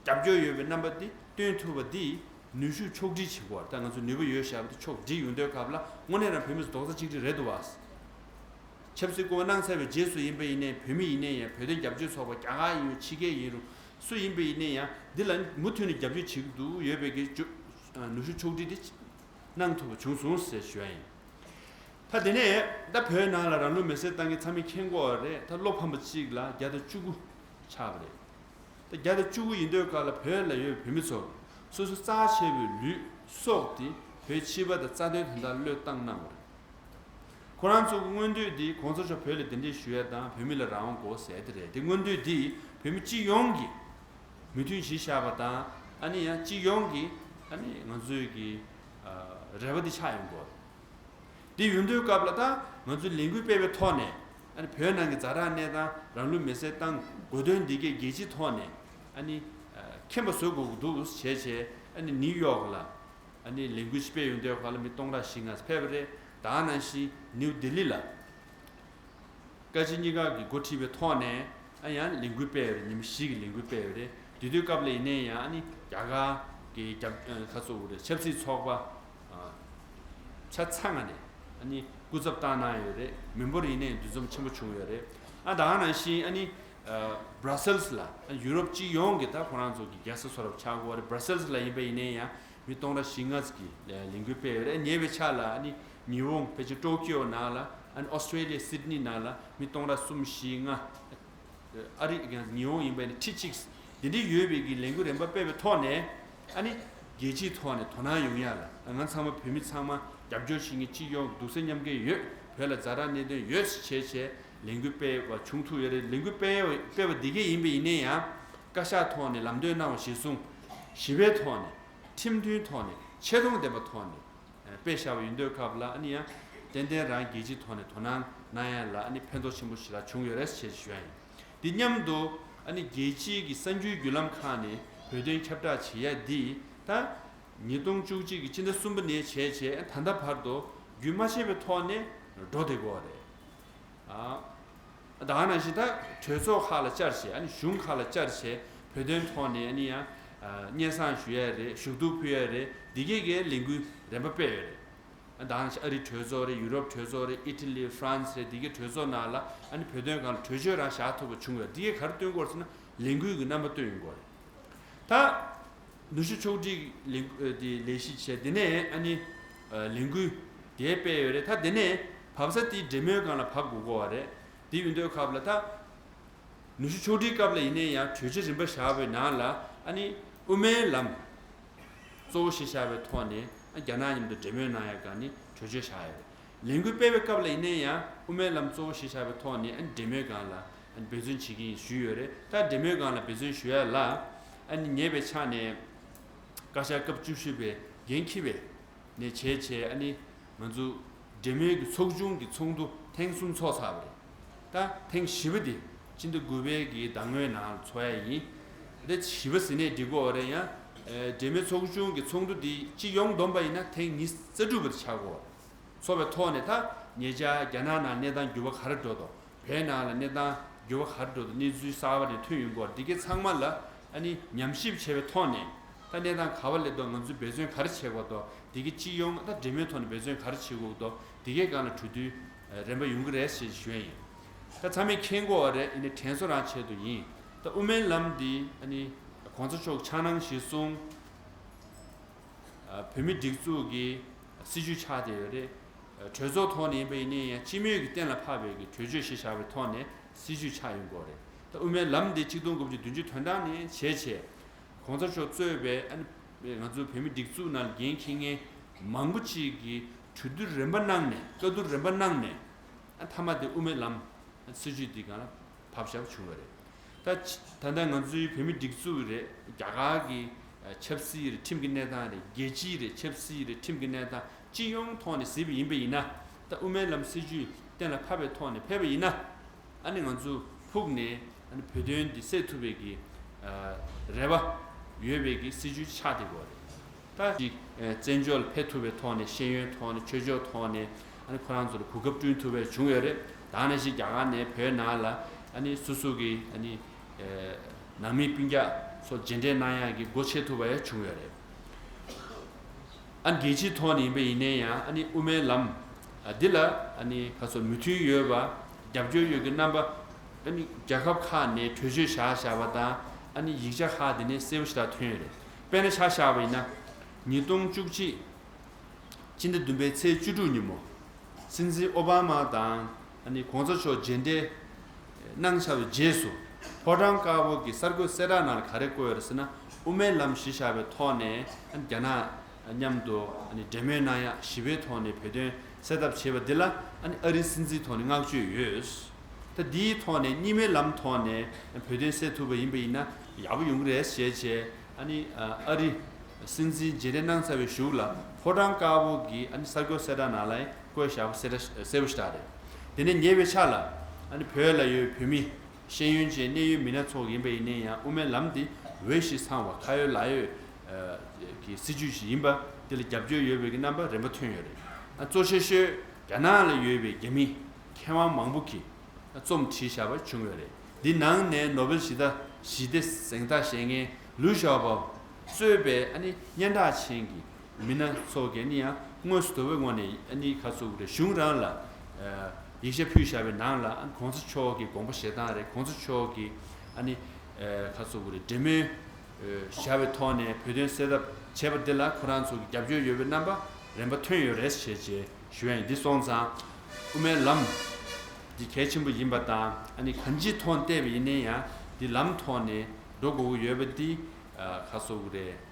རྒྱབ་སྐྱོར་ཡོད་པའི་རྣམ་པ་འདི་སྟོན་ཐུབ་པ་འདི་ནུས་ཤུགས་ཕྱོགས་སྒྲིག་བྱེད་དགོས། ད་ང་ཚོ་ནུས་པ་ཡོད་བཞག་པ་འདི་ཕྱོགས་སྒྲིག་ཡོང་དུས་སྐབས་ལ་དངོས་གནས་རང་བོད་མི་ཚོ་རྡོག་རྩ་གཅིག་སྒྲིལ་རེད་འདུག་བ། ཆབ་སྲིད་སྐུ་དབང་གནང་ཚར་བའི་རྗེས་སུ་ཡིན་པ་ཡིན་ནའི་བོད་མི་ཡིན་ནའི་ཡང་བོད་དོན་རྒྱབ་སྐྱོར་ཚོགས་པ་རྒྱ་གར་ཡིན་རུང་ཕྱི་རྒྱལ་ཡིན་རུང་སུ་ཡིན་པ་ཡིན་ནའི་ཡང་འདི་ལ་མུ་མཐུད་ནས་རྒྱབ་སྐྱོར་བྱེད་ཀྱི་འདུག་ཡོད་པའི་གི་ཇུ་ནུས་ཤུགས་ཕྱོགས་སྒྲིག་འདི་གནང་ཐུབ་པ་བྱུང་སོང་ཟེར་ཞུ་ཡ་ཡིན། ད་དེ་ནས་ད་བོད་ནང་ལ་རང་ལུས་མེར་སྲེག་བཏང་མཁན་ཚང་མས་མཁྱེན་གྱི་ཡོད་རེད། ད་བློ་ཕམ་པ་གཅིག་ལ་བརྒྱ་དང་བཅུ་དགུ་ཆགས་པ་རེད། ད་བརྒྱ་དང་བཅུ་དགུ་ཡིན་དུས་སྐབས་ལ་བོད་ལ་ཡོད་བོད་མི་ཚོ་སོ་སོ་རྩ་ཆེ་བའི་ལུས་སྲོག་དེ་བོད་སྤྱི་པ་དང་རྩ་དོན་དོན་དག་བློས་བཏང་གནང་བ་རེད། ཁོ་རང་ཚོ་གི་མངོན་འདོད་འདི་གོང་ས་མཆོག་བོད་ལ་གདན་འདྲེན་ཞུ་ཡ་དང་བོད་མི་ལ་རང་དབང་དགོས་ཟེར་དེ་རེད། དེ་མངོན་འདོད་འདི་བོད་མི་སྤྱི་ཡོངས་ཀྱི་མོས་མཐུན་གཞི་བཞག་པ་དང་ཨ་ནི་ཡང་སྤྱི་ཡོངས་ཀྱི་ཨ་ནི་ང་ཚོའི་གི་རེ་བ་འདི་ཆགས་ཡོང་དགོས། དེ་ཡོང་དུས་སྐབས་ལ་ད་ང་ཚོས་ལས་འགུལ་སྤེལ་བའི་ཐོག་ནས་ཨ་ནི་བོད་ནང་གི་ཛ་དྲག་གནས་སྟངས་རང་ལུས་མེར་སྲེག་བཏང་དགོས་དོན་འདི་གའི་རྒྱལ་སྤྱིའི་ཐོག་ནས་ཨ་ནི་མཁྱེན་པ་བཟོ་དགོས་ཀྱི་འདུག་ཟེར་བྱས་བྱས་ཨ་ནི་ནིའུ་ཡོག་ལ་ཨ་ནི་ལས་འགུལ་ཞིག་སྤེལ་ཡོང་དུས་སྐབས་ལ་མི་སྟོང་ཕྲག་བཞི་ལྔ་ཕེབས་པ་རེད། ད་ནང་བཞིན་ནིའུ་ལྡི་ལི་ལ་བཀའ་སྤྱི་གཉིས་ཀ་གིས་འགོ་ཁྲིད་པའི་ཐོག་ནས་ཨ་ཡང་ལས་འགུལ་སྤེལ་ཡོད་རེད། ཉི་མ་བཞི་གི་ལས་འགུལ་སྤེལ་ཡོད་རེད། དེ་དུས་སྐབས་ལ་ཡིན་ནའི་ཡང་ཨ་ནི་རྒྱ་གར་གྱི་རྒྱབ་ཁ་གཙོ་བོ་རེད། ཆབ་སྲིད་ཚོགས་པ་ཆ་ཚང་ང་ནས་ཨ་ནི་སྐུ་ཚབ་བཏང་གནང་ཡོད་རེད། མི་འབོར་ཡིན་ནའི་འདུ་འཛོམས་ཆེན་པོ་བྱུང་ཡོད་རེད། ཨ་ད་ག་ནང་བཞིན་ཨ་ནི་བྷ་ར་སེལ་སི་ལ་ཡུ་རོབ་སྤྱི་ཡོངས་ཀྱི་ད་ཁོ་རང་ཚོ་གི་རྒྱལ་ས་བཟོ་འདྲ་ཆགས་ཀྱི་ཡོད་རེད། བྷ་ར་སེལ་སི་ལ་ཡིན་པ་ཡིན་ནའི་ཡང་མི་སྟོང་ཕྲག་བཞི་ལྔ་ཙམ་གྱིས་ལས་ལས་འགུལ་སྤེལ་ཡོད་རེད། ཉེ་བའི་ཆར་ལ་ཨ་ནི་ཉི་ཧོང་ཕལ་ཆེར་ཊོ་ཀིའོ་ནང་ལ་ཨ་ནི་ཨོ་སི་ཊྲེ་ལི་ཡའི་སིད་ནི་ནང་ལ་མི་སྟོང་ཕྲག་གསུམ་བཞི་ལྔ་ཨ་རི་ཉི་ཧོང་ཡིན་པ་ནི་ཁྲི་གཅིག་འདི་འདྲའི་ཡོད་པའི་གི་ལས་འགུལ་རིམ་པ་སྤེལ་བའི་ཐོག་ནས་ཨ་ནི་རྒྱལ་སྤྱིའི་ཐོག་ནས་དོ་སྣང་ཡོང་ཡ་ལ་ང་ཚང་མ་བོད་མི་ཚང་མ་རྒྱབ་སྐྱོར་བྱེད་མཁན་སྤྱི་ཡོངས་སྡུག་བསྔལ་མཉམ་སྐྱེལ་ཡོད། བོད་ལ་ཛ་དྲག་གནད་དོན་ཡོད་ཅེས་བྱས་བྱས་ལས་འགུལ་སྤེལ་བ་བྱུང་ཐུབ་ཡོད་རེད། ལས་འགུལ་སྤེལ་བ་སྤེལ་བ་འདི་གས་ཡིན་པ་ཡིན་ནའི་ཡང་བཀའ་ཤག་ཐོག་ནས་ལམ་སྟོན་གནང་བ་གཞིར་བཟུང་ཞི་བའི་ཐོག་ནས། ཁྲིམས་མཐུན་ཐོག་ནས་ཆེ་མཐོང་ལྡན་པ་ཐོག་ནས་སྤེལ་བཞག་པ་ཡིན་དུས་སྐབས་ལ་ཨ་ནི་ཡང་ཏན་ཏན་རང་རྒྱལ་སྤྱིའི་ཐོག་ནས་དོ་སྣང་གནང་ཡ་ལ་ཨ་ནི་ཕན་ཐོགས་ཆེན་པོ་ཞིག་ལ་བྱུང་ཡོད་རེད་ཅེས་ཞུ་ཡ་ཡིན། འདི་མཉམ་དུ་ཨ་ནི་རྒྱལ་སྤྱིའི་གི་གསར་འགྱུར་བརྒྱུད་ལམ་ཁག་ནས་བོད་དོན་ཁྱབ་བསྒྲགས་བྱེད་ཡ་འདི་ད་ཉིས་སྟོང་བཅུ་གཅིག་གི་སྤྱི་ཟླ་གསུམ་པ་ནས་བྱས་བྱས་ད་ལྟ་བར་དུ་རྒྱུན་མ་ཆད་པའི་ཐོག་ནས་འགྲོ་བསྡད་ཀྱི་ཡོད་རེད། ཨ། ད་ག་ནང་བཞིན་ད་གྲོས་ཚོགས་ཁག་ལ་བཅར་བྱས་ཨ་ནི་གཞུང་ཁག་ལ་བཅར་བྱས་བོད་དོན་ཐོག་ནས་ཨ་ནི་ཡང་སྙན་སེང་ཞུ་ཡ་རེད། ཞུ་གཏུག་ཕུལ་ཡ་རེད། འདི་གས་ཀྱི་ལས་འགུལ་རིམ་པ་སྤེལ་ཡོད་རེད། ཨ། ད་ག་ནང་བཞིན་ཨ་རིའི་གྲོས་ཚོགས་རེད། ཡུ་རོབ་གྲོས་ཚོགས་རེད། ཨི་ཊ་ལི་ཧྥ་རན་སི་རེད། འདི་གས་གྲོས་ཚོགས་ནང་ལ་ཨ་ནི་བོད་དོན་སྒང་ལ་གྲོས་ཆོད་རང་བཞག་ཐུབ་པ་བྱུང་ཡོད། འདི་གས་ག་རེ་སྟོན་གྱི་ཡོད་རེད་ཟེར་ན་ལས་འགུལ་གྱི་རྣམ་པ་སྟོན་ཡོང་གི་ཡོད་རེད། ད་ནུབ་ཕྱོགས་ཕྱོགས་སྒྲིག་ལས་འགུལ་དེ་ལས་གཞི་བྱས། དེ་ནས་ཨ་ནི་ལས་འགུལ་དེ་སྤེལ་ཡོད་རེད། ད་དེ་ནས་བབས་ས་དེ་འབྲེལ་མོལ་སྒང་ལ་བབས་དགོས་ཀྱི་ཡོད་རེད། དེ་ཡིན་དུས་སྐབས་ལ་ད་ནུབ་ཕྱོགས་ཕྱོགས་སྒྲིག་སྐབས་ལ་ཡིན་ན་ཡང་གྲོས་ཆོད་རིམ་པ་བཞག་པའི་ནང་ལ་ཨ་ནི་དབུ་མའི་ལམ་གཙོ་བོ་གཞི་བཞག་པའི་ཐོག་ནས་རྒྱ་ནག་མཉམ་དུ་འབྲེལ་མོལ་གནང་ཡ་སྒང་ནས་གྲོས་ཆོད་བཞག་ཡོད་རེད། ལས་འགུལ་སྤེལ་བའི་སྐབས་ལ་ཡིན་ན་ཡང་དབུ་མའི་ལམ་གཙོ་བོ་གཞི་བཞག་པའི་ཐོག་ནས་འབྲེལ་མོལ་སྒང་ལ་འབད་བརྩོན་བྱེད་ཀྱི་ཡིན་ཞུས་ཡོད་རེད། ད་འབྲེལ་མོལ་སྒང་ལ་འབད་བརྩོན་ཞུ་ཡ་ལ་ཨ་ནི་ཉེ་བའི་ཆ་ནས་བཀའ་ཤག་སྐབས་བཅུ་བཞི་པའི་འགན་འཁྱེར་བའི་ནས་བྱས་བྱས་ཨ་ནི་ང་ཚོ་འབྲེལ་མོལ་གྱི་ཚོགས་ཆུང་གི་ཚོགས་འདུ་ཐེངས་གསུམ་ཚོགས་ཚར་བ་རེད། ད་ཐེངས་བཞི་པ་དེ་སྤྱི་ཟླ་དགུ་པའི་གི་ཟླ་སྔོན་ནང་ཚོགས་ཡ་ཡིན། ད་བཞི་པ་ཟེར་ནས་འགྲིག་གི་ཡོད་རེད། ཡང་འབྲེལ་མོལ་ཚོགས་ཆུང་གི་ཚོགས་འདུ་དེ་སྤྱི་ཡོངས་བསྡོམས་པ་ཡིན་ན་ཐེངས་ཉི་ཤུ་རྩ་དྲུག་པ་དེ་ཆགས་ཀྱི་ཡོད་རེད། ཚོགས་པའི་ཐོག་ནས་ད་ཉེ་ཆར་རྒྱ་ནག་ནང་གནས་སྟངས་འགྱུར་བ་ག་རེ་འགྲོ་འདུག་བོད་ནང་ལ་གནས་སྟངས་འགྱུར་བ་ག་རེ་འགྲོ་འདུག་གནས་ཚུལ་གསར་པ་རེ་ཐོན་ཡོང་གི་ཡོད་རེད། འདི་གའི་ཚང་མ་ལ་ཨ་ནི་ཉམས་ཞིབ་བྱས་པའི་ཐོག་ནས་ད་གནས་སྟངས་ག་པར་སླེབས་འདུག་ང་ཚོས་འབད་བརྩོན་ག་རེ་བྱེད་དགོས་འདུག་འདི་གའི་སྤྱི་ཡོངས་ད་འབྲེལ་མོལ་ཐོག་ནས་འབད་བརྩོན་ག་རེ་བྱེད་དགོས་འདུག་འདི་གའི་སྒང་ལ་གྲོས་བསྡུར་རིམ་པ་ཡོང་གི་རེད་ཞེས་ཞུ་ཡ་ཡིན། ད་ཚང་མས་མཁྱེན་གྱི་ཡོད་རེད། ཡིན་ནའི་དྲན་གསོ་རང་ཆེད་དུ་ཡིན། ད་དབུ་མའི་ལམ་འདི་ཨ་ནི་གོང་ས་མཆོག་ཕྱག་ནང་གཞི་བཟུང་བོད་མི་སྒྲིག་འཛུགས་ཀྱི་སྲིད་བྱུས་ཆགས་བསྡད་ཡོད་རེད། གྲོས་ཚོགས་ཐོག་ནས་ཡིན་པ་ཡིན་ན་ཡང་སྤྱི་མོས་ཀྱིས་གཏན་ལ་ཕབ་པའི་གི་གྲོས་ཆོད་གཞི་བཞག་པའི་ཐོག་ནས་སྲིད་བྱུས་ཆགས་ཡོང་གི་ཡོད་རེད། ད་དབུ་མའི་ལམ་འདི་ཆིག་སྟོང་དགུ་བརྒྱ་བདུན་ཅུ་དོན་གྲངས་ནས་བྱས་བྱས་གོང་ས་མཆོག་གཙོས་པའི་ཨ་ནི་ང་ཚོ་བོད་མི་སྒྲིག་འཛུགས་ནང་འགན་འཁྱེར་མཁན་མང་པོ་ཅིག་གིས་གྲོས་བསྡུར་རིམ་པ་གནང་ནས་བཀའ་བསྡུར་རིམ་པ་གནང་ནས་ཨ་མཐའ་མ་དེ་དབུ་མའི་ལམ་སྲིད་བྱུས་འདི་སྒང་ལ་ཕབ་བཞག་བྱུང་བ་རེད། ད་ད་ལྟ་ང་ཚོའི་བོད་མི་སྒྲིག་འཛུགས་རེད། རྒྱ་གར་གྱི་ཆབ་སྲིད་རེད། ཁྲིམས་ཀྱི་གནས་སྟངས་རེད། རྒྱལ་སྤྱི་རེད། ཆབ་སྲིད་རེད། ཁྲིམས་ཀྱི་གནས་སྟངས་སྤྱི་ཡོངས་ཐོག་ནས་གཟིགས་པ་ཡིན་པ་ཡིན་ན་ད་དབུ་མའི་ལམ་སྲིད་བྱུས་གཏན་ལ་ཕབ་པའི་ཐོག་ནས་ཕེབས་པ་ཡིན་ན་ཨ་ནི་ང་ཚོ་ཕུགས་ནས་ཨ་ནི་བོད་དོན་འདི་སེལ་ཐུབ་པའི་གི་རེ་བ་ཡོད་པའི་གི་སྲིད་བྱུས་ཆགས་བསྡད་ཀྱི་ཡོད་རེད། ད་ཅིག་བཙན་བྱོལ་ལ་ཕེབས་ཐུབ་པའི་ཐོག་ནས་ཤེས་ཡོན་ཐོག་ནས་ཆོས་ཕྱོགས་ཐོག་ནས་ཨ་ནི་ཁོ་རང་ཚོ་ལ་གོ་སྐབས་བསྐྲུན་ཐུབ་པ་བྱུང་ཡོད་རེད། ད་ནང་བཞིན་རྒྱ་གར་ནས་བོད་ནང་ལ་ཨ་ནི་སོ་སོ་གི་ཨ་ནི་ནང་མི་སྤུན་ཀྱག་ཚོ་མཇལ་འཕྲད་གནང་ཡག་གི་སྒོ་ཕྱེ་ཐུབ་པ་ཡང་བྱུང་ཡོད་རེད། ཨ་ནི་རྒྱལ་སྤྱིའི་ཐོག་ནས་ཡིན་པ་ཡིན་ནའི་ཡང་ཨ་ནི་དབུ་མའི་ལམ་འདི་ལ་ཨ་ནི་ཁ་སོ་མོས་མཐུན་ཡོད་པ་རྒྱབ་སྐྱོར་ཡོད་ཀྱི་རྣམ་པ་ཨ་ནི་རྒྱལ་ཁབ་ཁག་ནས་གྲོས་ཆོད་བཞག་བཞག་པ་དང་ཨ་ནི་ཡིག་ཆ་ཁག་དེ་ནས་གསལ་པོ་ཞེ་དྲག་ཐོན་ཡོད་རེད། དཔེར་ན་ཆ་བཞག་པ་ཡིན་ན་ཉིས་སྟོང་བཅུ་གཅིག་སྤྱི་ཟླ་བདུན་པའི་ཚེས་བཅུ་དྲུག་ཉིན་མོ་སྲིད་འཛིན་ཨོ་བྷ་མ་དང་ཨ་ནི་གོང་ས་མཆོག་མཇལ་འཕྲད་གནང་ཚར་བའི་རྗེས་སུ་ཕོ་བྲང་དཀར་པོ་གི་གསར་འགོད་གསལ་བསྒྲགས་ནང་ལ་ག་རེ་བཀོད་ཡོད་རེད་ཟེར་ན། དབུ་མའི་ལམ་གཞི་བཞག་པའི་ཐོག་ནས་ཨ་ནི་རྒྱ་ནག་མཉམ་དུ་ཨ་ནི་འབྲེལ་མོལ་གནང་ཡག་ཞི་བའི་ཐོག་ནས་བོད་དོན་སེལ་ཐབས་བྱས་པ་འདི་ལ་ཨ་ནི་ཨ་རིའི་སྲིད་འཛིན་ཐོག་ནས་བསྔགས་བརྗོད་ཡོད། ད་འདིའི་ཐོག་ནས་གཉིས་སྨན་ལམ་ཐོག་ནས་བོད་དོན་སེལ་ཐུབ་པ་ཡིན་པ་ཡིན་ན་ཡག་པོ་ཡོང་གི་རེད་ཞེས་བྱས། ཨ་ནི་ཨ་རི་སྲིད་འཛིན་མཇལ་འཕྲད་གནང་ཚར་བའི་གཞུག་ལ་ཕོ་བྲང་དཀར་པོ་གི་ཨ་ནི་གསར་འགོད་གསལ་བསྒྲགས་ནང་ལ་བཀོད་བཞག་པ་གསལ་བསྒྲགས་གསལ་པོ་ཞིག་རེད། དེ་ནས་ཉེ་བའི་ཆར་ལ་ཨ་ནི་བོད་ལ་ཡོད་བོད་མི་ཤེས་ཡོན་ཅན་གནད་ཡོད་མི་སྣ་ཚོ་ཡིན་པ་ཡིན་ན་ཡང་དབུ་མའི་ལམ་འདི་འོས་ཤིང་འཚམ་པ་ཁ་ཡོད་ལག་ཡོད་ཀྱི་སྲིད་ཇུས་ཤིག་ཡིན་པ་འདི་ལ་རྒྱབ་སྐྱོར་ཡོད་པའི་གི་རྣམ་པ་རིམ་པ་ཐོན་ཡོད་རེད། ཨ་གཙོ་ཆེ་ཤོས་རྒྱ་ནག་ལ་ཡོད་པའི་རྒྱ་མི་མཁས་དབང་མང་པོ་གིས་རྩོམ་བྲིས་བཞག་པ་བྱུང་ཡོད་རེད། འདི་ནང་ནས་ནོ་བེལ་ཞི་བདེ་ཞི་བདེ་གཟེངས་རྟགས་བཞེས་མཁན་ལུའུ་ཞའོ་པོ་གཙོས་པའི་ཨ་ནི་སྙན་གྲགས་ཅན་གྱི་མི་སྣ་ཚོ་གིས་ནི་ཡང་དངོས་སུ་དོ་བའི་ངོས་ནས་ཨ་ནི་ཁ་ཚུགས་རེ་གཞུང་རང་ལ་ཡིག་ཆ་ཕུལ་བཞག་པའི་ནང་ལ་ཨ་ནི་གོང་ས་མཆོག་གི་དགོངས་པ་བཞེས་སྟངས་རེད། གོང་ས་མཆོག་གི་ཨ་ནི་ཁ་ཚུགས་རེ་འབྲེལ་མོལ་བཞག་པའི་ཐོག་ནས་བོད་དོན་སེལ་ཐབས་བྱས་པ་འདི་ལ་ཁོ་རང་ཚོ་གི་རྒྱབ་སྐྱོར་ཡོད་པའི་རྣམ་པ་རིམ་པ་ཐོན་ཡོད་རེད་ཞེས་བྱས་ཞུ་ཡ་ཡིན། འདི་སོང་ཙང་དབུ་མའི་ལམ་འདི་གལ་ཆེན་པོ་ཡིན་པ་དང་ཨ་ནི་གང་ཅིའི་ཐོག་བལྟས་པ་ཡིན་ན་ཡང་འདི་ལམ་ཐོག་ནས་འགྲོ་དགོས་ཀྱི་ཡོད་པ་འདི་ཁ་གསོ་གི་རེད།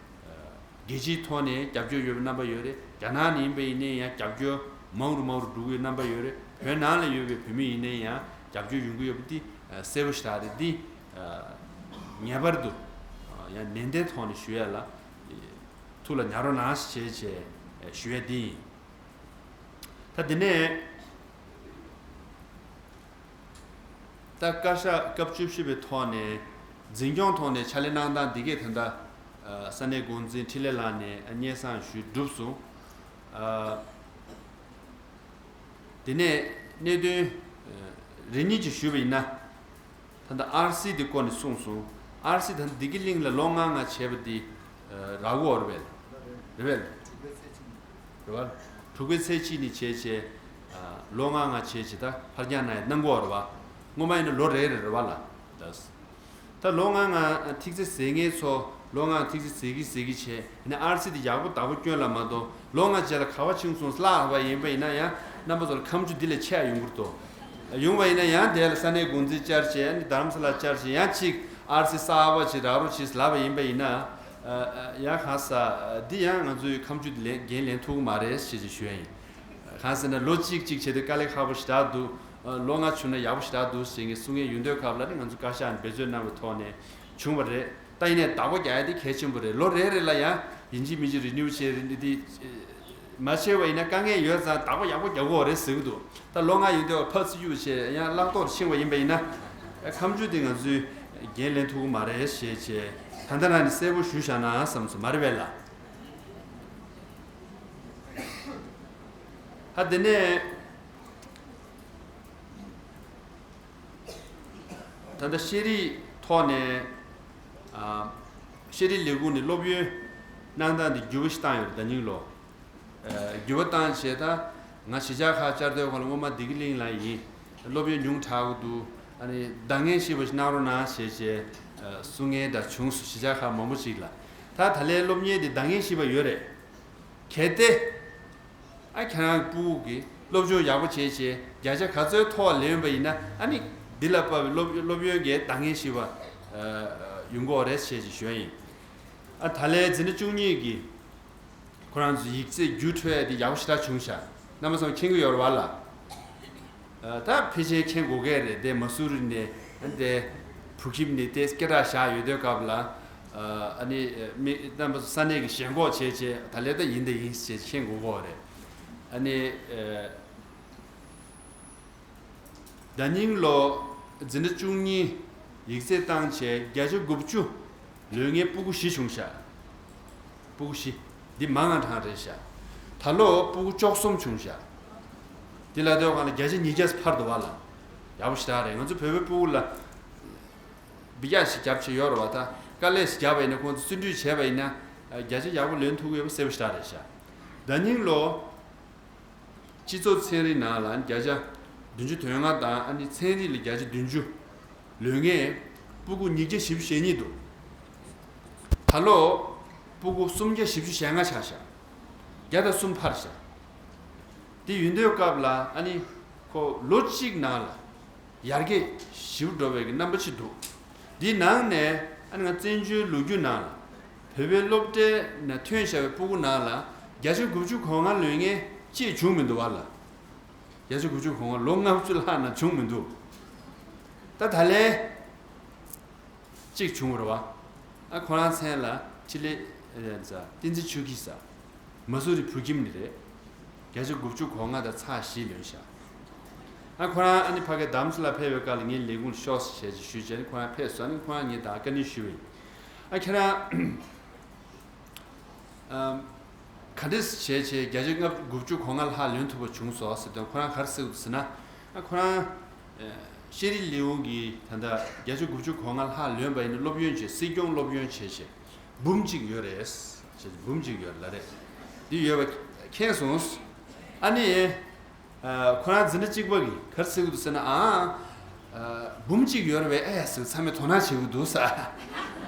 རྒྱལ་སྤྱིའི་ཐོག་ནས་རྒྱབ་སྐྱོར་ཡོད་པའི་རྣམ་པ་ཡོད་རེད། རྒྱ་ནག་ནས་ཡིན་པ་ཡིན་ན་ཡང་རྒྱབ་སྐྱོར་མང་རུ་མང་རུ་འགྲོ་གི་ཡོད་རྣམ་པ་ཡོད་རེད། བོད་ནང་ལ་ཡོད་པའི་བོད་མི་ཡིན་ན་ཡང་རྒྱབ་སྐྱོར་ཡོང་གི་ཡོད་པ་འདི་གསལ་པོ་ཞེ་དྲག་རེད། འདི་ངེས་པར་དུ་ཡང་ནན་ཏན་ཐོག་ནས་ཞུ་ཡ་ལ་ ཐུགས་ལ་ཉར་རོགས་གནང་ཞེས་བྱས་ཞུ་ཡས་འདི་ཡིན། ད་འདི་ནས་ད་བཀའ་ཤག་སྐབས་བཅུ་བཞི་པའི་ཐོག་ནས་འཛིན་སྐྱོང་ཐོག་ནས་ཕྱག་ལས་གནང་སྟངས་འདི་གས་ད་ལྟ་ས་གནས་འགོ་འཛིན་འཕྲིན་ལས་ལགས་ནས་སྙན་སེང་ཞུས་གྲུབ་སོང་། དེ་ནས་གནད་དོན་རེ་གཉིས་ཅིག་ཞུས་པ་ཡིན་ན། ད་ལྟ་ཨར་སི་དེ་སྐོར་ནས་གསུངས་སོང་། ཨར་སི་ད་ལྟ་བདེ་སྐྱིད་གླིང་ལ་ལོ་ལྔ་ལྔ་བྱས་པ་དེ་རག་གོ་རེད་པས། རེད་པས། རེད་པ། དྲུག་པའི་ཚེས་གཅིག་ནས་བྱས་བྱས་ལོ་ལྔ་ལྔ་བྱས་བྱས་ད་ཕར་འགྱངས་གནང་ཡ་གནང་གོ་རེད་པ། སྔོན་མ་ཡིན་ན་ལོ་རེ་རེ་རེད་པ་ལ། ད་ད་ལོ་ལྔ་ལྔ་ཐིག་ཚེ་ཟེར་མཁན་ཚོ་ལོ་ལྔ་ཐིག་ཚེ་ཟེར་གི་ཟེར་གི་བྱས་ནས་ཨར་སི་དེ་ཡག་པོ་བདག་པོ་སྐྱོན་ལ་མ་གཏོགས་ལོ་ལྔ་རྗེས་ལ་ག་པར་ཕྱིན་སོང་ལབ་པ་ཡིན་པ་ཡིན་ན་ཡང་རྣམ་པ་ཚོ་ལ་ཁ་མཆུ་འདི་ལས་ཆེ་ཡ་ཡོང་གི་རེད་དོ། ཡོང་བ་ཡིན་ན་ཡང་དེ་ལ་ས་གནས་འགོ་འཛིན་བཅར་བྱས་ཨ་ནི་རྡ་རམ་ས་ལ་བཅར་བྱས་ཡང་གཅིག་ཨར་སི་གསར་པ་ཅིག་རག་རོགས་བྱེད་ལབ་པ་ཡིན་པ་ཡིན་ན། ཡང་གང་ཟག་འདི་ཡང་ང་ཚོའི་ཁ་མཆུ་འདི་ལེན་འགན་ལེན་ཐུབ་ཀྱི་མ་རེད་ཞེས་ཅིག་ཞུ་ཡ་ཡིན། གང་ཟེར་ན་ལོ་གཅིག་གཅིག་བྱས་ཏེ་དཀའ་ལས་ཁག་པོ་ཞེ་དྲག་འདུག་ལོ་ལྔ་བྱུང་ན་ཡག་པོ་ཞེ་དྲག་འདུག་ཟེར་མཁན་གསུང་མཁན་ཡོང་དུས་སྐབས་ལ་ནི་ང་ཚོ་བཀའ་ཤག་ནས་འབད་བརྩོན་གནང་བའི་ཐོག་ནས་བྱུང་བ་རེད། ད་ཡིན་ནའི་བདག་པོ་རྒྱག་ཡ་དེ་གལ་ཆེན་པོ་རེད། ལོ་རེ་རེ་ལ་ཡང་ཡིན་གཅིག་མིན་གཅིག་རི་ནིའུ་བྱས་རེད་འདི་འདི་མ་བྱས་པ་ཡིན་ན་དཀའ་ངལ་ཡོད་ཙང་བདག་པོ་ཡག་པོ་རྒྱག་དགོས་རེད་ཟེར་གི་འདུག་ད་ལོ་ལྔ་ཡོང་དུས་ཕར་ཚུར་གཡུག་བྱས་ཡང་བརླག་ཐོག་ཕྱིན་པ་ཡིན་པ་ཡིན་ན་ཁ་མཆུ་དེ་ང་ཚོས་འགན་ལེན་ཐུབ་ཀྱི་མ་རེད་ཞེས་བྱས་ད་ལྟ་ན་ནི་གསལ་པོ་ཞུས་བཞག་ན་བསམ་སོང་། མ་རེད་པས་ལ། ད་དེ་ནས་ད་ལྟ་ཤེས་རིག་ཐོག་ནས་ཨ། ཤེས་རིག་ལས་ཁུངས་ནས་སློབ་ཡོན་གནང་སྟངས་འདི་འགྱུར་བ་ཞིག་བཏང་ཡོད་རེད། ད་ནིང་ལོ་ཨ། འགྱུར་བ་བཏང་བྱས་ད་ང་གཞིས་ཆགས་ཁག་བཅར་དུས་སྒང་ལ་སྔོན་མ་བདེ་སྐྱིད་གླིང་ལ་ཡིན། སློབ་ཡོན་ཉུང་དྲགས་ཀྱི་འདུག་ཨ་ནི་འདང་ངེས་ཤེས་པ་ཞིག་གནང་རོགས་གནང་ཞེས་བྱས་ཨ། གསུང་མཁན་འདྲ་བྱུང་སོང་། གཞིས་ཆགས་ཁག་མང་པོ་ཞིག་ལ། ད་ད་ལན་སློབ་གཉེར་འདི་འདང་ངེས་ཤེས་པ་ཡོད་རེད། གལ་ཏེ། ཨ་ཁྱེད་རང་གི་སྤུ་གུ་གིས་སློབ་སྦྱོང་ཡག་པོ་བྱས་བྱས་བརྒྱ་ཆ་ག་ཚོད་ཐོག་ལེན་པ་ཡིན་ན་ཨ་ནི་འདི་ལ་དཔག་པའི་སློབ་སློབ་ཡོན་གྱི་འདང་ངེས་ཤེས་པ་ཡོང་གི་རེད་ཞེས་ཞུ་ཡ་ཡིན། ཨ་ད་ལན་འཛིན་གྲྭ་བཅུ་གཉིས་ཀྱི་ཁོ་རང་ཚོ་ཡིག་ཚད་བརྒྱུད་འཕྲོད་ཡ་དེ་ཡག་པོ་ཞེ་དྲག་བྱུང་ཤག་རྣམ་པ་ཚོ་མཁྱེན་གྱི་ཡོད་རེད་པ་ལ། ད་ཕལ་ཆེར་མཁྱེན་དགོས་ཀྱི་རེད་དེ། མ་སུ་རི་ནས་དེ་བུ་ཁྱིམ་ནས་དེ་སྐད་གྲགས་བཞག་ཡོད་དུས་སྐབས་ལ། ཨ་ནི་མི་རྣམ་པ་ཚོ་ས་གནས་ཀྱི་ཞེན་ཁོག་བྱས་བྱས་ད་ལས་ད་ཡིན་ད་ཡིན་ཞེས་མཁྱེན་དགོས་ཀྱི་རེད། ཨ་ནི་ཟླ་ཉིན་ལོ་འཛིན་གྲྭ་བཅུ་གཉིས་ཡིག་ཚད་བཏང་བྱས་བརྒྱ་ཆ་དགུ་བཅུ་ལོན་མཁན་སྤུ་གུ་བཞི་བྱུང་ཤག་སྤུ་གུ་བཞི། འདི་མང་ང་གྲངས་རེད་ཤག་ད་ལོ་སྤུ་གུ་བཅུ་གསུམ་བྱུང་ཤག་འདི་ལ་དེ་བ་གང་ལ་བརྒྱ་ཆ་ཉིས་བརྒྱ་ཕར་འདུག་བ་ལ། ཡག་པོ་ཞེ་དྲག་རེད། ང་ཚོ་བོད་པའི་སྤུ་གུ་ལ་འབུད་རྒྱག་ཞིག་རྒྱབ་བྱས་ཡོད་རེད་བ། ད་དཀའ་ལས་ཞིག་རྒྱབ་པ་ཡིན་ན་ཁོང་ཚོ་བརྩོན་འགྲུས་བྱས་པ་ཡིན་ན་བརྒྱ་ཆ་ཡག་པོ་ལོན་ཐུབ་ཀྱི་ཡོད་པ་གསལ་པོ་ཞེ་དྲག་རེད་ཤག་ཟླ་ཉིན་ལོ། སྤྱི་ཚོགས་ཚན་རིག་ནང་ལ་བརྒྱ་ཆ་བདུན་ཅུ་དོན་ལྔ་དང་ཨ་ནི་ཚན་རིག་ལ་བརྒྱ་ཆ་བདུན་ཅུ་ལོན་མཁན་སྤུ་གུ་ཉིས་བརྒྱ་བཞི་བཅུ་ཞེ་གཉིས་འདུག་ད་ལོ་སྤུ་གུ་སུམ་བརྒྱ་བཞི་བཅུ་ཞེ་ལྔ་ཆགས་ཤག་བརྒྱ་དང་གསུམ་འཕར་ཤག་དེ་ཡིན་དུས་སྐབས་ལ་ཨ་ནི་ཁོ་ལོ་གཅིག་ནང་ལ་ཡར་རྒྱས་ཞེ་པོ་འགྲོ་བའི་གི་རྣམ་པ་ཅིག་འདུག་འདིའི་ནང་ནས་ཨ་ནི་ང་བཙན་བྱོལ་ལོ་རྒྱུས་ནང་ལ་བོད་པའི་སློབ་གྲྭའི་ནང་ཐོན་བཞག་པའི་སྤུ་གུ་ནང་ལ་བརྒྱ་ཆ་དགུ་བཅུ་གོ་ལྔ་ལོན་མཁན་གཅིག་བྱུང་མི་འདུག་བ་ལ། བརྒྱ་ཆ་དགུ་བཅུ་གོ་ལྔ་ལོ་ལྔ་བཅུ་ལྷག་ན་བྱུང་མི་འདུག་ད་ད་ལན་གཅིག་བྱུང་བ་རེད་བ། ཨ་ཁོ་རང་མཚན་ལ་ཕྲིན་ལས་ཨ་ཟ་བསྟན་འཛིན་ཆོས་སྐྱིད་ཟེར། མ་སུ་རི་བུ་ཁྱིམ་ནས་རེད། བརྒྱ་ཆ་དགུ་བཅུ་གོ་ལྔ་དང་ཚེག་བཞི་ལོན་ཤག་ཨ་ཁོ་རང་ཨ་ནི་ཕ་གི་རྡ་རམ་ས་ལ་ཕེབས་པའི་སྐབས་ལ་ངའི་ལས་ཁུངས་ལ་ཤོག་ཟེར་བྱས་ཅིག་ཞུས་བྱས་ནས་ཁོ་རང་ཕེབས་སོང་། ཨ་ནི་ཁོ་རང་ངས་ད་བཀའ་འདྲི་ཞུས་པ་ཡིན། ཨ་ཁྱེད་རང་ཨམ། ག་འདྲས་བྱས་བྱས་བརྒྱ་ཆ་ལྔ་དགུ་བཅུ་གོ་ལྔ་ལྷག་ལོན་ཐུབ་པ་བྱུང་སོང་ཟེར་དུས་ཁོ་རང་ག་རེ་ཟེར་གྱི་འདུག་ཟེར་ན། ཨ་ཁོ་རང་ཨ་ཤེས་རིག་ལས་ཁུངས་ཀྱི་ད་ལྟ་བརྒྱ་ཆ་དགུ་བཅུ་གོ་ལྔ་ལྷག་ལོན་པ་ཡིན་ན་སློབ་ཡོན་བྱས་སྲིད་སྐྱོང་སློབ་ཡོན་བྱས་བྱས་འབུམ་གཅིག་ཡོད་རེད། བྱས་འབུམ་གཅིག་ཡོད་ལ་རེད། འདི་ཡོད་པ་མཁྱེན་སོང་། ཨ་ནི། ཨ་ཁོ་རང་འཛིན་གྲྭ་གཅིག་པ་གིས་ག་རེ་ཟེར་གྱི་འདུག་ཟེར་ན། ཨ་ཨ་འབུམ་གཅིག་ཡོད་རེད་པས། ཨེ་ཟེར་ཚང་མས་དོ་སྣང་བྱེད་ཀྱི་འདུག་ཟེར།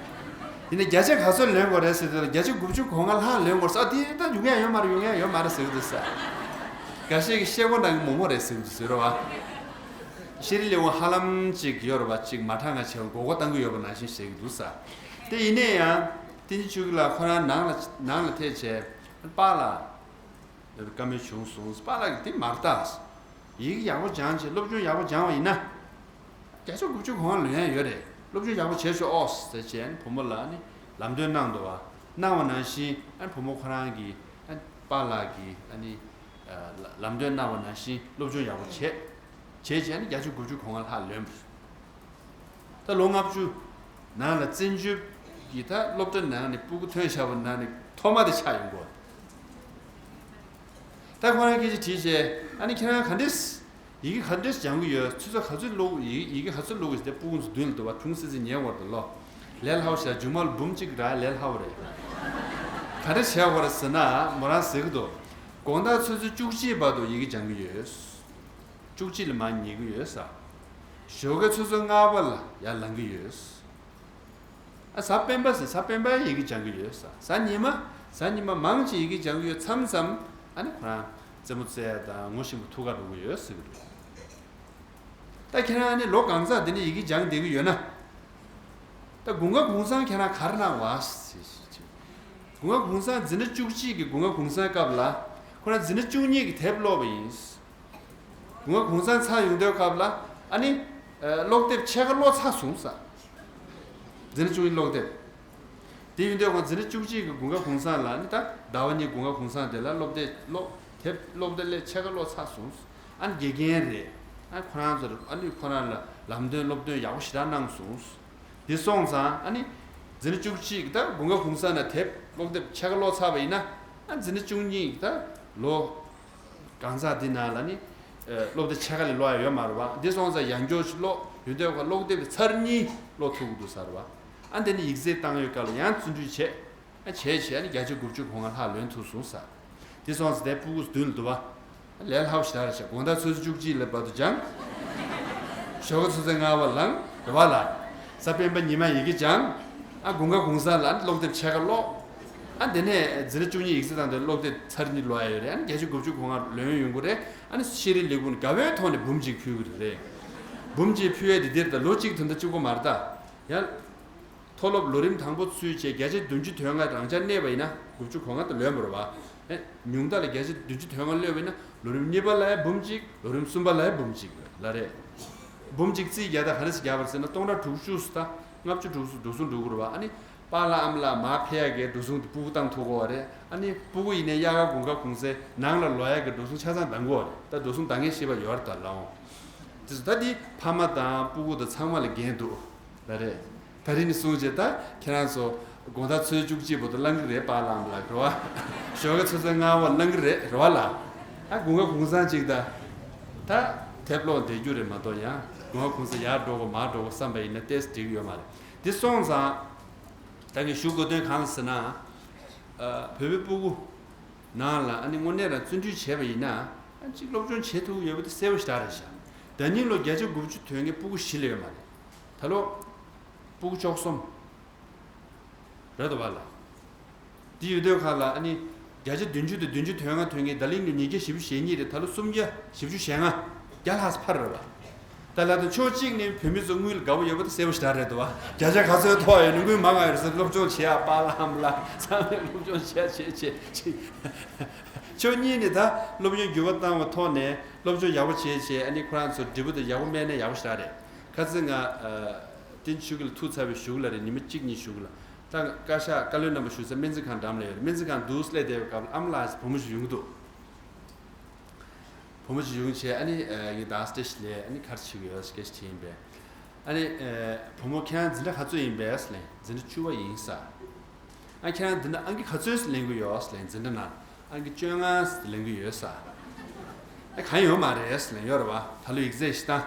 ཡིན་ན་བརྒྱ་ཆ་ག་ཚོད་ལོན་དགོས་རེད་ཟེར་དུས་ལ་བརྒྱ་ཆ་དགུ་བཅུ་གོ་ལྔ་ལྷག་ལོན་དགོས་ཟེར། ཨ་དེ་ད་ཡོང་ཡ་ཡོད་མ་རེད། ཡོང་ཡ་ཡོད་མ་རེད་ཟེར་གྱི་འདུག་ཟེར། འགའ་ཤས་ཀྱིས་ཤེལ་སྒོ་ནང་གི་མོག་མོག་རེད་ཟེར་གྱི་འདུག་ཟེར་བ། ཤེས་རིག་ལས་ཁུངས་ཧ་ལམ་ཅིག་ཡོད་རེད་པ། ཅིག་མ་དྲག་ང་བྱས་པ་མགོ་སྐོར་བཏང་གི་ཡོད་པ་ནང་བཞིན་བྱེད་ཀྱི་འདུག་ཟེར། དེ་ཡིན་ན་ཡང་བསྟན་འཛིན་ཆོས་སྐྱིད་ལགས་ཁོ་རང་ནང་ལ་ནང་ལ་ཐད་བྱས་པཱ་ལགས། ཡོད་པའི་བཀའ་མོལ་བྱུང་སོང་། པཱ་ལགས་ཀྱིས་འདི་མ་རེད་ད། ཡི་གེ་ཡག་པོ་སྦྱངས་བྱས་སློབ་སྦྱོང་ཡག་པོ་སྦྱངས་པ་ཡིན་ན། བརྒྱ་ཆ་དགུ་བཅུ་གོ་ལྔ་ལོན་ཡ་ཡོད་རེད། སློབ་སྦྱོང་ཡག་པོ་བྱས་ཤོག་ཨོ་ཟེར་བྱས་ནས་བུ་མོ་ལ་ནི་ལམ་སྟོན་གནང་འདུག་བ། གནང་བ་ནང་བཞིན་ཨ་ནི་བུ་མོ་ཁོ་རང་གི་ཨ་ནི་པཱ་ལགས་ཀྱི་ཨ་ནི་ལམ་སྟོན་གནང་བ་ནང་བཞིན་སློབ་སྦྱོང་ཡག་པོ་བྱས། བྱས་རྗེས་ཨ་ནི་བརྒྱ་ཆ་དགུ་བཅུ་གོ་ལྔ་ལྷག་ལོན་པ་རེད། ད་ལོ་ལྔ་བཅུ་ནང་ལ་བཙན་བྱོལ་གྱི་ད་སློབ་གྲྭ་ནང་ནས་སྤུ་གུ་ཐོན་བཞག་པ་ནང་ནས་ཐོག་མ་དེ་ཆགས་ཡོང་གི་ཡོད། ད་ཁོ་རང་སྐད་ཆ་དྲིས་བྱས། ཨ་ནི་ཁྱེད་རང་ག་འདྲས། ཡི་གེ་ག་འདྲས་སྦྱང་གི་ཡོད། ཆུ་ཚོད་ག་ཚོད་ཀློག་ཡི་ཡི་གེ་ག་ཚོད་ཀློག་ཟེར་ཏེ་སྤུ་གུ་ཚོ་མདུན་ལ་འདུག་པ། དྲུང་སི་སི་ཉལ་བར་དུ་ལོ། ལས་སླ་བོ་ཞིག་མཇུག་མ་ལ་འབུམ་གཅིག་རག་ལས་སླ་བོ་རེད། ག་འདྲས་བྱས་པ་རེད་ཟེར་ན་མོ་རང་ཟེར་གི་འདུག་དགོང་དག་ཆུ་ཚོད་བཅུ་གཅིག་བར་དུ་ཡི་གེ་སྦྱང་གི་ཡོད། བཅུ་གཅིག་ལ་མར་ཉལ་གི་ཡོད་ས། ཞོགས་ཀ་ཆུ་ཚོད་ལྔ་པ་ལ་ཡར་ལངས་གི་ཡོད། ཨ་གཟའ་སྤེན་པ་ཟེར། གཟའ་སྤེན་པ་ཡི་གེ་སྦྱང་གི་ཡོད་ས། གཟའ་ཉི་མ། གཟའ་ཉི་མ་མང་ཆེ་ཡི་གེ་སྦྱང་གི་ཡོད། མཚམས་མཚམས་ཨ་ནི་ཁོ་རང་རྩེད་མོ་རྩེ་ཡ་དང་ངོ་ཤེས་པ་ཐུག་ག་འགྲོ་གི་ཡོད་ཟེར་གི་འདུག་ད་ཁྱེད་རང་ཨ་ནི་ལོ་གང་ཙམ་འདི་ནས་ཡི་གེ་སྦྱང་བསྡད་གི་ཡོད་ན། ད་དགུན་ཁ་གུང་སེང་ཁྱེད་རང་ག་རེ་གནང་བ་ཟེར་ཞིག་དྲིས། དགུན་ཁ་གུང་སེང་འཛིན་གྲྭ་བཅུ་གཅིག་གི་དགུན་ཁ་གུང་སེང་སྐབས་ལ་ཁོ་རང་འཛིན་གྲྭ་བཅུ་གཉིས་ཀྱི་དེབ་ཀློག་པ་ཡིན། དགུན་ཁ་གུང་སེང་ཚར་ཡོང་དུས་སྐབས་ལ་ཨ་ནི་ཀློག་དེབ་ཕྱེད་ཀ་ཀློག་ཚར་སོང་ས། འཛིན་གྲྭ་བཅུ་གཉིས་ཀློག་དེབ། དེ་ཡིན་དུས་ཁོང་འཛིན་གྲྭ་བཅུ་གཅིག་གི་དགུན་ཁ་གུང་སེང་ལ་ནི་ད་ཟླ་བ་གཉིས་དགུན་ཁ་གུང་སེང་དེ་ལ་ཀློག་དེབ་ཀློག་དེབ་ཀློག་དེབ་ལས་ཕྱེད་ཀ་ཀློག་ཚར་སོང་། ཨ་ནི་དགེ་རྒན་རེད། ཨ་ཁོ་རང་ཚོར་ཨ་ནི་ཁོ་རང་ལ་ལམ་སྟོན་སློབ་སྟོན་ཡག་པོ་ཞེ་དྲག་གནང་སོང་། དེ་སོང་ཙང་ཨ་ནི་འཛིན་གྲྭ་བཅུ་གཅིག་གི་ད་དགུན་ཁ་གུང་སེང་ལ་དེབ་ཀློག་དེབ་ཕྱེད་ཀ་ཀློག་ཚར་བ་ཡིན་ན། ཨ་འཛིན་གྲྭ་བཅུ་གཉིས་ཀྱི་ད་ལོ། གང་ཟག་འདི་ནང་ལ་ནི། ཨ་སློབ་དེབ་ཕྱེད་ཀ་ལས་ཀློག་ཡ་ཡོད་མ་རེད་བ། འདི་སོང་ཙང་ཡང་སྐྱར་ཞིག་ཀློག་ཡོང་དུས་ཀ་ཀློག་དེབ་ཀྱི་ཚར་གཉིས་ཀློག་ཐུབ་ཀྱི་འདུག་ཟེར་བ། ཨ་འདི་ནི་ཡིག་ཚད་བཏང་ཡོད་སྐབས་ལ་ཡང་བརྩོན་འགྲུས་བྱས། ཨ་བྱས་བྱས་ཨ་ནི་བརྒྱ་ཆ་དགུ་བཅུ་གོ་ལྔ་ལྷག་ལོན་ཐུབ་སོང་ཟེར། འདི་སོང་ཙང་དེ་སྤུ་གུ་མདུན་ལ་འདུག་བ། ཨ་ལས་སླ་པོ་ཞེ་དྲག་རེད་ཤག་དགོང་དག་ཆུ་ཚོད་བཅུ་གཅིག་ལ་བར་དུ་སྦྱང་། ཞོགས་ཀ་ཆུ་ཚོད་ལྔ་པ་ལངས་རེད་བ་ལ། གཟའ་སྤེན་པ་ཉི་མ་ཡི་གེ་སྦྱང་། ཨ་དགུན་ཁ་གུང་སེང་ལ་ཨ་ནི་ཀློག་དེབ་ཕྱེད་ཀ་ཀློག་ཨ་དེ་ནས་འཛིན་གྲྭ་བཅུ་གཉིས་ཡིག་ཚད་བཏང་དུས་ཀློག་དེབ་ཚར་གཉིས་ཀློག་ཡ་ཡོད་རེད། ཨ་ནི་བརྒྱ་ཆ་དགུ་བཅུ་གོ་ལྔ་ལོན་ཡོང་གི་རེད། ཨ་ནི་ཤེས་རིག་ལས་ཁུངས་ནས་དགའ་བའི་ཐོག་ནས་འབུམ་གཅིག་ཕུལ་གི་རེད། འབུམ་གཅིག་ཕུལ་ཡ་དེ་འདིར་ད་ལོ་གཅིག་དོན་དག་གཅིག་པོ་མ་རེད་ད། ཡང་། མཐོ་སློབ་ལོ་རིམ་དང་པོ་ཚུད་བྱས་བརྒྱ་ཆ་བདུན་ཅུ་དོན་ལྔ་རང་འཇགས་གནས་པ་ཡིན་ན་དགུ་བཅུ་གོ་ལྔ་ད་ལོན་པ་རེད་བ། ཨེ་ཉུང་མཐའ་ལ་བརྒྱ་ཆ་བདུན་ཅུ་དོན་ལྔ་སླེབས་པ་ཡིན་ན་ལོ་རིམ་གཉིས་པ་ལ་ཡང་འབུམ་གཅིག་ལོ་རིམ་གསུམ་པ་ལ་ཡང་འབུམ་གཅིག་ལ་རེད། འབུམ་གཅིག་རྩིས་རྒྱག་ད་ག་རེ་ཟེར་རྒྱག་པ་རེད་ཟེར་ན་སྟོང་ཕྲག་དྲུག་ཅུ་ད་ལྔ་བཅུ་དྲུག་ཅུ་འགྲོ་སོང་འགྲོ་གི་རེད་བ། ཨ་ནི། པཱ་ལགས་ཨ་མ་ལགས་མར་ཕེབས་ཡག་གི་འགྲོ་སོང་དེ་སྤུ་གུ་བཏང་ཐུབ་ཀྱི་ཡོད་རེད། ཨ་ནི་སྤུ་གུ་ཡིན་ནའི་དབྱར་ཁ་དགུན་ཁ་གུང་སེང་ནང་ལ་ལོག་ཡག་གི་འགྲོ་སོང་ཆ་ཚང་འདང་གི་ཡོད་རེད། ད་འགྲོ་སོང་འདང་ངེས་ཤེས་པ་ཡོད་རེད་ད་ལའོ། དེ་ཚོ་ད་འདི་ཕ་མ་དང་སྤུ་གུ་དང་ཚང་མ་ལ་འགན་འདུག་ད་རེད། ད་རིང་ནས་བཟུང་བྱས་ད་ཁྱེད་རང་ཚོ་དགོང་དག་ཆུ་ཚོད་བཅུ་གཅིག་བར་དུ་བླང་གི་རེད་པཱ་ལགས་ཨ་མ་ལགས་རེད་བ། ཞོགས་ཀ་ཆུ་ཚོད་ལྔ་པ་བླང་གི་རེད་རེད་བ་ལ། ཨ་དགུན་ཁ་གུང་སེང་ཅིག་ད། ད་དེབ་ཀློག་བསྡད་རྒྱུ་རེད་མ་གཏོགས་ཡང་དགུན་ཁ་གུང་སེང་ཡར་འགྲོ་དགོས་མར་འགྲོ་དགོས་བསམ་པ་ཡིན་ན་ཏོག་ཙམ་འགྲིག་གི་ཡོད་མ་རེད། འདི་སོང་ཙང་། ད་ངས་ཞུ་དགོས་དོན་གང་ལ་ཟེར་ན། ཨ་བོད་པའི་སྤུ་གུ་ནང་ལ་ཨ་ནི་དངོས་གནས་རང་བརྩོན་འགྲུས་བྱས་པ་ཡིན་ན་ཨ་གཅིག་སློབ་སྦྱོང་བྱེད་ཐུབ་ཀྱི་ཡོད་པ་དེ་གསལ་པོ་ཞེ་དྲག་རེད་ཤག་ཟླ་ཉིན་ལོ་བརྒྱ་ཆ་དགུ་བཅུ་ཐོན་མཁན་སྤུ་གུ་བཞི་ལས་ཡོད་མ་རེད། ད་ལོ་སྤུ་གུ་བཅུ་གསུམ་རེད་འདུག་བ་ལ། འདི་ཡོད་དུས་ཁ་ལ་ཨ་ནི་བརྒྱ་ཆ་བདུན་ཅུ་དང་བདུན་ཅུ་དོན་ལྔ་ཐོན་མཁན་ད་ལིང་ནི་ཉིས་བརྒྱ་བཞི་བཅུ་ཞེ་གཉིས་རེད། ད་ལོ་སུམ་བརྒྱ་བཞི་བཅུ་ཞེ་ལྔ་བརྒྱ་ལྷག་ཙམ་འཕར་རེད་བ། ད་ལ་དང་ཕྱོགས་གཅིག་ནས་བོད་མི་ཚོ་དངུལ་དགའ་པོ་ཡོད་པ་དེ་གསལ་པོ་ཞེ་དྲག་རེད་འདུག་བ། བརྒྱ་ཆ་ག་ཚོད་ཐོག་ཡོད་ན་དངུལ་མང་ང་ཡོད་རེད་ཟེར་སློབ་སྦྱོང་བྱེད་ཡ་པཱ་ལགས་ཨ་མ་ལགས་ཚང་མས་སློབ་སྦྱོང་བྱེད་ཡ་བྱེད་བྱེད་བྱེད། ཕྱོགས་གཉིས་ནས་ད་སློབ་ཡོན་འགྱུར་བ་བཏང་བ་ཐོག་ནས་སློབ་སྦྱོང་ཡག་པོ་བྱེད་བྱེད་ཨ་ནི་ཁོ་རང་ཚོ་འབྲས་བུ་དེ་ཡག་པོ་སྨིན་ན་ཡག་པོ་ཞེ་དྲག་རེད། ཁ་སང་ང་ཨ་བསྟན་ཆོས་སྐྱིད་ལ་ཐུག་ཚར་བའི་གཞུག་ལ་རེད། ཉི་མ་གཅིག་གཉིས་གཞུག་ལ་ད་བཀའ་ཤག་བཀའ་བློན་རྣམ་པ་བཞུགས་ས་སྨན་རྩིས་ཁང་འགྲམ་ལ་ཡོད་རེད། སྨན་རྩིས་ཁང་འདུག་སླེབས་བསྡད་པའི་སྐབས་ལ་ཨ་མ་ལགས་བུ་མོ་ཞིག་ཡོང་གི་འདུག་བུ་མོ་ཞིག་ཡོང་བྱས་ཨ་ནི་ཨ་ངས་ད་སྟེ་ཞིག་ལས་ཨ་ནི་ག་རེ་བྱེད་ཀྱི་ཡོད་སྐད་ཆ་དྲིས་ཡིན་པས། ཨ་ནི་ཨ་བུ་མོ་ཁྱེད་རང་འཛིན་གྲྭ་ག་ཚོད་ཡིན་པས་ཟེར་ལབ། འཛིན་གྲྭ་བཅུ་པ་ཡིན་ཟེར། ཨ་ཁྱེད་རང་འདི་ན་ཨང་ཀི་ག་ཚོད་ལེན་གྱི་ཡོད་ཟེར་ལབ། འཛིན་གྲྭ་ནང་ཨང་ཀི་བཅོ་ལྔ་ལེན་གྱི་ཡོད་ཟེར། ཨ་གང་ཡོད་མ་རེད་ཟེར་ལབ། ཡོད་རེད་བ། ད་ལོ་ཡིག་ཚད་ཞིག་བཏང་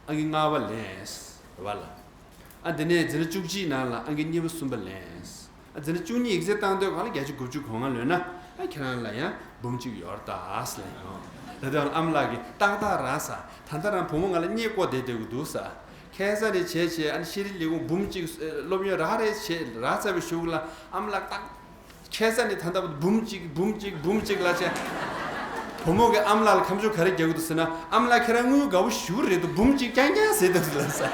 ཨང་ཀི་ལྔ་པ་ལེན་ཟེར་བ་ལ། ཨ་དེ་ནས་འཛིན་གྲྭ་བཅུ་གཅིག་ནང་ལ་ཨང་ཀི་གཉིས་པ་གསུམ་པ་ལེན། ཨ་འཛིན་གྲྭ་བཅུ་གཉིས་ཡིག་ཚད་བཏང་དུས་གང་ལ་བརྒྱད་ཅུ་དགུ་བཅུ་གོ་ལྔ་ལོན་ན་ཨ་ཁྱེད་རང་ལ་ཡང་འབུམ་གཅིག་ཡོད་རེད་ད་ཟེར་ལབ་ཡོང་། ད་དུང་ཨ་མ་ལགས་ཀྱིས་ཏག་ཏག་རག་ཟེར། ད་ལྟ་རང་བུ་མོ་ང་ལ་བརྙས་བཀོད་བསྡད་བསྡད་ཀྱི་འདུག་ཟེར། ཁ་སང་ནས་བྱས་བྱས་ཨ་ནི་ཤེས་རིག་ལས་ཁུངས་འབུམ་གཅིག་སློབ་ཡོན་རག་རེད་བྱས་རག་ཚར་བའི་གཞུག་ལ་ཨ་མ་ལགས་ཏག་ཁ་སང་ནས་ད་ལྟ་བར་དུ་འབུམ་གཅིག་འབུམ་གཅིག་འབུམ་གཅིག་ལབ་བྱས། བུ་མོ་གིས་ཨ་མ་ལགས་ལ་ཁ་མཆུ་ག་རེ་རྒྱག་གི་འདུག་ཟེར་ན། ཨ་མ་ལགས་ཁྱེད་རང་དངུལ་དགའ་པོ་ཞེ་པོ་རེད་འདུག་འབུམ་གཅིག་རྐྱང་རྐྱང་ཟེར་འདུག་ལབ་ཟེར།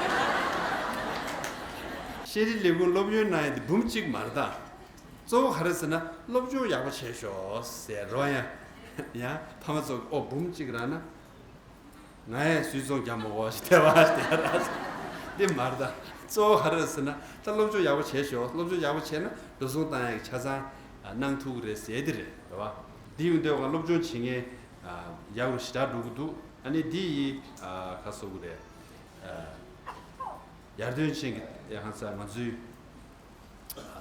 ཤེས་རིག་ལས་ཁུངས་སློབ་ཡོན་གནང་ཡ་དེ་འབུམ་གཅིག་མ་རེད་ད། གཙོ་བོ་ག་རེ་ཟེར་ན་སློབ་སྦྱོང་ཡག་པོ་བྱས་ཤོག་ཟེར་རོ། ཡང་ཡང་ཕ་མ་ཚོ་ཨོ་འབུམ་གཅིག་རག་ན། ང་ཡང་སུས་ཚོང་རྒྱག་མི་དགོས་ཞེས་དེ་བ་དེ་ར། དེ་མ་རེད། ད་གཙོ་བོ་ག་རེ་རེད་ཟེར་ན། ད་སློབ་སྦྱོང་ཡག་པོ་བྱས་ཤོག་སློབ་སྦྱོང་ཡག་པོ་བྱས་ན་འགྲོ་སོང་བཏང་ཡག་གི་ཆ་ཚང་གནང་ཐུབ་ཀྱི་རེད་ཟེར་དེ་རེད། རེད་བ། འདི་ཡོང་དུས་སློབ་སྦྱོང་བྱེད་མཁན་ཡག་རུ་ཞེ་དྲག་འགྲོ་གི་འདུག་ཨ་ནི་འདི་ཡི་ག་སོ་གི་རེད། ཡར་ཐོན་ཅན་གྱི་ཧང་སང་ང་ཚོའི་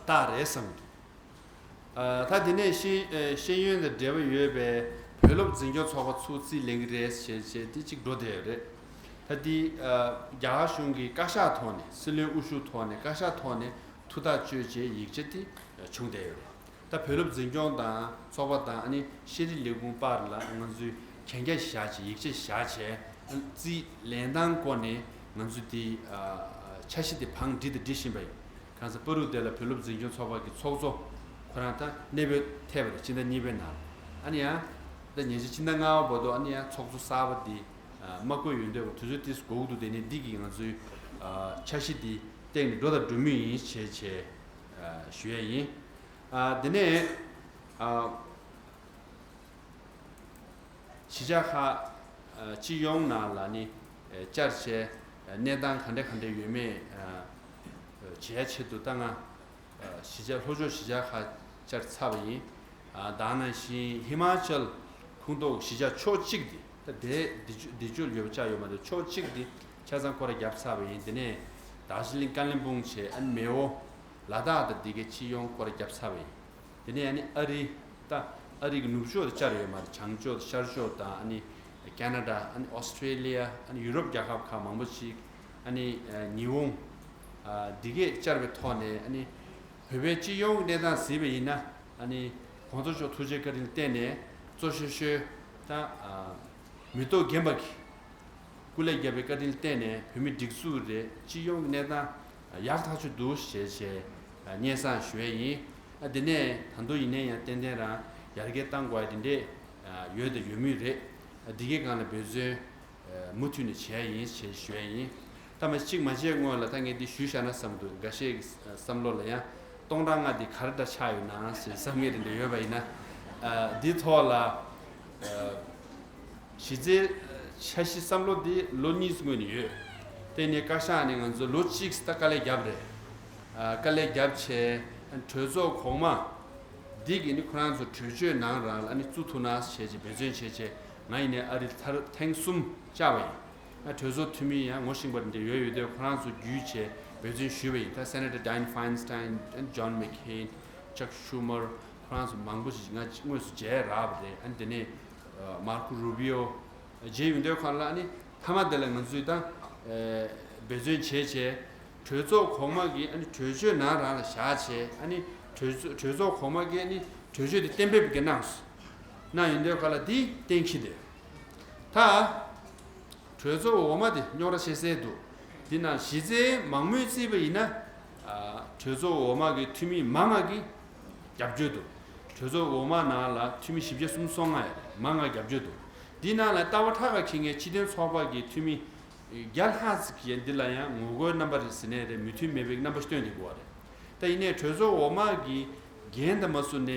རྟགས་རེད་བསམ་གྱི་འདུག་ད་དེ་ནས་ཤེས་ཤེས་ཡོན་དང་འབྲེལ་བ་ཡོད་པའི་བོད་སློབ་འཛིན་སྐྱོང་ཚོགས་པ་ཚུར་རྩིས་ལེན་གྱི་རེད་ཞེས་བྱས་དེ་གཅིག་འགྲོ་བསྡད་ཡོད་རེད། ད་དེ་རྒྱ་གར་གཞུང་གི་བཀའ་ཤག་ཐོག་ནས་སྲིད་བློན་དབུ་བཞུགས་ཐོག་ནས་བཀའ་ཤག་ཐོག་ནས་ཐུགས་ཐག་གཅོད་བྱས་ཡིག་ཆ་དེ་བྱུང་བསྡད་ཡོད་རེད། ད་བོད་སློབ་འཛིན་སྐྱོང་དང་ཚོགས་པ་དང་ཨ་ནི་ཤེས་རིག་ལས་ཁུངས་བར་ལ་ང་ཚོས་གན་རྒྱ་བཞག་བྱས་ཡིག་ཆ་བཞག་བྱས་རྩིས་ལེན་སྟངས་སྐོར་ནས་ང་ཚོས་དེ་འཆར་གཞི་དེ་བང་སྒྲིག་དང་སྒྲིག་བཞིན་པ་ཡིན། གང་ཟེར་པ་རུ་དེ་ལ་བོད་སློབ་འཛིན་སྐྱོང་ཚོགས་པ་གི་ཚོགས་གཙོ་ཁོ་རང་ད་གནས་སྤོས་ཐེབས་པ་རེད། ཕྱི་ཟླ་གཉིས་པའི་ནང་ཨ་ནི་ཡང་ད་ཉེ་ཆར་ཕྱི་ཟླ་ལྔ་པ་བར་དུ་ཨ་ནི་ཡང་ཚོགས་གཙོ་གསར་པ་འདི་མ་བསྐོས་ཡོང་དུས་དུས་ཚོད་ཏིས་འགོར་གི་འདུག་དེ་ནས་འདི་གིས་ང་ཚོའི་འཆར་གཞི་འདི་སྟེང་ནས་འགྲོ་དང་འགྲོ་མུས་ཡིན་ཞེས་བྱས་ཞུ་ཡས་ཡིན། དེ་ནས། གཞིས་ཆགས་ཁག་སྤྱི་ཡོངས་ནང་ལ་ནི་བཅར་བྱས་གནས་སྟངས་ག་འདྲ་ག་འདྲ་ཡོད་མེད་བྱེད་ཆེད་དུ་ད་ང་གཞིས་ཆགས་ལྷོ་ཕྱོགས་གཞིས་ཆགས་ཁག་བཅར་ཚར་བ་ཡིན། ད་ག་ནང་བཞིན་ཧི་མ་ཅལ་ཁོངས་གཏོགས་གཞིས་ཆགས་ཕྱོགས་གཅིག་འདི་ད་དེ་འདི་ཆུ་འདི་ཆུ་ཡོད་པ་ཆགས་ཡོད་མ་རེད། ཕྱོགས་གཅིག་འདི་ཆ་ཚང་སྐོར་ར་བརྒྱབ་ཚར་བ་ཡིན། དེ་ནས་དར་ཇི་ལིང་ཀ་ལིམ་པོང་བྱས་ཨ་ནི་མེའོ་ལ་དྭགས་དང་འདི་གའི་སྤྱི་ཡོངས་སྐོར་ར་བརྒྱབ་ཚར་བ་ཡིན། དེ་ནས་ཨ་ནི་ཨ་རི་ད་ཨ་རི་གི་ནུབ་ཕྱོགས་དུ་བཅར་ཡོད་མ་རེད། བྱང་ཕྱོགས་དང་ཤར་ཕྱོགས་དང་ཨ་ནི་ཁེ་ན་ཌ་ཨ་ནི་ཨོ་སི་ཀྲེ་ལི་ཡ་ཨ་ནི་ཡུ་རོབ་རྒྱལ་ཁབ་ཁག་མང་པོ་ཞིག་ཨ་ནི་ཉི་ཧོང་འདི་གས་བཅར་བའི་ཐོག་ནས་ཨ་ནི་བོད་པའི་སྤྱི་ཡོངས་ཀྱི་གནས་སྟངས་གཟིགས་པ་ཡིན་ན་ཨ་ནི་གོང་ས་མཆོག་ཐུགས་རྗེ་བཀའ་དྲིན་བརྟེན་ནས་གཙོ་ཤོས་ཤོས་ད་མི་ཐོག་རྒན་པ་གི་སྐུ་ལས་བརྒྱབ་པའི་བཀའ་དྲིན་བརྟེན་ནས་བོད་མི་སྒྲིག་འཛུགས་རེད། སྤྱི་ཡོངས་ཀྱི་གནས་སྟངས་ཡག་ཐག་ཆོད་འདུག་ཞེས་བྱས་སྙན་སེང་ཞུ་ཡས་ཡིན། ཨ་དེ་ནས་ད་དུང་ཡིན་ནའི་ཡང་ཏན་ཏན་རང་ཡར་རྒྱས་གཏང་དགོས་ཡ་དེ་འདྲས་ཡོད་དང་ཡོད་མུས་རེད། ཨ་འདི་གའི་སྒང་ལ་འབད་བརྩོན་མུ་མཐུད་ནས་བྱས་ཡིན་ཞེས་ཞུ་ཡས་ཡིན། ད་མ་གཅིག་མ་བྱས་སྔོན་ལ་ད་ངས་འདི་ཞུས་བཞག་ན་བསམ་འདུག་འགའ་ཤས་ཀྱི་བསམ་བློ་ལ་ཡང་སྟོང་ཕྲག་ལྔ་འདི་ག་རེ་འདྲ་ཆགས་ཡོད་ན་ཞེས་བསམ་ངེས་དེ་འདྲ་ཡོད་པ་ཡིན་ན། ཨ་འདི་ཐོག་ལ། གཞི་རྩའི་འཆར་གཞི་བསམ་བློ་འདི་ལོ་གཉིས་སྔོན་ནས་ཡོད། དེ་ནས་བཀའ་ཤག་ནས་ང་ཚོ་ལོ་གཅིག་ད་དཀའ་ལས་བརྒྱབ་རེད། དཀའ་ལས་བརྒྱབ་བྱས་གྲོས་ཚོགས་གོང་མ་འདི་གིས་ནི་ཁོ་རང་ཚོ་གྲོས་ཆོད་ནང་རང་ལ་ནི་བཙུགས་ཐུབ་ན་བྱས་བྱས་འབད་བརྩོན་བྱས་བྱས་ང་ཡིན་ནས་ཨ་རི་མཐར་ཐེངས་གསུམ་བཅར་བ་ཡིན། གྲོས་ཚོགས་འཐུས་མི་ཡང་ངོ་ཤེས་པ་འདྲ་ཡོད་ཡོད་དུས་ཁོ་རང་ཚོ་བརྒྱུད་བྱས་འབད་བརྩོན་ཞུས་པ་ཡིན། ད་Senator Dianne Feinstein, John McCain, Chuck Schumer ཁོ་རང་ཚོ་མང་པོ་ཞིག་ང་དངོས་སུ་མཇལ་རག་པ་རེད། ཨ་ནི་དེ་ནས་མར་ཁོ་རུ་བི་ཨོ་མཇལ་ཡོང་དུས་ཁོང་ལ་ཨ་ནི་མཐའ་མ་དེ་ལ་ང་ཚོས་ད་འབད་བརྩོན་བྱས་བྱས་གྲོས་ཚོགས་གོང་མ་གིས་ཨ་ནི་གྲོས་ཆོད་ནང་རང་ལ་བཞག་བྱས་ཨ་ནི་གྲོས་ཚོགས་གྲོས་ཚོགས་གོང་མ་གིས་ཨ་ནི་གྲོས་ཆོད་དེ་གཏན་འབེབས་ཀྱི་གནང་སོང་། གནང་ཡོང་དུས་ཁ་ལ་དེ་གཏན་འཁེལ་དེ་ད། གྲོས་ཚོགས་འོག་མ་དེ་རྙོག་དྲ་བཤད་སྲོལ་འདུག་དེ་ནང་གཞི་རྩའི་མང་མོས་བརྩིས་པ་ཡིན་ན། གྲོས་ཚོགས་འོག་མ་གི་འཐུས་མི་མང་ང་གིས་རྒྱབ་སྐྱོར་འདུག་གྲོས་ཚོགས་འོག་མ་ནང་ལ་འཐུས་མི་བཞི་བརྒྱ་སུམ་ཅུ་སོ་ལྔ་ཡོད་རེད། མང་ང་རྒྱབ་སྐྱོར་འདུག་འདི་ནང་ལ་ལྟ་བ་ཁྲག་ཁ་འཁྱེར་མཁན་སྤྱི་མཐུན་ཚོགས་པ་གི་འཐུས་མི་བརྒྱ་ལྷག་ཙམ་གྱིས་འདི་ལ་ཡང་ངོ་རྒོལ་རྣམ་པ་རེ་ཟེར་ནའི་རེད། མོས་མཐུན་མེད་པའི་རྣམ་པ་སྟོན་བསྡད་ཀྱི་ཡོད་རེད། ད་ཡིན་ནའི་གྲོས་ཚོགས་འོག་མ་གི་འགན་དང་མ་སུ་ནས་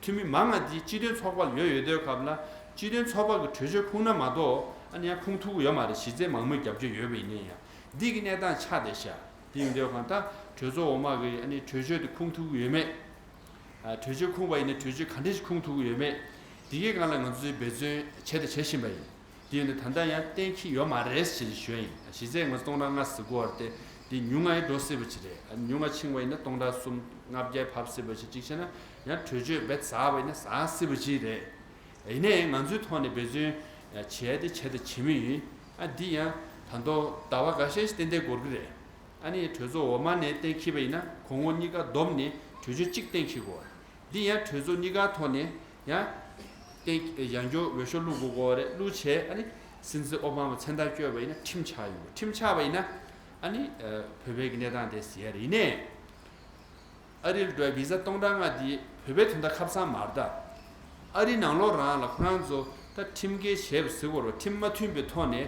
འཐུས་མི་མང་ང་འདི་སྤྱི་མཐུན་ཚོགས་པ་ལ་ཡོད་ཡོད་དུས་སྐབས་ལ་སྤྱི་མཐུན་ཚོགས་པ་གི་གྲོས་ཆོད་ཁུངས་སྣ་མ་གཏོགས་ཨ་ནི་ཡང་ཁུངས་ཐུབ་ཀྱི་ཡོད་མ་རེད། གཞི་རྩའི་མང་མོས་རྒྱབ་སྐྱོར་ཡོད་པ་ཡིན་ནའི་ཡང་འདི་གི་གནས་སྟངས་ཆགས་བསྡད་ཤག་དེ་ཡིན་དུས་གང་ལྟར་གྲོས་ཚོགས་འོག་མ་གི་ཨ་ནི་གྲོས་ཆོད་དེ་ཁུངས་ཐུབ་ཀྱི་ཡོད་མེད། གྲོས་ཆོད་ཁུངས་པ་ཡིན་ན་གྲོས་ཆོད་ག་འདྲ་ཞིག་ཁུངས་ཐུབ་ཀྱི་ཡོད་མེད། འདི་གའི་སྒང་ལ་ང་ཚོས་འབད་བརྩོན་བྱས་དང་བྱེད་བཞིན་པ་ཡིན། དེ་ཡིན་དུས་ད་ལྟ་ཡང་གཏན་འཁེལ་ཡོད་མ་རེད་ཞེས་ཞུ་ཡ་ཡིན། གཞི་རྩའི་ང་ཚོ་སྟོང་ཕྲག་ལྔ་ཟེར་གོ་བ་དེ་འདི་ཉུང་ང་ཡང་འགྲོ་སྲིད་པ་ཅིག་རེད། ཉུང་ང་ཕྱིན་པ་ཡིན་ན་སྟོང་ཕྲག་གསུམ་ལྔ་བརྒྱ་བབས་སྲིད་པ་ཅིག་གཅིག་བྱས་ན་ཡང་གྲོས་ཆོད་རྦད་ཟ་བ་ཡིན་ན་ཟ་སྲིད་པ་ཅིག་རེད། ཡིན་ནའི་ང་ཚོའི་ཐོག་ནས་འབད་བརྩོན་བྱས་ཏེ་བྱས་དང་བྱེད་མུས་ཡིན། ཨ་འདི་ཡང་ད་དུང་ཟླ་བ་འགའ་ཤས་ཤིག་ཏན་ཏན་འགོར་གི་རེད། ཨ་ནི་གྲོས་ཚོགས་འོག་མ་ནས་གཏན་འཁེལ་བ་ཡིན་ན་གོང་འོག་གཉིས་ཀ་བསྡོམས་ནས་གྲོས་ཆོད་གཅིག་གཏན་འཁེལ་དགོས། འདི་ཡང་གྲོས་ཚོགས་གཉིས་ཀ་ཐོག་ནས་ཡང་གཏན་ཡང་སྐྱོར་འོས་ཤོག་བླུག་དགོས་དགོས་རེད། བླུག་བྱས་ཨ་ནི་སྲིད་འཛིན་ཨོ་བྷ་མ་མཚན་རྟགས་བསྐྱོན་པ་ཡིན་ན་ཁྲིམས་ཆགས་ཡོང་དགོས། ཁྲིམས་ཆགས་པ་ཡིན་ན་ཨ་ནི་བོད་པའི་གི་གནས་སྟངས་དེ་ཟེར་ཡ་རེད། ཡིན་ནའི་ཨ་རིར་འགྲོ་བའི་བི་ཟ་སྟོང་ཕྲག་ལྔ་འདི་བོད་པའི་དོན་དག་ཁ་སང་མ་རེད་ད། ཨ་རི་ནང་ལོགས་རང་ལ་ཁོ་རང་ཚོ་ད་ཁྲིམས་འགལ་བྱས་པ་ཟེར་དགོས་རེད། ཁྲིམས་མ་མཐུན་པའི་ཐོག་ནས་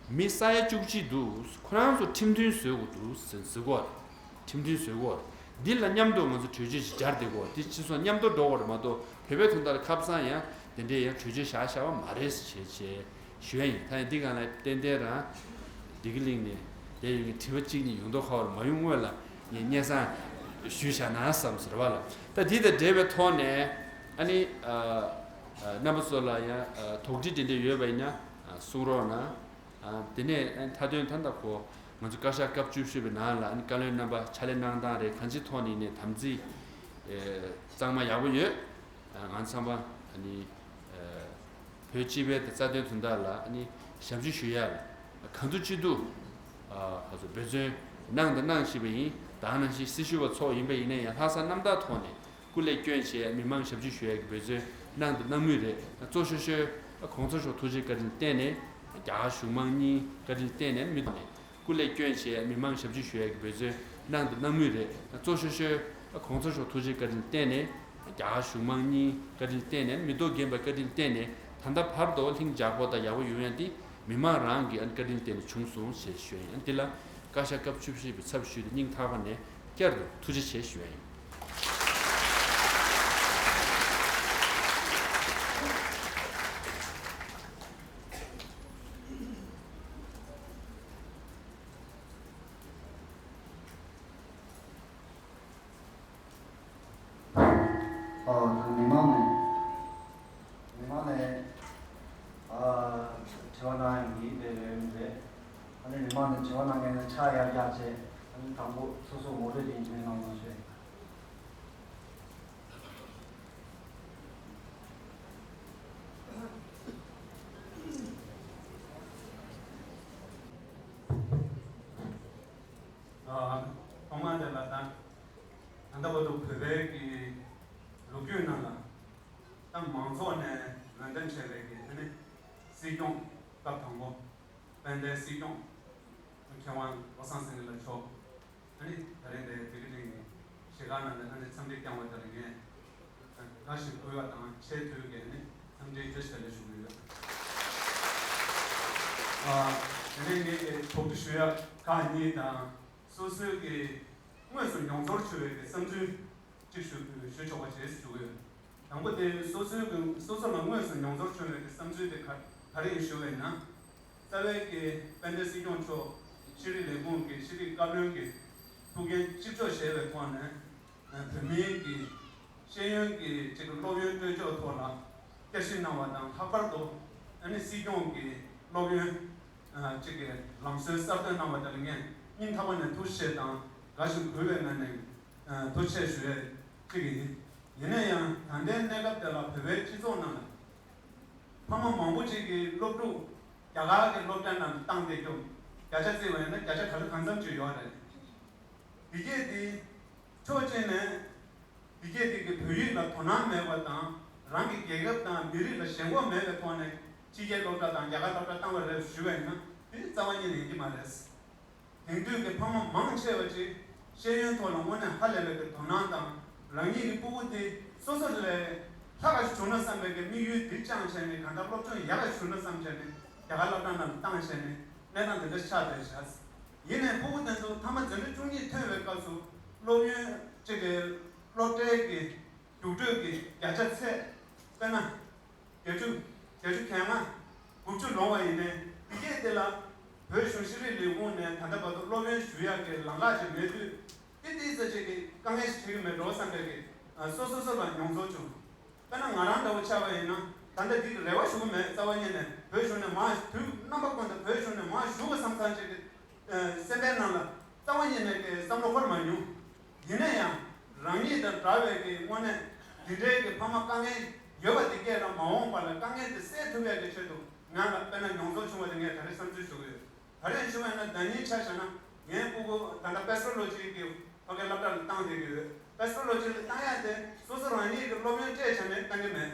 མི་ས་ཡ་བཅུ་གཅིག་འདུག་ཁོ་རང་ཚོ་ཁྲིམས་མཐུན་བཟོ་དགོས་འདུག་ཟེར་ཟེར་དགོས་རེད། ཁྲིམས་མཐུན་བཟོ་དགོས་རེད། འདི་ལ་མཉམ་དུ་ང་ཚོ་གྲོས་ཆོད་ཅིག་སྦྱར་བསྡད་དགོས་རེད། འདི་ཕྱི་སོང་མཉམ་དུ་འགྲོ་དགོས་རེད་མ་གཏོགས་བོད་པའི་དོན་དག་ལ་ཁ་སང་ཡང་དེ་འདྲའི་ཡང་གྲོས་ཆོད་བཞག་བཞག་པ་མ་རེད་ཟེར་བྱས་བྱས་ཞུ་ཡ་ཡིན། ད་ཡང་འདི་སྒང་ལ་ཏན་ཏན་རང་བདེ་སྐྱིད་གླིང་ནས་ དེ་ཡོད་ངེས་དྲི་བ་གཅིག་གཉིས་ཡོང་མདོག་ཁ་པོ་མ་ཡོང་སྔོན་ལ་ངས་སྙན་སེང་ཞུས་བཞག་ན་བསམ་ཟེར་བ་ལ། ད་འདི་དང་འབྲེལ་བའི་ཐོག་ནས་ཨ་ནི་ཨ་ཨ་རྣམ་པ་ཚོ་ལ་ཡང་ཨ་དོགས་འདྲི་དེ་འདྲ་ཡོད་པ་ཡིན་ན་ཨ་གསུང་རོགས་གནང་། ཨ་དེ་ནས་ཨ་མཐའ་དོན་ད་ལྟ་ཁོ་ང་ཚོ་བཀའ་ཤག་སྐབས་བཅུ་བཞི་པའི་ནང་ལ་ཨ་ནི་བཀའ་བློན་རྣམ་པ་ཕྱག་ལས་གནང་སྟངས་རེད། གང་ཅིའི་ཐོག་ནས་ནས་དམ་ཚིག་ཨེ་གཙང་མ་ཡག་པོ་ཡོད། ཨ་ང་ཚང་མ་ཨ་ནི་ཨ་བོད་སྤྱི་པའི་རྩ་དོན་དོན་དག་ལ་ཨ་ནི་ཞབས་ཕྱི་ཞུ་ཡ་ལ་གང་ཐུབ་ཅི་ཐུབ་ཨ་ག་ཚོད་འབད་བརྩོན་གནང་དང་གནང་བཞིན་པ་ཡིན། ད་ག་ནང་བཞིན་སྲི་ཞུ་བ་ཚོ་ཡིན་པ་ཡིན་ན་ཡང་ལྷག་བསམ་རྣམ་དག་ཐོག་ནས་སྐུ་ལས་བསྐྱོན་བྱས་མི་མང་ཞབས་ཕྱི་ཞུ་ཡ་གི་འབད་བརྩོན་གནང་དང་གནང་མུས་རེད། གཙོ་ཤོས་ཤོས་༸གོང་ས་མཆོག་ཐུགས་རྗེ་བཀའ་དྲིན་བརྟེན་ནས་རྒྱ་གར་གཞུང་མང་གཉིས་བཀའ་དྲིན་བརྟེན་ནས་མི་ཐོག་ནས་སྐུ་ལས་བསྐྱོན་བྱས་མི་མང་ཞབས་ཕྱི་ཞུ་ཡ་གི་འབད་བརྩོན་གནང་དང་གནང་མུས་རེད། གཙོ་ཤོས་ཤོས་༸གོང་ས་མཆོག་ཐུགས་རྗེ་བཀའ་དྲིན་བརྟེན་ནས་རྒྱ་གར་གཞུང་མང་གཉིས་བཀའ་དྲིན་བརྟེན་ནས་མི་ཐོག་རྒན་པའི་བཀའ་དྲིན་བརྟེན་ནས་ད་ལྟ་བར་དུ་ལྷིང་འཇགས་པོ་དང་ཡག་པོ་ཡོང་ཡ་འདི་མི་མང་རང་གི་ཨ་ནི་བཀའ་དྲིན་བརྟེན་ནས་བྱུང་སོང་ཞེས་ཞུ་ཡིན། འདི་ལ་བཀའ་ཤག་སྐབས་བཅུ་བཞི་པའི་ཚབ་ཞུས་ཏེ་སྙིང་ཐག་པ་ནས་བསྐྱར་དུ་ཐུགས་རྗེ་ཆེ་ཞུ་ཡ་ཡིན། ཨོ། མི་མང་ནས། མི་མང་ནས་ཨ་དྲི་བ་གནང་ཡ་འདི་དེ་རེད་མི་རེད། ཨ་ནི་མི་མང་ནས་དྲི་བ་གནང་མཁན་ནས་ཕྱག་ཡར་བརྒྱབ་བྱས། ཨ་ནི་དང་པོ་སོ་སོ་ངོ་སྤྲོད་ཀྱི་ཉིན་མོའི་ནང་ལ་ཞུ། ཨ་ཐོག་མར་དེ་ལ་ད་ད་ལྟ་བར་དུ་བོད་པའི་གི་ལོ་རྒྱུས་ནང་ལ་ད་མང་ཚོགས་ནས་འོས་འདེམས་བྱས་པའི་གི་ཨ་ནི་སྲིད་སྐྱོང་སྐབས་དང་པོ་དཔལ་ལྡན་སྲིད་སྐྱོང་མཁས་དབང་བློ་བཟང་སེང་གེ་ལགས་མཆོག་ཨ་ནི་ད་རེས་འདིར་བོད་ཀྱི་གླིང་ནས་གཞིས་ཀ་ནང་ལ་ཨ་ནི་འཚམས་འདྲི་བསྐྱངས་པ་དེ་ལ་ངས་དགའ་ཞིང་གུས་པ་དང་ཆེས་མཐོའི་གི་ཨ་ནི་འཚམས་འདྲི་བཀྲ་ཤིས་བདེ་ལེགས་ཞུ་གི་ཡོད། ཨ་དེ་ནས་ངས་དོགས་འདྲི་ཞུ་ཡ་ཁག་གཉིས་དང་སོ་སོའི་གི་དངོས་སུ་མྱོང་ཚོར་བྱུང་བའི་གི་བསམ་ཚུལ་གཅིག་ཞུ་ཞུ་ཆོག་པ་བྱེད་ཞུ་གི་ཡོད། དང་པོ་དེ་སོ་སོའི་གི་སོ་སོ་ལ་དངོས་སུ་མྱོང་ཚོར་བྱུང་བའི་གི་བསམ་ཚུལ་དེ་ག་ག་རེ་ཡིན་ཞུ་བས་ན། རྩ་བའི་གི་དཔལ་ལྡན་སྲིད་སྐྱོང་མཆོག་ཤེས་རིག་ལས་ཁུངས་ཀྱི་ཤེས་རིག་བཀའ་བློན་གྱི་ཐུགས་འགན་གཅིག་ལྕོགས་བཞེས་པའི་ཐོག་ནས་བོད་མིའི་གི་ཤེས་ཡོན་གྱི་ཅིག་སློབ་ཡོན་སྤྲོད་ཕྱོགས་ཐོག་ལ་བསྐྱར་ཞིབ་གནང་བ་དང་། ལྷག་པར་དུ་ཨ་ནི་སྲིད་སྐྱོང་གི་སློབ་ཡོན་ཅིག་གི་ལམ་སྲོལ་གསར་གཏོད་གནང་བ་དེ་ལ་ངས་སྙིང་ཐག་པ་ནས་ཐུགས་རྗེ་ཆེ་དང་དགའ་ཞིང་གུས་པའི་ངང་ནས་ཐུགས་རྗེ་ཆེ་ཞུ་ཡས་ཅིག་ཡིན། ཡིན་ན་ཡང་ད་ལྟའི་གནས་སྐབས་དེ་ལ་བོད་པའི་སྤྱི་ཚོགས་ནང་ལ་ཕ་མ་མང་པོ་ཅིག་གིས་སློབ་ཕྲུག་རྒྱ་གར་གྱི་སློབ་གྲྭ་ནང་བཏང་སྟེ་སྐྱོ་བརྒྱ་ཆ་བརྩིས་པ་ཡིན་ན་བརྒྱ་ཆ་ག་ཚོད་གང་འཚམ་ཅིག་ཡོད་རེད། དེ་གས་དེ་ཕྱོགས་གཅིག་ནས་དེ་གས་དེ་གི་བོད་ཡིག་ལ་དོ་སྣང་མེད་པ་དང་། རང་གི་རྒྱལ་ཁབ་དང་མི་རིགས་ལ་ཞེན་ཁོག་མེད་པའི་ཐོག་ནས་ཕྱི་རྒྱལ་སློབ་གྲྭ་དང་རྒྱ་གར་སློབ་གྲྭ་བཏང་བ་རེད་ཞུ་བས་ན་དེ་རྩ་བ་ཉིད་ནས་ཡིན་གྱི་མ་རེད། དེང་དུས་ཀྱི་ཕ་མ་མང་ཆེ་བ་ཅིག་ཤེས་ཡོན་ཐོག་ལ་དངོས་གནས་ཧ་ལས་པའི་གི་དོ་སྣང་དང་། རང་ཉིད་ཀྱི་སྤུ་གུ་དེ་སོ་སོ་ལས་ལྷག་ག་ཞིག་བྱུང་ན་བསམ་པའི་གི་དམིགས་ཡུལ་དེ་བཅངས་བྱས་ནས། གང་ལྟར་སློབ་སྦྱོང་ཡག་ག་ཞིག་བྱུང་ན་བསམ་བྱས་ནས་རྒྱ་གར་སློབ་གྲྭ་ནང་བཏང་བྱས་ནས་གནས་སྟངས་དེ་འདྲ་ཆགས་བསྡད་བཞག་ཡིན་ནའི་སྤུ་གུ་དེ་ཚོ་མཐའ་མ་འཛིན་གྲྭ་བཅུ་གཉིས་ཐོན་པའི་སྐབས་སུ་སློབ་ཡོན་གཅིག་གི་སློབ་གྲྭའི་གི་རྒྱུགས་སྤྲོད་ཀྱི་བརྒྱ་ཆ་ཚད་དཔེར་ན་བརྒྱད་ཅུ། བརྒྱད་ཅུ་གྱ་ལྔ། དགུ་བཅུ་ལོངས་པ་ཡིན་ནའི་དེ་གས་དེ་ལ་བོད་གཞུང་ཤེས་རིག་ལས་ཁུངས་ནས་ད་ལྟ་བར་དུ་སློབ་ཡོན་ཞུ་ཡག་གི་ལམ་ཁ་ཅིག་མེད་དུས། ཏི་ཏི་ཙམ་ཅིག་གི་དཀའ་ངལ་ཞིག་འཕྲད་ཀྱི་མེད་འགྲོ་བསམ་པའི་གི་སོ་སོ་སོ་ལ་མྱོང་ཚོར་བྱུང་། དཔེར་ན་ང་རང་འདྲ་བོ་ཆགས་པ་ཡིན་ན་ད་ལྟ་འདི་གི་རེ་བ་ཞུ་གི་མེད། རྩ་བ་ཉིད་ནས་བོད་གཞུང་ནས་མར་དུས་རྣམ་པ་ཀུན་ཏུ་བོད་གཞུང་ནས་མར་ཞུ་དགོས་བསམ་བསམ་ཅིག་གི་སེམས་པའི་ནང་ལ་རྩ་བ་ཉིད་ནས་ཀྱི་བསམ་བློ་འཁོར་མ་མྱོང་། ཡིན་ན་ཡང་རང་ཉིད་དང་འདྲ་བའི་གི་དངོས་གནས་འདི་འདྲའི་གི་ཕ་མ་དཀའ་ངལ་ཡོད་པ་དེ་སྐད་ལ་མ་འོངས་པ་ལ་དཀའ་ངལ་དེ་སེལ་ཐུབ་ཡག་གི་ཆེད་དུ་ང་ལ་དཔེར་ན་མྱོང་ཚོར་བྱུང་བ་དེ་ངས་ད་རེས་བསམ་ཚུལ་ཞུ་གི་ཡོད། ད་རེས་ཞུ་བ་ཡིན་ན་ཟླ་ཉིན་ཆ་བཞག་ན་ངའི་སྤུ་གུ་ད་ལྟ་པེ་སི་ལོ་ཇི་གི་ཕ་གིའི་སློབ་གྲྭ་ལ་བཏང་བསྡད་ཀྱི་ཡོད། པེ་སི་ལོ་ཇི་ལ་བཏང་ཡག་དེ་སོ་སོ་རང་ཉིད་ཀྱི་སློབ་ཡོན་སྤྲད་བྱས་ནས་བཏང་གི་མེད།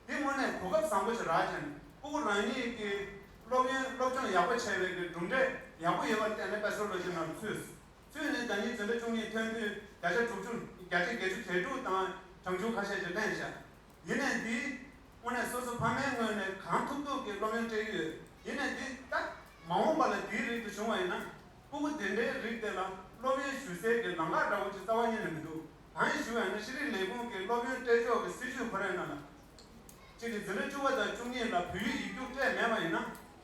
དེ་དངོས་གནས་གོ་སྐབས་བཟང་པོ་ཞིག་རག་བྱས་ནས་སྤུ་གུ་རང་ཉིད་ཀྱི་སློབ་ཡོན་སློབ་སྦྱོང་ཡག་པོ་བྱས་པའི་གི་གྲུབ་འབྲས་ཡག་པོ་ཡོད་པར་བརྟེན་ནས་པེ་སི་ལོ་ཇི་ནང་ཚུད། ཚུད་ནས་ཟླ་ཉིན་འཛིན་གྲྭ་བཅུ་གཉིས་ཐོན་དུས་བརྒྱ་ཆ་དྲུག་ཅུ། བརྒྱ་ཆ་བརྒྱད་ཅུ་གྱ་དྲུག་དང་གྲངས་ཆུང་ཁ་ཤས་ཅིག་ལེན་བཞག་ཡིན་ནའི་འདི་དངོས་གནས་སོ་སོ་ཕ་མའི་ངོས་ནས་གང་ཐུབ་ཐུབ་ཀྱིས་སློབ་ཡོན་སྤྲད་ཀྱི་ཡོད། ཡིན་ནའི་འདི་ད་མ་འོངས་པ་ལ་འདིའི་རིགས་དེ་བྱུང་བ་ཡིན་ན་སྤུ་གུ་དེ་འདྲའི་རིགས་དེ་ལ་སློབ་ཡོན་ཞུ་སའི་གི་ལམ་ཁ་འདྲ་བོ་ཅིག་རྩ་བ་ཉིད་ནས་མི་འདུག་གང་ཡིན་ཞུ་བ་ཡིན་ན་ཤེས་རིག་ལས་ཁུངས་ཀྱི་སློབ་ཡོན་སྤྲད་ཕྱོགས་ཀྱི་སྲིད་ཇུས་ཁོ་རའི་ནང་ལ། གཅིག་གིས་འཛིན་གྲྭ་བཅུ་པ་དང་བཅུ་གཉིས་ལ་བོད་ཡིག་ཡིག་རྒྱུགས་སྤྲད་མེད་པ་ཡིན་ན་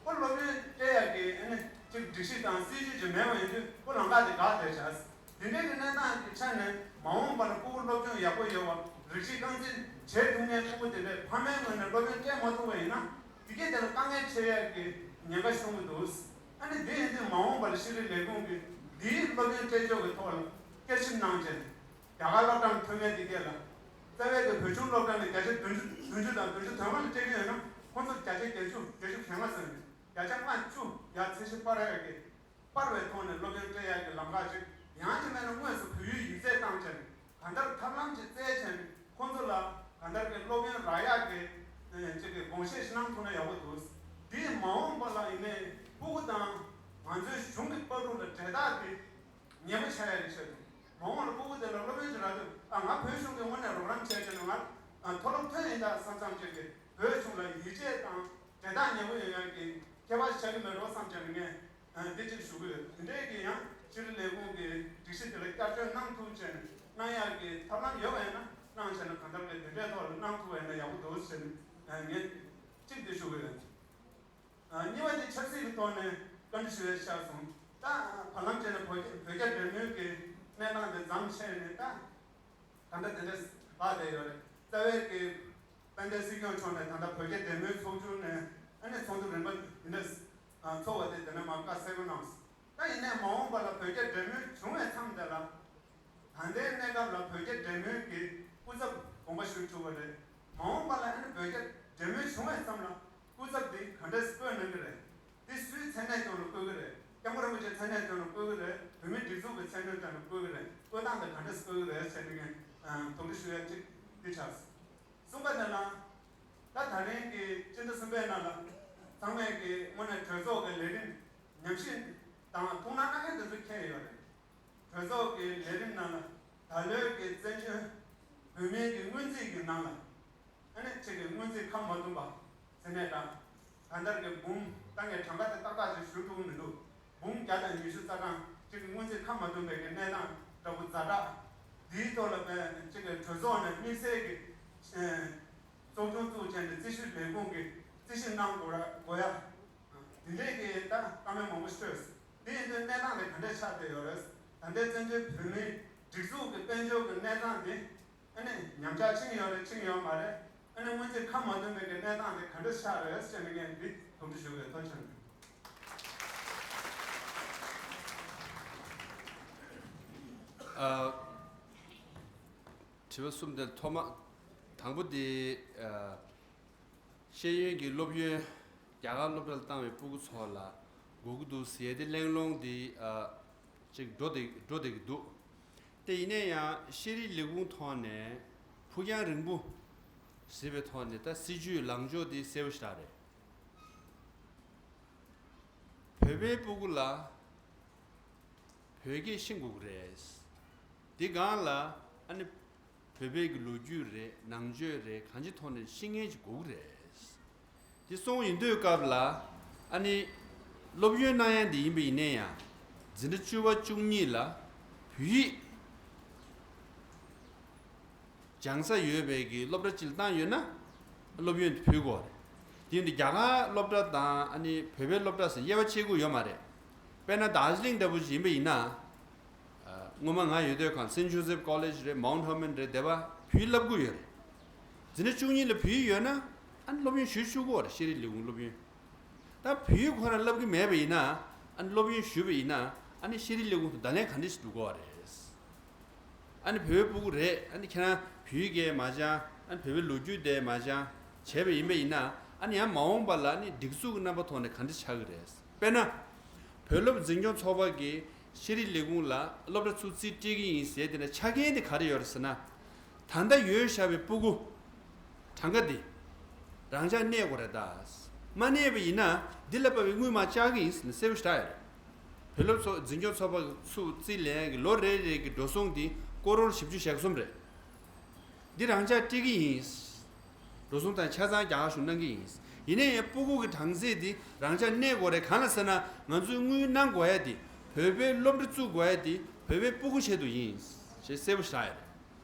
ཁོ་སློབ་ཡོན་སྤྲད་ཡག་གི་ཨ་ནི་ ཅིག་སྒྲིག་གཞི་དང་སྲིད་ཇུས་ཅིག་མེད་པ་ཡིན་དུས་ཁོ་ལམ་ཁ་དེ་འགག་བསྡད་བྱས། དེ་འདྲའི་གི་གནས་སྟངས་ཀྱི་ཆ་ནས་མ་འོངས་པར་ཕྲུ་གུ་སློབ་སྦྱོང་ཡག་པོ་ཡོད་པ། རིགས་གཅིག་རྐང་འཛིན་བྱེད་ཐུབ་མཁན་ཕྲུ་གུ་དེ་འདྲས་ཕ་མའི་ངོས་ནས་སློབ་ཡོན་སྤྲད་མ་ཐུབ་པ་ཡིན་ན། དེ་གས་དེ་ལ་དཀའ་ངལ་འཕྲད་ཡག་གི་ཉེན་ཁ་ཤོང་གི་འདུག་ཨ་ནི་དེ་ཡིན་དུས་མ་འོངས་པར་ཤེས་རིག་ལས་ཁུངས་ཀྱིས་འདིའི་སློབ་ཡོན་སྤྲད་ཕྱོགས་ཀྱི་ཐོག་ལ་བསྐྱར་ཞིབ་གནང་བྱས་ནས། རྒྱ་གར་སློབ་གྲྭ་ནས་ཐོན་མཁན་དེ་གས་ལ། རྩ་བའི་གི་བོད་ཆུང་སློབ་གྲྭ་ནས་བརྒྱ་ཆ་བདུན་ཅུ་བདུན་ཅུ་དང་བདུན་ཅུ་དོན་ལྔ་ལ་སྤྲད་ཀྱི་ཡོད་ན། ཁོང་ཚོར་བརྒྱ་ཆ་བརྒྱད་ཅུ་བརྒྱད་ཅུ་གྱ་ལྔ་ཟེར་ནས་བརྒྱ་ཆ་ལྔ་བཅུ་ཡར་ཚད་གཞི་སྤར་ཡག་གི། སྤར་བའི་ཐོག་ནས་སློབ་ཡོན་སྤྲད་ཡག་གི་ལམ་ཁ་ཅིག་ཡང་ཅིག་མེད་ན་དངོས་སུ་བོད་ཡིག་ཡིག་ཚད་བཏང་བྱས་ནས་གང་ལྟར་ཐབས་ལམ་ཅིག་བཙལ་བྱས་ནས་ཁོང་ཚོ་ལ་གང་ལྟར་གྱི་སློབ་ཡོན་རག་ཡག་གི་ཅིག་གི་དགོངས་བཞེས་ཤིག་གནང་ཐུབ་ན་ཡག་པོ་འདུག་དེས་མ་འོངས་པ་ལ་ཡིན་ནའི་ཕྲུ་གུ་དང་ང་ཚོའི་གཞུང་གི་བར་དུ་ལ་འབྲེལ་ཐག་དེ་ཉེ་པོ་ཆགས་ཡག་གི་ཆེད་དུ། མ་འོངས་ལ་ཕྲུ་གུ་དེ་ལ་སློབ་ཡོན་ཅིག་རག་དུས། ཨ། ང་བོད་གཞུང་གི་དངོས་གནས་རོགས་རམ་བྱས་བྱས་ནས་ང་མཐོ་སློབ་ཐོན་ཡིན་ད་བསམ་བསམ་བྱས་ཏེ་བོད་གཞུང་ལ་ཡིད་ཆེས་དང་འབྲེལ་ཐག་ཉེ་པོ་ཡོང་ཡག་གི་ཁྱད་པར་ཆགས་ཀྱི་མེད་འགྲོ་བསམ་བྱས་ནས་ངས་འདི་གཅིག་ཞུ་གི་ཡོད། དེ་འདྲའི་གི་ཡང་ཤེས་རིག་ལས་ཁུངས་ཀྱི་སྒྲིག་གཞི་དེ་ལ་བསྐྱར་བཅོས་གནང་ཐུབ་བྱས་ནས་གནང་ཡག་གི་ཐབས་ལམ་ཡོད་པ་ཡིན་ན་གནང་བྱས་ན། གང་ལྟར་གི་དེ་འདྲའི་ཐོག་ལ་གནང་ཐུབ་པ་ཡིན་ན་ཡག་པོ་འདུག་ཟེར་ནས་ངས་གཅིག་དེ་ཞུ་གི་ཡོད། གཉིས་པ་དེ་ཆབ་སྲིད་ཀྱི་ཐོག་ནས་བཀའ་འདྲི་ཞུ་ཡས་ཆགས་སོང་། ད་བར་ལམ་བྱས་ནས་བོད་བོད་རྒྱ་འབྲེལ་མོལ་གྱི་གནས་སྟངས་དེ་མཚམས་ཆད་ནས་ད་ད་ལྟ་དེ་འདྲ་ལྷག་བསྡད་ཡོད་རེད། རྩ་བའི་གི་དཔལ་ལྡན་སྲིད་སྐྱོང་མཆོག་ནས་ད་ལྟ་བོད་རྒྱ་འབྲེལ་མོལ་ཚོགས་བཅུག་ནས། ཨ་ནི་ཚོགས་འདུ་རིམ་པ་འདི་འདྲ་ཚོགས་པ་དེ་དེ་ནས་མར་བཀའ་གསལ་པོ་གནང་སོང་། ད་ཡིན་ནའི་མ་འོངས་པ་ལ་བོད་རྒྱ་འབྲེལ་མོལ་བྱུང་བའི་མཚམས་དེ་ལ། ད་ལྟའི་གནས་སྐབས་ལ་བོད་རྒྱ་འབྲེལ་མོལ་གྱི་སྐུ་ཚབ་དགོངས་པ་ཞུ་བཅུག་པ་རེད། མ་འོངས་པ་ལ་ཨ་ནི་བོད་རྒྱ་འབྲེལ་མོལ་བྱུང་བའི་མཚམས་ལ་སྐུ་ཚབ་འདི་ག་འདྲས་བསྐོས་གནང་གི་རེད། འདི་སུའི་མཚན་གནས་སྟེང་ལ་བསྐོས་ཀྱི་རེད། སྐྱབས་མགོན་རིན་པོ་ཆེའི་མཚན་གནས་སྟེང་ལ་བསྐོས་ཀྱི་རེད། བོད་མིའི་སྒྲིག་འཛུགས་ཀྱི་མཚན་གནས་སྟེང་ལ་བསྐོས་ཀྱི་རེད། བསྐོས་སྟངས་དེ་ག་འདྲས་བསྐོས་ཀྱི་རེད་ཟེར་ནས་ངས་དོགས་འདྲི་ཞུ་ཡ་གཅིག་འདི་ཆགས་སོང་། གསུམ་པ་དེ་ལ། ད་ད་རིང་གི་སྤྱི་ཟླ་གསུམ་པའི་ནང་ལ་ཚང་མས་ཀྱི་དངོས་གནས་གྲོས་ཚོགས་ཀྱི་ལས་རིམ་ཉམས་ཞིབ་དང་ཐུགས་སྣང་གནང་མཁན་དེ་ཚོ་མཁྱེན་ཡོད་རེད། གྲོས་ཚོགས་ཀྱི་ལས་རིམ་ནང་ལ་ད་ལོའི་གི་བཙན་བྱོལ་བོད་མིའི་གི་སྔོན་རྩིས་ཀྱི་ནང་ལ། ཨ་ནི་ཅིག་གི་སྔོན་རྩིས་ཁ་མ་བསྡུམ་པ་ཟེར་ནས་དང་། གང་ལྟར་གྱི་འབུམ། ད་ངས་གྲངས་ཀ་དེ་ཏག་ཏག་ཅིག་ཞུ་ཐུབ་ཀྱི་མི་འདུག་འབུམ་བརྒྱ་དང་ཉི་ཤུ་རྩ་གྲངས་ཅིག་གི་སྔོན་རྩིས་ཁ་མ་བསྡུམ་པའི་གི་གནས་སྟངས་འདྲ་པོ་ཛ་དྲག་འདིའི་ཐོག་ལ་བས་ཅིག་གི་གྲོས་ཚོགས་ནས་དམིགས་བསལ་གྱི་ཚོགས་ཆུང་བཙུགས་བྱས་ནས་རྩིས་ཞིབ་ལས་ཁུངས་ཀྱིས་རྩིས་ཞིབ་གནང་དགོས་ར་དགོས་ཡ། དེ་འདྲའི་གི་ད་བཀའ་མོལ་མང་པོ་ཞུས། དེ་ཡིན་དུས་གནས་སྟངས་དེ་ག་འདྲས་ཆགས་བསྡད་ཡོད་རེད། ད་ལྟའི་བཙན་བྱོལ་བོད་མིའི་སྒྲིག་འཛུགས་ཀྱི་དཔལ་འབྱོར་གྱི་གནས་སྟངས་དེ། ཨ་ནི་ཉམས་ཆག་ཕྱིན་ཡོད་རེད། ཕྱིན་ཡོད་མ་རེད། ཨ་ནི་སྔོན་རྩིས་ཁ་མ་བསྡུམས་པའི་གི་གནས་སྟངས་དེ་ག་འདྲ་ཆགས་རེད་ཟེར་ནས་ངས་འདི་དོགས་འདྲི་ཞུ་བའི་ཐོག་ཆགས་ཡོད། ཨ། དྲི་བ་གསུམ་དེ་ཐོག་མ། དང་པོ་དེ། ཨ། ཤེས་ཡོན་གྱི་སློབ་ཡོན་རྒྱ་གར་སློབ་གྲྭ་ལ་བཏང་བའི་སྤུ་གུ་ཚོ་ལ་དགོས་ཀྱི་འདུག་ཟེར་ཏེ་གླེང་སློང་འདི། ཨ། ཅིག་འགྲོ་བསྡད་འགྲོ་བསྡད་ཀྱི་འདུག་དེ་ཡིན་ན་ཡང་ཤེས་རིག་ལས་ཁུངས་ཐོག་ནས་ཕུགས་རྒྱང་རིང་པོ་ཟེར་བའི་ཐོག་ནས་ད་སྲིད་ཇུས་ལངས་ཕྱོགས་འདི་གསལ་པོ་ཞེ་དྲག་རེད། བོད་པའི་སྤུ་གུ་ལ་བོད་སྐད་ཤེས་དགོས་ཀྱི་རེད། འདི་སྒང་ལ་ཨ་ནི་བོད་པའི་གི་ལོ་རྒྱུས་རེད། ནང་ཆོས་རེད། གང་ཅིའི་ཐོག་ནས་ཤེས་མཁན་ཅིག་དགོས་ཀྱི་རེད། འདི་གསུངས་ཡིན་དུས་སྐབས་ལ་ཨ་ནི་སློབ་ཡོན་གནང་ཡ་འདི་ཡིན་པ་ཡིན་ན་ཡང་འཛིན་གྲྭ་བཅུ་པ་བཅུ་གཉིས་ལ་བོད་ཡིག་སྦྱང་ས་ཡོད་པའི་གི་སློབ་གྲྭ་གཅིག་ལ་བཏང་ཡོད་ན་སློབ་ཡོན་དེ་ཕུལ་དགོས་རེད། དེ་ཡིན་དུས་རྒྱ་གར་སློབ་གྲྭ་དང་ཨ་ནི་བོད་པའི་སློབ་གྲྭ་ཟེར་དབྱེ་བ་ཕྱེ་དགོས་ཡོད་མ་རེད། དཔེར་ན་དར་ཇི་ལིང་འདྲ་པོ་ཞིག་ཡིན་པ་ཡིན་ན། ཨ། སྔོན་མ་ང་ཡོད་དུས་གང་སེན་ཇོ་སེབ་ཀོ་ལེཇ་རེད། མའུན་ཧར་མན་རེད། དེ་པར་བོད་ཡིག་བསླབ་ཀྱི་ཡོད་རེད། འཛིན་གྲྭ་བཅུ་གཉིས་ལ་བོད་ཡིག་ཡོད་ན་ཨ་ནི་སློབ་ཡོན་ཞུ་བཅུག་གི་ཡོད་རེད། ཤེས་རིག་ལས་ཁུངས་སློབ་ཡོན། ད་བོད་ཡིག་ཁོ་རང་བསླབ་ཀྱི་མེད་པ་ཡིན་ན་ཨ་ནི་སློབ་ཡོན་ཞུས་པ་ཡིན་ན་ཨ་ནི་ཤེས་རིག་ལས་ཁུངས་སུ་བརྡ་ལན་ག་འདྲ་ཞིག་འགྲོ་གི་ཡོད་རེད། ཨ་ནི་བོད་པའི་སྤུ་གུ་རེད། ཨ་ནི་ཁྱེད་རང་བོད་ཡིག་གས་མ་སྦྱང་། ཨ་ནི་བོད་པའི་ལོ་རྒྱུས་དེ་མ་སྦྱང་བྱས་པ་ཡིན་པ་ཡིན་ན་ཨ་ནི་ཡང་མ་འོངས་པ་ལ་ཨ་ནི་སྒྲིག་འཛུགས་ཀྱི་རྣམ་པ་ཐོག་ནས་ག་འདྲ་ཆགས་ཀྱི་རེད། དཔེར་ན། བོད་སློབ་འཛིན་སྐྱོང་ཚོགས་པ་གིས་ཤེས་རིག་ལས་ཁུངས་ལ་སློབ་གྲྭ་ཚུར་རྩིས་སྤྲད་ཀྱི་ཡིན་ཟེར་དེ་ན་ཆ་རྐྱེན་དེ་ག་རེ་ཡོད་རེད་ཟེར་ན། ད་ལྟ་ཡོད་བཞག་པའི་སྤུ་གུ་གྲངས་ཀ་དེ་རང་འཇགས་གནས་དགོས་རེད་ད། མ་གནས་པ་ཡིན་ན་འདི་ལ་དཔག་པའི་དངུལ་མར་བཅག་གི་ཡིན་ཟེར་ནས་གསལ་པོ་ཞེ་དྲག་ཡོད་རེད། བོད་སློབ་ཚོགས་འཛིན་སྐྱོང་ཚོགས་པ་ཚུར་རྩིས་ལེན་ཡག་གི་ལོ་རེ་རེ་གི་འགྲོ་སོང་དེ་ཀོ་རོར་བཞི་བཅུ་ཞེ་གསུམ་རེད། འདི་རང་འཇགས་སྤྲད་ཀྱི་ཡིན། འགྲོ་སོང་དང་ཆ་ཚང་རྒྱ་གར་གཞུང་གནང་གི་ཡིན། ཡིན་ན་ཡང་སྤུ་གུ་གི་གྲངས་ཚད་འདི་རང་འཇགས་གནས་དགོས་རེད། གང་ལ་ཟེར་ན་ང་ཚོས་དངུལ་གནང་དགོས་ཡ་འདི་བོད་པའི་སློབ་གྲྭ་བཙུགས་དགོས་ཡ་འདི་བོད་པའི་སྤུ་གུ་ཆེད་དུ་ཡིན་ཞེས་གསལ་པོ་ཞེ་དྲག་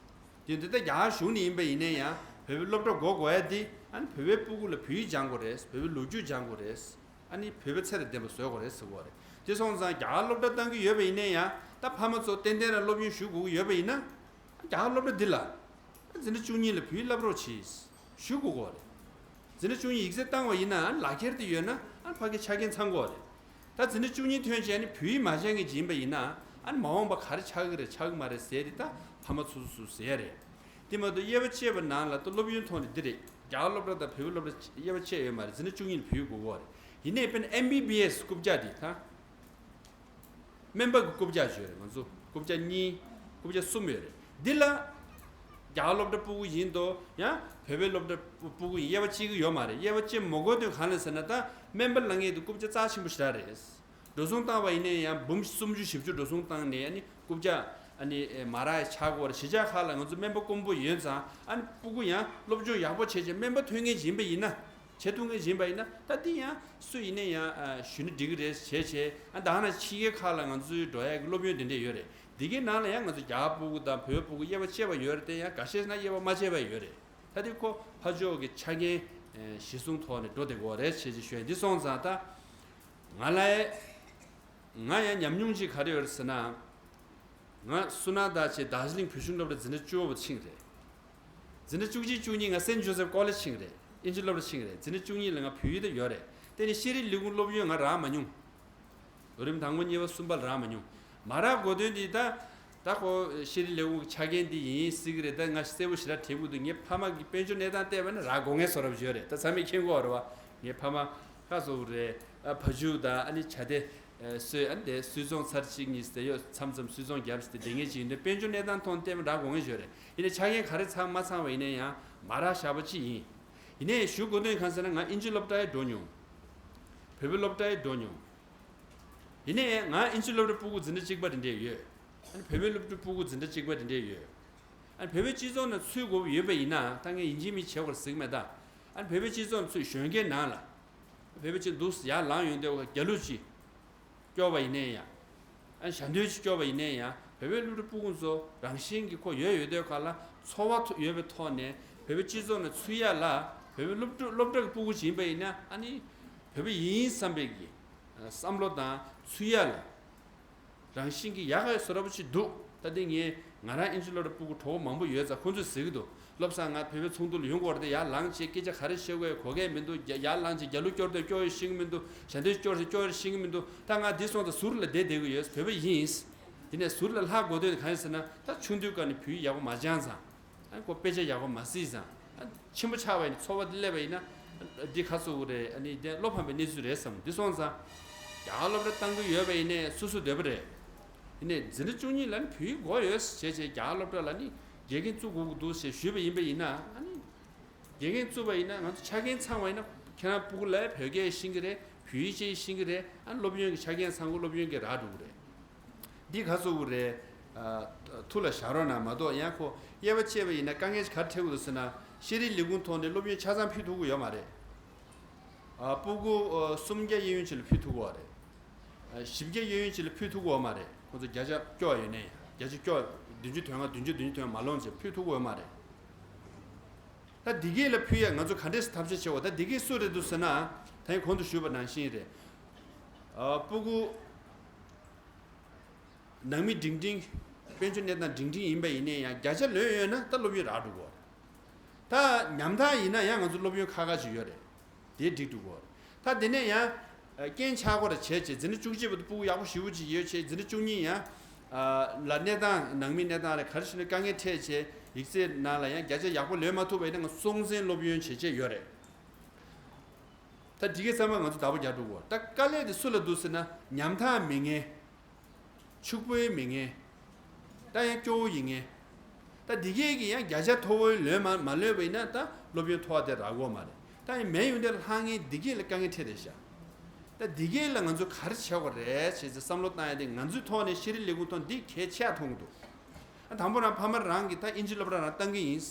ཡོད་རེད། དེ་འདི་ལྟར་རྒྱ་གར་གཞུང་ནས་ཡིན་པ་ཡིན་ན་ཡང་བོད་པའི་སློབ་གྲྭ་དགོས་དགོས་ཡ་འདི་ཨ་ནི་བོད་པའི་སྤུ་གུ་ལ་བོད་ཡིག་སྦྱང་དགོས་རེད། བོད་པའི་ལོ་རྒྱུས་སྦྱང་དགོས་རེད། ཨ་ནི་བོད་པའི་ཚད་དང་ལྡན་པ་བཟོ་དགོས་རེད་ཟེར་གོ་རེད། དེ་སོང་ཙང་རྒྱ་གར་སློབ་གྲྭ་བཏང་གི་ཡོད་པ་ཡིན་ན་ཡང་། ད་ཕ་མ་ཚོ་ཏན་ཏན་རང་སློབ་ཡོན་ཞུ་དགོས་ཀྱི་ཡོད་པ་ཡིན་ན། རྒྱ་གར་སློབ་གྲྭ་འདི་ལ་འཛིན་གྲྭ་བཅུ་གཉིས་ལ་བོད་ཡིག་བསླབ་རོགས་གྱིས་ཞུ་དགོས་ཀྱི་རེད། འཛིན་གྲྭ་བཅུ་གཉིས་ཡིག་ཚད་བཏང་བ་ཡིན་ན། ཨ་ནི་ལག་ཁྱེར་དེ་ཡོད་ན། ཨ་ནི་ཕ་གི་ཆ་རྐྱེན་ཚང་གི་རེད། ད་འཛིན་གྲྭ་བཅུ་གཉིས་ཐོན་བྱས་ནས་བོད་ཡིག་མ་སྦྱང་མཁན་ཅིག་ཡིན་པ་ཡིན་ན། ཨ་ནི་མ་འོངས་པ་ག་རེ་ཆགས་ཀྱི་རེད་ཆགས་ཀྱི་མ་རེད་ཟེར་དེ་ད་ཕ་མ་ཚོ་སོ་སོས་ཟེར་ཡ་རེད། དེ་མ་གཏོགས་དབྱེ་བ་ཕྱེ་བའི་ནང་ལ་ད་སློབ་ཡོན་ཐོག་ནས་འདི་རེད། རྒྱ་གར་སློབ་གྲྭ་དང་བོད་པའི་སློབ་གྲྭ་དབྱེ་བ་ཕྱེ་ཡོད་མ་རེད། འཛིན་གྲྭ་བཅུ་གཉིས་ལ་བོད་ཡིག་དགོས་ཀྱི་རེད། ཡིན་ནའི་དཔེར་ན་ཨེམ་བི་བི་ཨེས་རྐུབ་བཀྱག་འདི་ད། སྨན་པ་གི་རྐུབ་བཀྱག་ཅིག་ཡོད་རེད། ང་ཚོ་རྐུབ་བཀྱག་གཉིས། རྐུབ་བཀྱག་གསུམ་ཡོད་རེད། འདི་ལ་རྒྱ་གར་སློབ་གྲྭ་ཕྲུ་གུ་ཡིན་དང་ཡང་བོད་པའི་སློབ་གྲྭ་ཕྲུ་གུ་ཡིན། དབྱེ་བ་ཕྱེ་གི་ཡོད་མ་རེད། དབྱེ་བ་ཕྱེ་མ་དགོས་དོན་གང་ལ་ཟེར་ན། ད་སྨན་པ་ལབ་མཁན་དེ་རྐུབ་བཀྱག་རྩ་ཆེན་པོ་ཞེ་དྲག་རེད། འགྲོ་སོང་བཏང་བ་ཡིན་ན་ཡང་འབུམ་སུམ་ཅུ་བཞི་བཅུ་འགྲོ་སོང་བཏང་ནས། ཨ་ནི་རྐུབ་བཀྱག་ཨ་ནི་མ་རག་ཆགས་ཀྱི་ཡོད་རེད། གཞིས་ཆགས་ཁག་ལ་ང་ཚོ་སྨན་པ་དཀོན་པོ་ཡོད་ཙང་། ཨ་ནི་ཕྲུ་གུ་ཡང་སློབ་སྦྱོང་ཡག་པོ་བྱས་བྱས་སྨན་པ་ཐོན་མཁན་ཅིག་ཡིན་པ་ཡིན་ན། བྱེད་ཐུབ་མཁན་ཅིག་ཡིན་པ་ཡིན་ན། ད་འདི་ཡང་སུ་ཡིན་ན་ཡང་ཨ་ཞུས་ན་འགྲིག་གི་རེད་བྱས་བྱས། ཨ་ནི་ད་ནང་ཕྱི་རྒྱལ་ཁག་ལ་ང་ཚོའི་འགྲོ་ཡག་གི་སློབ་ཡོན་དེ་འདྲས་ཡོད་རེད། འདི་གའི་ནང་ལ་ཡང་ང་ཚོ་རྒྱ་གར་ཕྲུ་གུ་དང་བོད་ཕྲུ་གུ་དབྱེ་བ་ཕྱེ་བ་ཡོད་རེད་དེ། ཡང་འགའ་ཤས་ན་དབྱེ་བ་མ་ཕྱེ་བ་ཡོད་རེད། ད་འདི་ཁོ་ཕ་ཕྱོགས་ཀྱི་ཆ་རྐྱེན་གཞི་བཟུང་ཐོག་ནས་འགྲོ་བསྡད་ཀྱི་ཡོད་རེད་བྱས་བྱས་ཞུ་ཡ། འདི་སོང་ཙང་ད་ང་ལ་ང་ཡང་ཉམས་མྱོང་ཅིག་ག་རེ་ཡོད་རེད་ཟེར་ན། ང་སུ་ནན་ད་བྱས་དར་ཇི་ལིང་བོད་གཞུང་སློབ་གྲྭ་འཛིན་གྲྭ་བཅུ་པ་ཕྱིན་རེད། འཛིན་གྲྭ་བཅུ་གཅིག་བཅུ་གཉིས་ང་སེན་ཇོ་སེབ་ཀོ་ལེཇ་ཕྱིན་རེད། ཨིན་ཇི་སློབ་གྲྭ་ཕྱིན་རེད། འཛིན་གྲྭ་བཅུ་གཉིས་ལ་ང་བོད་ཡིག་ད་ཡོད་རེད། དེ་ནས་ཤེས་རིག་ལས་ཁུངས་སློབ་ཡོན་ང་རག་མ་མྱོང་། ལོ་རིམ་དང་པོ་གཉིས་པ་གསུམ་པ་ལ་རག་མ་མྱོང་། མ་རག་དགོས་དོན་དེ་ད། ད་ཁོ་ཤེས་རིག་ལས་ཁུངས་ཀྱི་ཆ་རྐྱེན་དེ་ཡིན་སྲིད་ཀྱི་རེད། ད་ང་གསལ་པོ་ཞེ་དྲག་དྲན་གྱི་མི་འདུག་ངའི་ཕ་མ་གི་དཔལ་འབྱོར་གནས་སྟངས་བལྟས་པ་ན་རག་དགོས་ངེས་བཟོ་འདྲ་ཅིག་ཡོད་རེད། ད་ཚང་མས་མཁྱེན་གྱི་ཡོད་རེད་བ། ངའི་ཕ་མ་ཁ་གསོ་བོ་རེད། ཨ་བ་ཕྱུགས་དང་ཨ་ནི་བྱ་དེ། ཨ་སུས་ཨ་ནི་དེ་སུས་བཙོང་ཚར་གཅིག་གཉིས་དེ་ཡོད། མཚམས་མཚམས་སུས་བཙོང་རྒྱབ་ཞིག་དེ་དེ་ངེས་ཅིག་ཡིན་དུས་དཔལ་འབྱོར་གནས་སྟངས་ཐོག་བལྟས་པ་རག་དགོས་ངེས་ཡོད་རེད། ཡིན་ནའི་ཆ་རྐྱེན་ག་རེ་ཚང་མ་ཚང་བ་ཡིན་ན་ཡང་མ་རག་བཞག་པ་ཅིག་ཡིན། ཡིན་ནའི་ཞུ་དགོས་དོན་གང་ཟེར་ན། ང་ཨིན་ཇི་སློབ་གྲྭ་ཡི་འགྲོ་མྱོང་། བོད་པའི་སློབ་གྲྭ་ཡི་འགྲོ་མྱོང་། ཡིན་ནའི་ང་ཨིན་ཇི་སློབ་གྲྭ་ཕྲུ་གུ་འཛིན་གྲྭ་གཅིག་པ་དེ་འདྲས་ཡོད། ཨ་ནི་བོད་པའི་སློབ་ཕྲུག་ཕྲུ་གུ་འཛིན་གྲྭ་གཅིག་པ་དེ་འདྲས་ཡོད། ཨ་ནི་བོད་པའི་སྤྱི་ཚོགས་ནང་ཚུད་དགོས་པ་ཡོད་པ་ཡིན་ན། ད་ངས་ཡིན་གཅིག་མིན་གཅིག་བྱེད་དགོས་ཟེར་གྱི་མེད་ད། ཨ་ནི་བོད་པའི་སྤྱི་ཚོགས་ནང་ཚུད། གཞོན་སྐྱེས་ནང་ལ་བོད་པའི་སྤྱི་འདུག་ཡར་ལངས་ཡོང་དུས་རྒྱ་ལུགས་ཅིག་སྐྱོར་བ་ཡིན་ནའི་ཡང་། ཨ་ནི་ཞྭ་འདོན་ཅིག་སྐྱོར་བ་ཡིན་ནའི་ཡང་། བོད་པའི་སློབ་ཕྲུག་ཕྲུ་གུ་ཚོ་རང་བཞིན་གྱིས་ཁོ་ཡོད་ཡོད་དུས་ག་ལ་ཚོར་བ་ཐོ་ཡོད་པའི་ཐོག་ནས་བོད་པའི་སྤྱི་ཚོགས་ནང་ཚུད་ཡ་ལ། བོད་པའི་སློབ་ཕྲུག་སློབ་གྲྭ་གི་ཕྲུ་གུ་ཅིག་ཡིན་པ་ཡིན་ན། ཨ་ནི་བོད་པ་ཡིན་བསམ་པའི་གི་བསམ་བློ་དང་ཚུད་ཡ་ལ། རང་བཞིན་གྱིས་ཡག་ག་བཟོ་འདྲ་པོ་ཅིག་འདུག་ད་ལྟ་ངས་ང་རང་ཨིན་ཇི་སློབ་གྲྭ་ཕྲུ་གུ་གྲོགས་པོ་མང་པོ་ཡོད་ཙང་ཁོང་ཚོས་ཟེར་གྱི་འདུག་བློ་བཟང་ང་བོད་པའི་ཚོགས་འདུ་ལ་ཡོང་དགོས་རེད་དེ། ཡར་ལངས་བྱས་སྐད་ཆ་ག་རེ་བཤད་དགོས་གོ་གས་མི་འདུག་རྒྱ་ཡར་ལངས་བྱས་རྒྱ་ལོ་སྐྱོར་དུས་སྐྱོར་ཡ་ཤེས་ཀྱི་མི་འདུག་ཞྭ་འདོན་སྐྱོར་དུས་སྐྱོར་ཡ་ཤེས་ཀྱི་མི་འདུག་ད་ང་འདི་སོང་ཙང་ཟུར་ལ་བསྡད་བསྡད་ཀྱི་ཡོད། བོད་པ་ཡིན། དེ་ནས་ཟུར་ལ་ལྷག་དགོས་དོན་གང་ཡིན་ཟེར་ན། ད་ཆུང་དུས་སྐབས་ནས་བོད་ཡིག་ཡག་པོ་མ་སྦྱངས་ཙང་། ཨ་ཁོ་དཔེ་ཆ་ཡག་པོ་མ་གཟིགས་ཙང་། ཨ་ཆེན་པོ་ཆགས་པ་ཡིན་ན། ཚོར་བ་དེ་སླེབས་པ་ཡིན་ན། འདི་ཁ་ཚུགས་རེད། ཨ་ནི་དེ་བློ་ཕམ་པའི་གནས་ཚུལ་རེད་བསམ། འདི་སོང་ཙང་རྒྱ་གར་སློབ་གྲྭ་བཏང་གི་ཡོད་པ་ཡིན་ནའི་སོ་སོ་འདོད་པ་རེད། ཡིན་ནའི་འཛིན་གྲྭ་བཅུ་གཉིས་ལ་ནི་བོད་ཡིག་དགོས་ཡོད་ཟེར་བྱས་བྱས། རྒྱ་གར་སློབ་གྲྭ་ལ་ནི་དགེ་རྒན་བཙུགས་དགོས་ཀྱི་འདུག་ཟེར་ཞུས་པ་ཡིན་པ་ཡིན་ན། ཨ་ནི་དགེ་རྒན་བཙུགས་པ་ཡིན་ན་ང་ཚོ་ཆ་རྐྱེན་ཚང་བ་ཡིན་ན། ཁྱེད་རང་ཕྲུ་གུ་ལ་བོད་སྐད་ཤེས་ཀྱི་རེད། བོད་ཡིག་ཅིག་ཤེས་ཀྱི་རེད། ཨ་ནི་སློབ་ཡོན་གྱི་ཆ་རྐྱེན་ཚང་དགོས། སློབ་ཡོན་གྱི་རག་འགྲོ་གི་རེད། འདི་ག་ཚོད་རེད། ཨ་ཐུགས་ལ་བཞག་རོགས་གནང་། མ་གཏོགས་ཡང་ཁོ་དབྱེ་བ་ཕྱེ་བ་ཡིན་ན་དཀའ་ངལ་ག་རེ་འཕྲད་ཀྱི་འདུག་ཟེར་ན། ཤེས་རིག་ལས་ཁུངས་ཐོག་ནས་སློབ་ཡོན་ཆ་ཚང་ཕུལ་ཐུབ་ཀྱི་ཡོད་མ་རེད། ཨ་ཕྲུ་གུ་ཨ་སུམ་བརྒྱ་གཡས་གཡོན་ཅིག་ལ་ཕུལ་ཐུབ་ཀྱི་ཡོད་རེད། ཨ་བཞི་བརྒྱ་གཡས་གཡོན་ཅིག་ལ་ཕུལ་ཐུབ་ཀྱི་ཡོད་མ་རེད། ཁོང་ཚོ་བརྒྱ་ཆ་སྐྱོ་བ་ཡོད་ནའི། བརྒྱ་ཆ་སྐྱོ་བ་བདུན་ཅུ་དོན་ལྔ། བདུན་ཅུ་བདུན་ཅུ་དོན་ལྔ་མ་ལོངས་ཅིག་ཕུལ་ཐུབ་ཀྱི་ཡོད་མ་རེད། ད་འདི་གས་ལ་ཕུལ་ཡ་ང་ཚོ་ག་འདྲས་སེ་ཐབས་ཤེས་བྱེད་དགོས། ད་འདི་གས་སུ་རེད་འདུག་ཟེར་ན། ད་ཡིན་གོང་དུ་ཞུས་པ་ནང་བཞིན་རེད། ཨ་ཕྲུ་གུ་ནང་མི་འབྲིང་འབྲིང་། དཔལ་འབྱོར་གནས་སྟངས་འབྲིང་འབྲིང་ཡིན་པ་ཡིན་ནའི་ཡང་བརྒྱ་ཆ་ལོན་ཡོད་ན་ད་སློབ་ཡོན་རག་འགྲོ་གི་ཡོད་རེད། ད་ཉམ་ཐག་ཡིན་ན་ཡང་ང་ཚོ་སློབ་ཡོན་ཁག་ཁག་ཅིག་ཡོད་རེད། དེ་འགྲིག་འགྲོ་གི་ཡོད་རེད། ད་དེ་ནས་ཡང་ཨ་རྐྱེན་ཆག་སྒོ་རེ་བྱས་བྱས། འཛིན་གྲྭ་བཅུ་གཅིག་པ་དེ་ཕྲུ་གུ་ཡག་པོ་ཞེ་པོ་ཅིག་ཡོད་བྱས། འཛིན་གྲྭ་བཅུ་གཉིས་ཡང་ཨ་ལ་གནས་སྟངས། ནང་མི་གནས་སྟངས་རེད། ག་རེ་ཞུ་ན་དཀའ་ངལ་འཕྲད་བྱས། ཡིག་ཚད་ནང་ལ་ཡང་བརྒྱ་ཆ་ཡག་པོ་ལོན་མ་ཐུབ་པ་ཡིན་ན་ང་སྲོག་འཛིན་སློབ་ཡོན་བྱེད་ཆེད་ཡོད་རེད། ད་འདི་གས་ཚང་མ་ང་ཚོ་བདག་པོ་རྒྱག་འགྲོ་གི་ཡོད་རེད། ད་དཀའ་ལས་དེ་སུ་ལ་འདུག་ཟེར་ན། ཉམ་ཐག་མེད་མཁན། ཕྱུག་པོའི་མེད་མཁན། ད་ཡང་སྐྱོ་བོ་ཡིན་མཁན། ད་འདི་གས་ཀྱི་ཡང་བརྒྱ་ཆ་མཐོ་བོའི་ལོན་མ་མ་ལོན་པ་ཡིན་ན་ད་སློབ་ཡོན་མཐོ་བ་དེ་རག་གི་ཡོད་མ་རེད། ད་ཡང་མེད་ཡོང་དེ་ལྷང་ངེ་འདི་གས་ལ་དཀའ་ངལ་འཕྲད་བསྡད་ཤག་ད་འདི་གས་ལ་ང་ཚོ་ག་རེ་བྱེད་དགོས་རེད་ཅེས་བསམ་བློ་བཏང་ཡ་དེ། ང་ཚོའི་ཐོག་ནས་ཤེས་རིག་ལས་ཁུངས་ཐོག་འདི་གལ་ཆེ་ཡ་མཐོང་གི་འདུག་ཨ་དང་པོ་རང་ཕ་མ་རང་གིས་ད་ཨིན་ཇི་སློབ་གྲྭ་རང་བཏང་གི་ཡིན།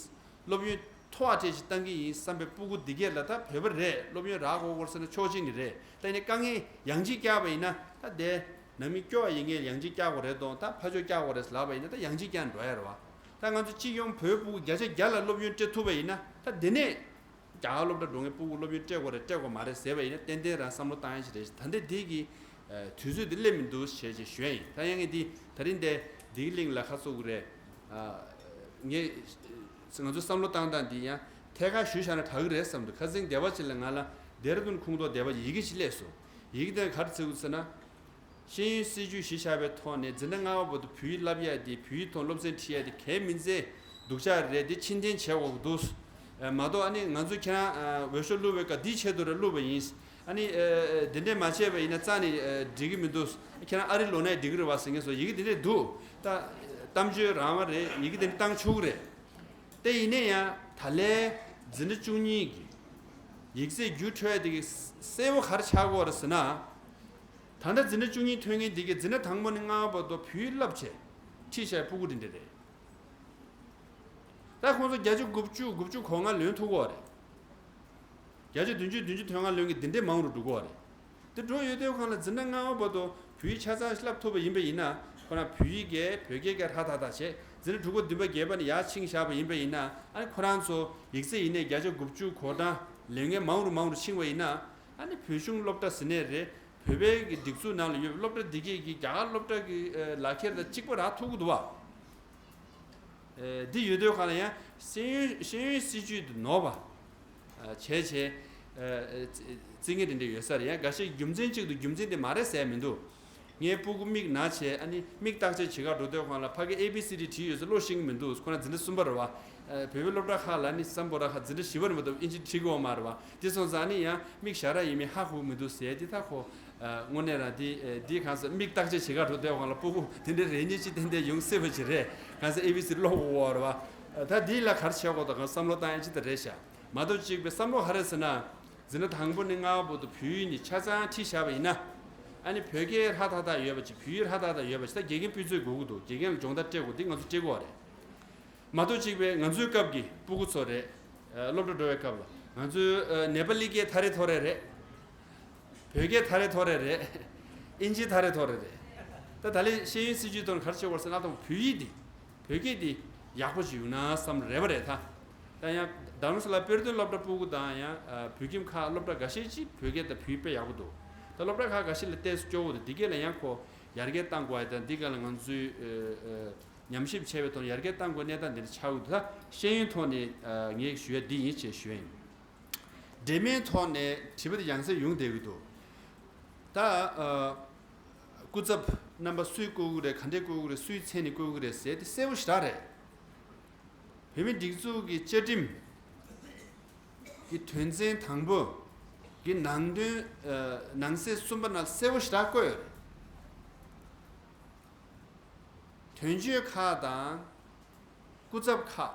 སློབ་ཡོན་མཐོ་བ་སྤྲད་ཅིག་བཏང་གི་ཡིན་བསམ་པའི་ཕྲུ་གུ་འདི་གས་ལ་ད་བོད་པ་རེད། སློབ་ཡོན་རག་དགོས་སྐོར་ཟེར་ན་ཕྱོགས་གཅིག་ནས་རེད། ད་ཡིན་ནའི་དཀའ་ངལ་ཡང་གཅིག་བསྐྱར་བ་ཡིན་ན། ད་དེ་ནང་མི་སྐྱོ་བ་ཡིན་མཁན་ཡང་གཅིག་བསྐྱར་དགོས་རེད་དང་། ད་ཕ་ཕྱོགས་བསྐྱར་དགོས་རེད་ལབ་པ་ཡིན་ན། ད་ཡང་གཅིག་བསྐྱར་འགྲོ་ཡ་རེད་བ། ད་ང་ཚོ་སྤྱི་ཡོངས་བོད་ཕྲུ་གུ་བརྒྱ་ཆ་བརྒྱ་ལ་སློབ་ཡོན་སྤྲད་ཐུབ་པ་ཡིན་ན། ད་དེ་ནས་རྒྱ་གར་སློབ་གྲྭ་འགྲོ་མཁན་ཕྲུ་གུ་སློབ་ཡོན་སྤྲད་དགོས་རེད་སྤྲད་དགོས་མ་རེད་ཟེར་བ་ཡིན་ན། ཏན་ཏན་རང་བསམ་བློ་བཏང་ཡ་ཞིག་རེད། ད་ལྟ་འདི་གི་ དུས་ཚོད་འདི་སླེབས་མི་འདུག་ཞེས་ཞེས་ཞུ་ཡ་ཡིན། ད་ཡང་ངས་འདི་ད་རིང་འདི་བདེ་སྐྱིད་གླིང་ལ་ཁ་གསོ་གི་རེད། ངས་ང་ཚོ་བསམ་བློ་བཏང་སྟངས་འདི་ཡང་ཐད་ཀར་ཞུས་བཞག་ན་དྲག་གི་རེད་བསམ་འདུག་ཁ་སང་སྡེ་བ་ཅིག་ལ་ང་ལ་ལྡེ་ར་ལྡུན་ཁོངས་གཏོགས་སྡེ་བ་ཡི་གེ་ཅིག་སླེབས་སོང་། ཡི་གེ་དེ་ག་རེ་བྲིས་འདུག་ཟེར་ན། ཤེས་ཡོན་སྲིད་བྱུས་གཞི་བཞག་པའི་ཐོག་ནས་འཛིན་གྲྭ་ལྔ་པ་བར་དུ་བོད་ཡིག་བསླབ་ཡ་དེ་བོད་ཡིག་ཐོག་སློབ་ཚན་ཁྲིད་ཡ་དེ་གལ་མིན་ཚད་སྡུག་ཅག་རེད། དེ་ཕྱིར་འཐེན་བྱེད་དགོས་ཀྱི་འདུག་མ་གཏོགས་ཨ་ནི་ང་ཚོས་ཁྱེད་རང་འོས་ཤོག་བླུགས་པའི་སྐབས་འདིའི་ཆེད་དུ་རེད་བླུགས་པ་ཡིན། ཨ་ནི་དེ་འདྲས་མ་བྱས་པ་ཡིན་ན་རྩ་ནས་འགྲིག་གི་མི་འདུག་ཁྱེད་རང་ཨ་རི་ལོག་ནའི་འགྲིག་གི་རེད་བ་ཟེར་མཁན་སོགས་ཡི་གེ་དེ་འདྲས་འདུག་ད་གཏམ་བརྗོད་རང་དབང་རེད། ཡི་གེ་དེ་འདྲས་བཏང་ཆོག་གི་རེད། དེ་ཡིན་ན་ཡང་ད་ལན་འཛིན་གྲྭ་བཅུ་གཉིས་ཀྱི་ཡིག་ཚད་བརྒྱུད་འཕྲོད་ཡ་དེ་གི་གསལ་པོ་ག་རེ་ཆགས་ཀྱི་ཡོད་རེད་ཟེར་ན། ད་ལྟ་འཛིན་གྲྭ་བཅུ་གཉིས་ཐོན་མཁན་འདི་གས་འཛིན་གྲྭ་དང་པོ་ནས་ལྔ་པ་བར་དུ་བོད་ཡིག་བསླབས་བྱས་ཁྲིད་བྱས་ཕྲུ་གུ་འདི་འདྲ་རེད། ད་ཁོང་ཚོ་བརྒྱ་ཆ་དགུ་བཅུ་དགུ་བཅུ་གོ་ལྔ་ལོན་ཐུབ་ཀྱི་ཡོད་རེད། བརྒྱ་ཆ་བདུན་ཅུ་བདུན་ཅུ་དོན་ལྔ་ལོན་མཁན་འདི་འདྲས་མང་རུ་འགྲོ་གི་ཡོད་རེད། དེ་འགྲོ་ཡོད་དུས་སྒང་ལ་འཛིན་གྲྭ་ལྔ་པ་བར་དུ་བོད་ཡིག་ཆ་ཚང་བསླབ་ཐུབ་པ་ཡིན་པ་ཡིན་ན། ཁོ་རང་བོད་ཡིག་གས་བོད་སྐད་ཀྱི་ཧྲ་ཐག་ཐག་བྱས། འཛིན་གྲྭ་དྲུག་པ་བདུན་པ་བརྒྱད་པ་ནས་ཡར་ཕྱིན་བཞག་པ་ཡིན་པ་ཡིན་ན། ཨ་ནི་ཁོ་རང་ཚོ་ཡིག་ཚད་ཡིན་ནའི་བརྒྱ་ཆ་དགུ་བཅུ་གོ་གྲངས་ལོན་མཁན་མང་རུ་མང་རུ་ཕྱིན་པ་ཡིན་ན། ཨ་ནི་བོད་གཞུང་སློབ་གྲྭ་ཟེར་ནའི་རེད། བོད་པའི་གི་སྒྲིག་འཛུགས་ནང་ལ་ཡོད་པའི་སློབ་གྲྭ་འདི་གས་ཀྱི་རྒྱ་གར་སློབ་གྲྭ་གི་ལག་ཁྱེར་དང་གཅིག་པ་རག་ཐུབ་ཀྱི་འདུག་བ། འདི་ཡོད་དུས་སྒང་ལ་ཡང་ཤེས་ཡོན་ཤེས་ཡོན་སྲིད་བྱུས་དེ་ནོར་བ་བྱས་བྱས་བརྩི་མཁན་དེ་འདྲ་ཡོད་ས་རེད། ཡང་འགའ་ཤས་རྒྱུ་མཚན་གཅིག་ཏུ་རྒྱུ་མཚན་དེ་མ་རེད་ཟེར་མི་འདུག་ངའི་སྤུ་གུ་མིག་ན་བྱས་ཨ་ནི་མིག་བརྟག་དཔྱད་བྱེད་གར་འགྲོ་དུས་སྒང་ལ་ཕ་གི་ཨེ་བི་སི་ཌི་བྲིས་ཡོད་ཚད་ཀློག་ཤེས་ཀྱི་མི་འདུག་ཁོ་རང་འཛིན་གྲྭ་གསུམ་པ་རེད་བ། བོད་པའི་སློབ་གྲྭ་ཁག་ལ་ནི་སམ་བྷོ་ཊ་ཁག་འཛིན་གྲྭ་བཞི་པ་ནས་མ་གཏོགས་ཨིན་ཇི་བྲིས་ཀྱི་ཡོད་མ་རེད་བ། དེ་སོང་ཙང་ནི་ཡང་མིག་ཞར་ར་ཡིན་མིན་ཧ་གོ་མི་འདུག་ཟེར་དེ་ད་ཁོ། དངོས་གནས་རང་དེ་དེ་གང་ཟེར་མིག་བརྟག་དཔྱད་བྱེད་གར་འགྲོ་དུས་སྒང་ལ་སྤུ་གུ་དེ་འདྲའི་རེ་སྙེག་ཅིག་ཏན་ཏན་ཡོང་སྲིད་པ་ཅིག་རེད། གང་ཟེར་ཨེ་བི་སི་ཌི་ཀློག་དགོས་ཡོད་རེད་བ། ད་དེ་ལ་ག་རེ་བྱེད་དགོས་དང་གང་བསམ་བློ་བཏང་ཡ་ཅིག་ད་རེད་ཤག་མ་གཏོགས་གཅིག་པའི་བསམ་བློ་ག་རེ་ཟེར་ན། འཛིན་གྲྭ་དང་པོ་ནས་ལྔ་པ་བར་དུ་བོད་ཡིག་ནི་ཆ་ཚང་ཁྲིད་བཞག་པ་ཡིན་ན། ཨ་ནི་བོད་སྐད་ཧྲ་ཐག་ཐག་ཡོད་པ་ཅིག་བོད་ཡིག་ཧྲ་ཐག་ཐག་ཡོད་པ་ཅིག་ད་དགེ་རྒན་དཔེ་མཛོད་དགོས་ཀྱི་འདུག་དགེ་རྒན་ལ་སྦྱོང་བརྡར་སྤྲད་དགོས་འདི་ང་ཚོ་སྤྲད་དགོས་རེད། མ་གཏོགས་གཅིག་པའི་ང་ཚོའི་སྐབས་ཀྱི་སྤུ་གུ་ཚོ་རེད། སློབ་གྲྭ་འགྲོ་བའི་སྐབས་ལ་ང་ཚོའི་ནེ་པ་ལི་སྐད་ཐ་རེ་ཐོ་རེ་རེད། བོད་སྐད་ཐ་རེ་ཐོ་རེ་རེད། ཨིན་ཇི་ཐ་རེ་ཐོ་རེ་རེད། ད་ད་ལན་ཤེས་ཡོན་སྲིད་བྱུས་ཐོག་ནས་ག་རེ་བྱེད་དགོས་ཟེར་ན་ད་བོད་ཡིག་འདི་བོད་སྐད་འདི་ཡག་པོ་ཞིག་ཡོང་ན་བསམ་རེ་བ་རེད་ད། ད་ཡང་རྡ་རམ་ས་ལ་དཔེར་སྟོན་སློབ་གྲྭ་སྤུ་གུ་དང་ཡང་བོད་ཁྱིམ་ཁག་སློབ་གྲྭ་འགའ་ཤས་ཅིག་བོད་སྐད་དང་བོད་ཡིག་དཔེ་ཡག་པོ་འདུག་ད་སློབ་གྲྭ་ཁག་འགའ་ཤས་ལ་ཏོག་ཙམ་སྐྱོ་བོ་འདུག་འདི་གས་ལ་ཡང་ཁོ་ཡར་རྒྱས་གཏང་དགོས་ཡ་དང་འདི་ག་ལ་ང་ཚོའི་ཉམས་ཞིབ་བྱས་པའི་ཐོག་ནས་ཡར་རྒྱས་གཏང་དགོས་གནས་སྟངས་འདི་འདྲ་ཆགས་ཡོད་འདུག་ད་ཤེས་ཡོན་ཐོག་ནས་ངས་ཞུ་ཡ་འདི་ཡིན་ཞེས་ཞུ་ཡ་ཡིན། འབྲེལ་མོལ་ཐོག་ནས་དྲི་བ་དེ་ཡང་སེ་ཡོང་བསྡད་ཀྱི་འདུག་ད་སྐུ་ཚབ་རྣམ་པ་སུས་བསྐོ་གི་རེད། ག་འདྲས་བསྐོ་གི་རེད། སུའི་མཚན་ནས་བསྐོ་གི་རེད་ཟེར་དེ་གསལ་པོ་ཞེ་དྲག་རེད། བོད་མིའི་སྒྲིག་འཛུགས་ཀྱི་བཅའ་ཁྲིམས་ཀྱི་དོན་ཚན་དང་པོ་གི་ནང་དོན་ནང་གསེས་གསུམ་པ་ནང་གསལ་པོ་ཞེ་དྲག་བཀོད་ཡོད་རེད། དོན་གཅོད་ཁག་དང་སྐུ་ཚབ་ཁག་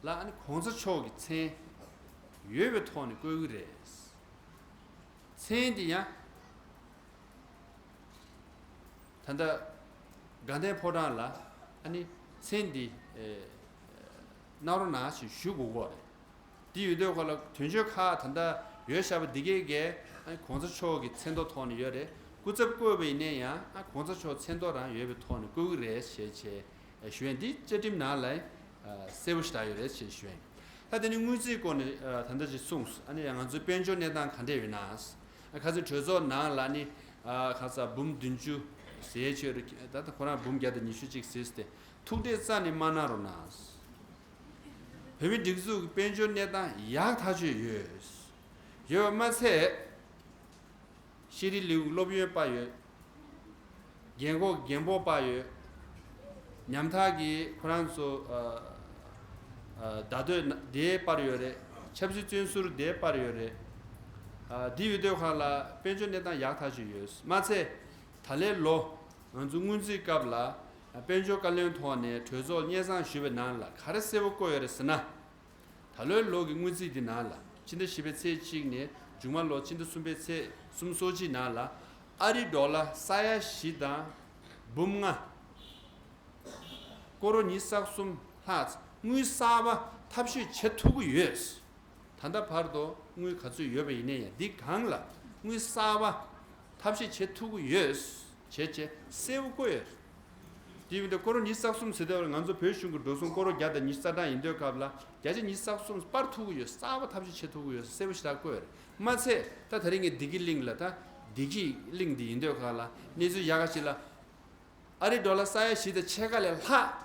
ལ་ཨ་ནི་གོང་ས་མཆོག་གི་མཚན་ཡོད་པའི་ཐོག་ནས་བཀོད་ཀྱི་རེད། མཚན་དེ་ཡང་ད་ལྟ་དགའ་ལྡན་ཕོ་བྲང་ལ་ཨ་ནི་མཚན་འདི་གནང་རོགས་གནང་ཞེས་ཞུ་དགོས་ཀྱི་རེད། དེ་ཡོད་དུས་ཁོ་ལ་དོན་གཅོད་ཁག་ད་ལྟ་ཡོད་བཞག་པ་འདི་གས་གས་ཨ་ནི་གོང་ས་མཆོག་གི་མཚན་ཐོག་ཐོག་ནས་ཡོད་རེད། སྐུ་ཚབ་བསྐོས་པ་ཡིན་ན་ཡང་ཨ་གོང་ས་མཆོག་མཚན་ཐོག་རང་ཡོད་པའི་ཐོག་ནས་བསྐོ་གི་རེད་ཞེས་བྱས་ཞུ་ཡ་འདི་བཅའ་ཁྲིམས་ནང་ལ་གསལ་པོ་ཞེ་དྲག་ཡོད་རེད་ཞེས་ཞུ་ཡ་ཡིན། ད་དེ་ནི་སྔོན་རྩིས་སྐོར་ནས་ད་ལྟ་ཅིག་གསུངས། ཨ་ནི་ཡང་ང་ཚོའི་དཔལ་འབྱོར་གནས་སྟངས་ག་འདྲས་ཡོད་ན། ཁ་སང་གྲོས་ཚོགས་ནང་ལ་ནི་ཁ་སང་འབུམ་བདུན་ཅུ་ཟེར་ཆོས་རེད། ད་ལྟ་ཁོ་རང་འབུམ་བརྒྱ་དང་ཉི་ཤུ་གཅིག་ཟེར་ཏེ་ཐུག་འཕྲད་རྩ་ནས་མ་གནང་རོགས་གནང་། བོད་མིའི་སྒྲིག་འཛུགས་ཀྱི་དཔལ་འབྱོར་གནས་སྟངས་ཡག་ཐག་ཆོད་ཡོད། ཡོད་པ་མ་ཚད། ཤེས་རིག་ལས་ཁུངས་སློབ་ཡོན་སྤར་ཡོད། རྒན་གོག་རྒན་པོ་སྤར་ཡོད། ཉམ་ཐག་གི་ཁོ་རང་ཚོ་བརྡ་སྤྲོད་དེ་སྤར་ཡོད་རེད། ཆབ་སྲིད་བཙོན་ཟུར་དེ་སྤར་ཡོད་རེད། འདི་ཡོད་དུས་ཁ་ལ་དཔལ་འབྱོར་གནས་སྟངས་ཡག་ཐག་ཆོད་ཡོད། མ་ཚད་ད་ལོའི་ལོ་ང་ཚོ་སྔོན་རྩིས་སྐབས་ལ་དཔལ་འབྱོར་བཀའ་བློན་ཐོག་ནས་གྲོས་ཚོགས་སྙན་སེང་ཞུས་པའི་ནང་ལ་ག་རེ་གསལ་པོ་བཀོད་ཡོད་རེད་ཟེར་ན། ད་ལོའི་ལོ་གི་སྔོན་རྩིས་འདི་ནང་ལ་ཕྱི་ཟླ་བཞི་པའི་ཚེས་གཅིག་ནས་མཇུག་མ་ལོ་ཕྱི་ཟླ་གསུམ་པའི་ཚེས་སུམ་ཅུ་སོ་གཅིག་ནང་ལ་ཨ་རི་ཌོ་ལར་ས་ཡ་བཞི་དང་འབུམ་ལྔ། སྐོར་རོ་ཉི་ཤུ་རྩ་གསུམ་ལྷག་དངུལ་གསར་པ་ཐབས་ཤེས་བྱེད་ཐུབ་ཀྱི་ཡོད། ད་ལྟ་བར་དུ་དངུལ་ག་ཚོད་ཡོད་པ་ཡིན་ན་ཡང་འདི་སྒང་ལ་དངུལ་གསར་པ་ཐབས་ཤེས་བྱེད་ཐུབ་ཀྱི་ཡོད། བྱས་བྱས་གསལ་པོ་བཀོད་ཡོད། དེ་ཡིན་དུས་སྐོར་རོ་ཉི་ཤུ་རྩ་གསུམ་ཟེར་དུས་ང་ཚོ་བོད་གཞུང་གི་འགྲོ་སོང་སྐོར་རོ་བརྒྱ་དང་ཉི་ཤུ་རྩ་གྲངས་ཡིན་དུས་སྐབས་ལ་བརྒྱ་ཆ་ཉི་ཤུ་རྩ་གསུམ་སྤར་ཐུབ་ཀྱི་ཡོད། གསར་པ་ཐབས་ཤེས་བྱེད་ཐུབ་ཀྱི་ཡོད་གསལ་པོ་ཞེ་དྲག་བཀོད་ཡོད་རེད། མ་ཚད་ད་ད་རིང་ངས་བདེ་སྐྱིད་གླིང་ལ་ད་ བདེ་སྐྱིད་གླིང་འདི་ཡིན་དུས་ག་ལ་གནས་ཚུལ་ཡག་ག་ཞིག་ལ། ཨ་རིའི་ཌོ་ལར་ས་ཡ་བཞི་དང་ཕྱེད་ཀ་ལས་ལྷག་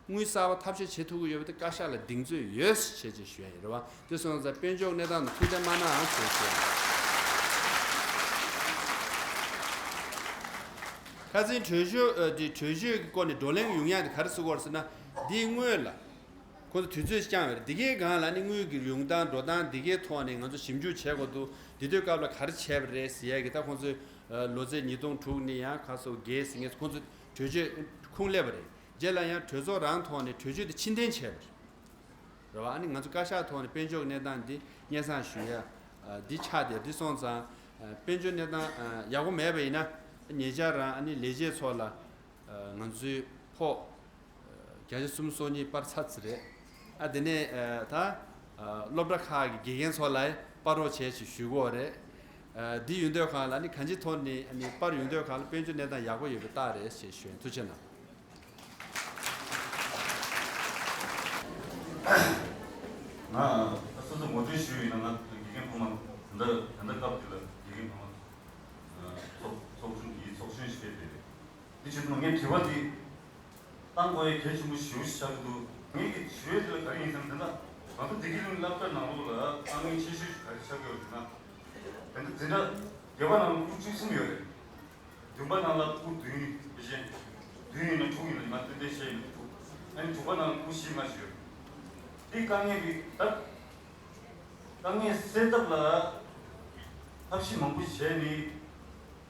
དངུལ་གསར་པ་ཐབས་ཤེས་བྱེད་ཐུབ་ཀྱི་ཡོད་པ་དེ་བཀའ་ཤག་ལ་གདེང་ཚོད་ཡོད་ཞེས་ཅིག་ཞུ་ཡ་ཡིན་རེད་བ། དེ་སོང་ཙང་དཔལ་འབྱོར་གནས་སྟངས་དང་མཐུན་འབྲེལ་མ་གནང་ཞེས་ཞུ་ཡ་ཡིན། ཁ་སང་གྲོས་ཆོད་ཨ་དེ་གྲོས་ཆོད་ཀྱི་སྐོར་ནས་བགྲོ་གླེང་ཡོང་ཡ་དེ་ག་རེ་ཟེར་གྱི་ཡོད་རེད་ཟེར་ན། འདིའི་སྔོན་ལ་ཁོ་ཚོ་དུས་ཚོད་བསྐྱངས་ཡོད་རེད། འདི་གའི་སྒང་ལ་ནི་དངུལ་གྱི་ཡོང་སྟངས་འགྲོ་སྟངས་འདི་གའི་ཐོག་ནས་ང་ཚོ་ཞིབ་འཇུག་བྱེད་དགོས་འདུག་འདི་དུས་སྐབས་ལ་ག་རེ་བྱས་པ་རེད་ཟེར་ཡ་གི་ད་ཁོང་ཚོས་ཨ་ལོ་ཚད་ཉིས་སྟོང་དྲུག་ནས་ཡང་ཁ་སོ་བརྒྱད་ཟིན་ངེས་ཁོང་ཚོ་གྲོས་ཆོད་ཁུངས་སླེབས་པ་རེད། རྗེས་ལ་ཡང་གྲོས་ཚོགས་རང་ཐོག་ནས་གྲོས་ཆོད་དེ་ཕྱིར་འཐེན་བྱས་པ་རེད། རེད་བ། ཨ་ནི་ང་ཚོ་བཀའ་ཤག་ཐོག་ནས་དཔལ་འབྱོར་གནས་སྟངས་འདི་སྙན་སེང་ཞུ་ཡ་ཨ་འདི་ཆགས་བསྡད། འདི་སོང་ཙང་ཨ་དཔལ་འབྱོར་གནས་སྟངས་ཨ་ཡག་པོ་མེད་པ་ཡིན་ན་ཉེ་ཆར་རང་ཨ་ནི་ལས་བྱེད་ཚོ་ལ་ཨ་ང་ཚོའི་ཕོགས་བརྒྱ་ཆ་སུམ་ཅུ་སོ་གཉིས་སྤར་ཚར་ཚར་རེད། ཨ་དེ་ནས་ཨ་ད་ཨ་སློབ་གྲྭ་ཁག་གི་དགེ་རྒན་ཚོ་ལ་སྤར་རོགས་བྱས་ཞེས་ཞུ་གི་ཡོད་རེད། ཨ་འདི་ཡོང་དུས་སྒང་ལ་ནི་གང་ཅིའི་ཐོག་ནས་ཨ་ནི་སྤར་ཡོང་དུས་སྒང་ལ་དཔལ་འབྱོར་གནས་སྟངས་ཡག་པོ་ཡོད་པའི་རྟགས་རེད་ཞེས་ཞུ་ཡིན། ཐུགས་རྗེ་གནང་། ང་སོ་སོ་ངོ་སྤྲོད་ཞུས་ཡིན་ན། ང་དགེ་རྒན་ཕ་མ་ད་ལྟ་ད་ལྟ་སྐབས་འདི་ལ་དགེ་རྒན་ཕ་མ་ཚོགས་ཚོགས་ཆུང་གི་ཚོགས་གཞོན་ཞིག་རེད། དེ་བྱེད་དུས་ངས་དྲི་བ་འདི་བཏང་དགོས་ཡ་གལ་ཆེན་པོ་ཞེ་པོ་ཞིག་ཆགས་ཀྱི་འདུག་ངས་ཀྱི་ཞུ་ཡ་དེ་ལ་ག་རེ་ཡིན་ཟེར་ན། ད་ལྟ་ང་ཚོ་བདེ་སྐྱིད་གླིང་སློབ་གྲྭ་ནང་ལོགས་ལ་དཀའ་ངལ་ཆེ་ཤོས་ཤིག་ག་རེ་ཆགས་ཀྱི་ཡོད་ཟེར་ན། ད་ལྟ་འཛིན་གྲྭ་བརྒྱད་པ་ནང་ལ་ཕྲུ་གུ་བཅུ་གསུམ་ཡོད་རེད། བདུན་པ་ནང་ལ་ཕྲུ་གུ་བདུན། དེ་བཞིན་བདུན་ཡིན་ན་དྲུག་ཡིན་ན་ང་ཏན་ཏན་བཤད་ཡིན་ན་དྲུག་ཨ་ནི་དྲུག་པ་ནང་ལ་ཕྲུ་གུ་བཞི་ལྔ་ཞིག་ཡོད། དེ་དཀའ་ངལ་རེད་ད། དཀའ་ངལ་སེལ་ཐབས་ལ་ཐབས་ཤེས་མང་པོ་བྱས་ནས།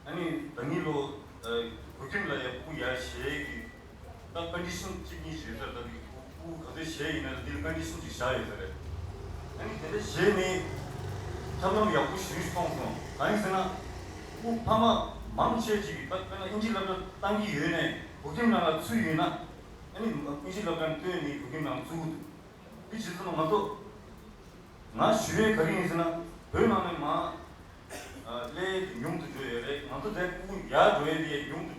ཨ་ནི་ད་ནི་ལོ་ཨ་བོད་ཁྱིམ་ལ་ཡ་ཕྲུ་གུ་ཡར་བཞེས་ཀྱི་ད་ཀོན་ཌི་ཤན་གཅིག་གཉིས་ཞིག་ཡོད་ས་རེད། ད་ནི་ཕྲུ་གུ་ག་ཚོད་བཞེས་ཡིན་ན་འདི་ལ་ཀོན་ཌི་ཤན་གཅིག་བཞག་ཡོད་ས་རེད། ཨ་ནི་དེ་འདྲ་བྱས་ནས་ཐབས་ལམ་ཡག་པོ་ཞིག་མཐོང་སོང་། གང་ཡིན་ཟེར་ན། ཕྲུ་གུ་ཕ་མ་མང་ཆེ་ཅིག་གིས་ད་དཔེར་ན་ཨིན་ཇི་སློབ་གྲྭ་བཏང་གི་ཡོད་ནས་བོད་ཁྱིམ་ནང་ལ་ཚུད་ཡོད་ན། ཨ་ནི་ཨིན་ཇི་སློབ་གྲྭར་བཏོན་ནས་བོད་ཁྱིམ་ནང་བཙུགས་འདུག་དེ་བྱེད་ཙམ་ང་ཚོ། ང་ཞུ་ཡས་ག་རེ་ཡིན་ཟེར་ན། བོད་ནང་ནས་མར་ཨ་སླེབས་ཉུང་དུ་འགྲོ་ཡོད་རེད། ང་ཚོ་དེ་ཕྲུ་གུ་ཡར་འགྲོ་ཡས་དེ་ཉུང་དུ་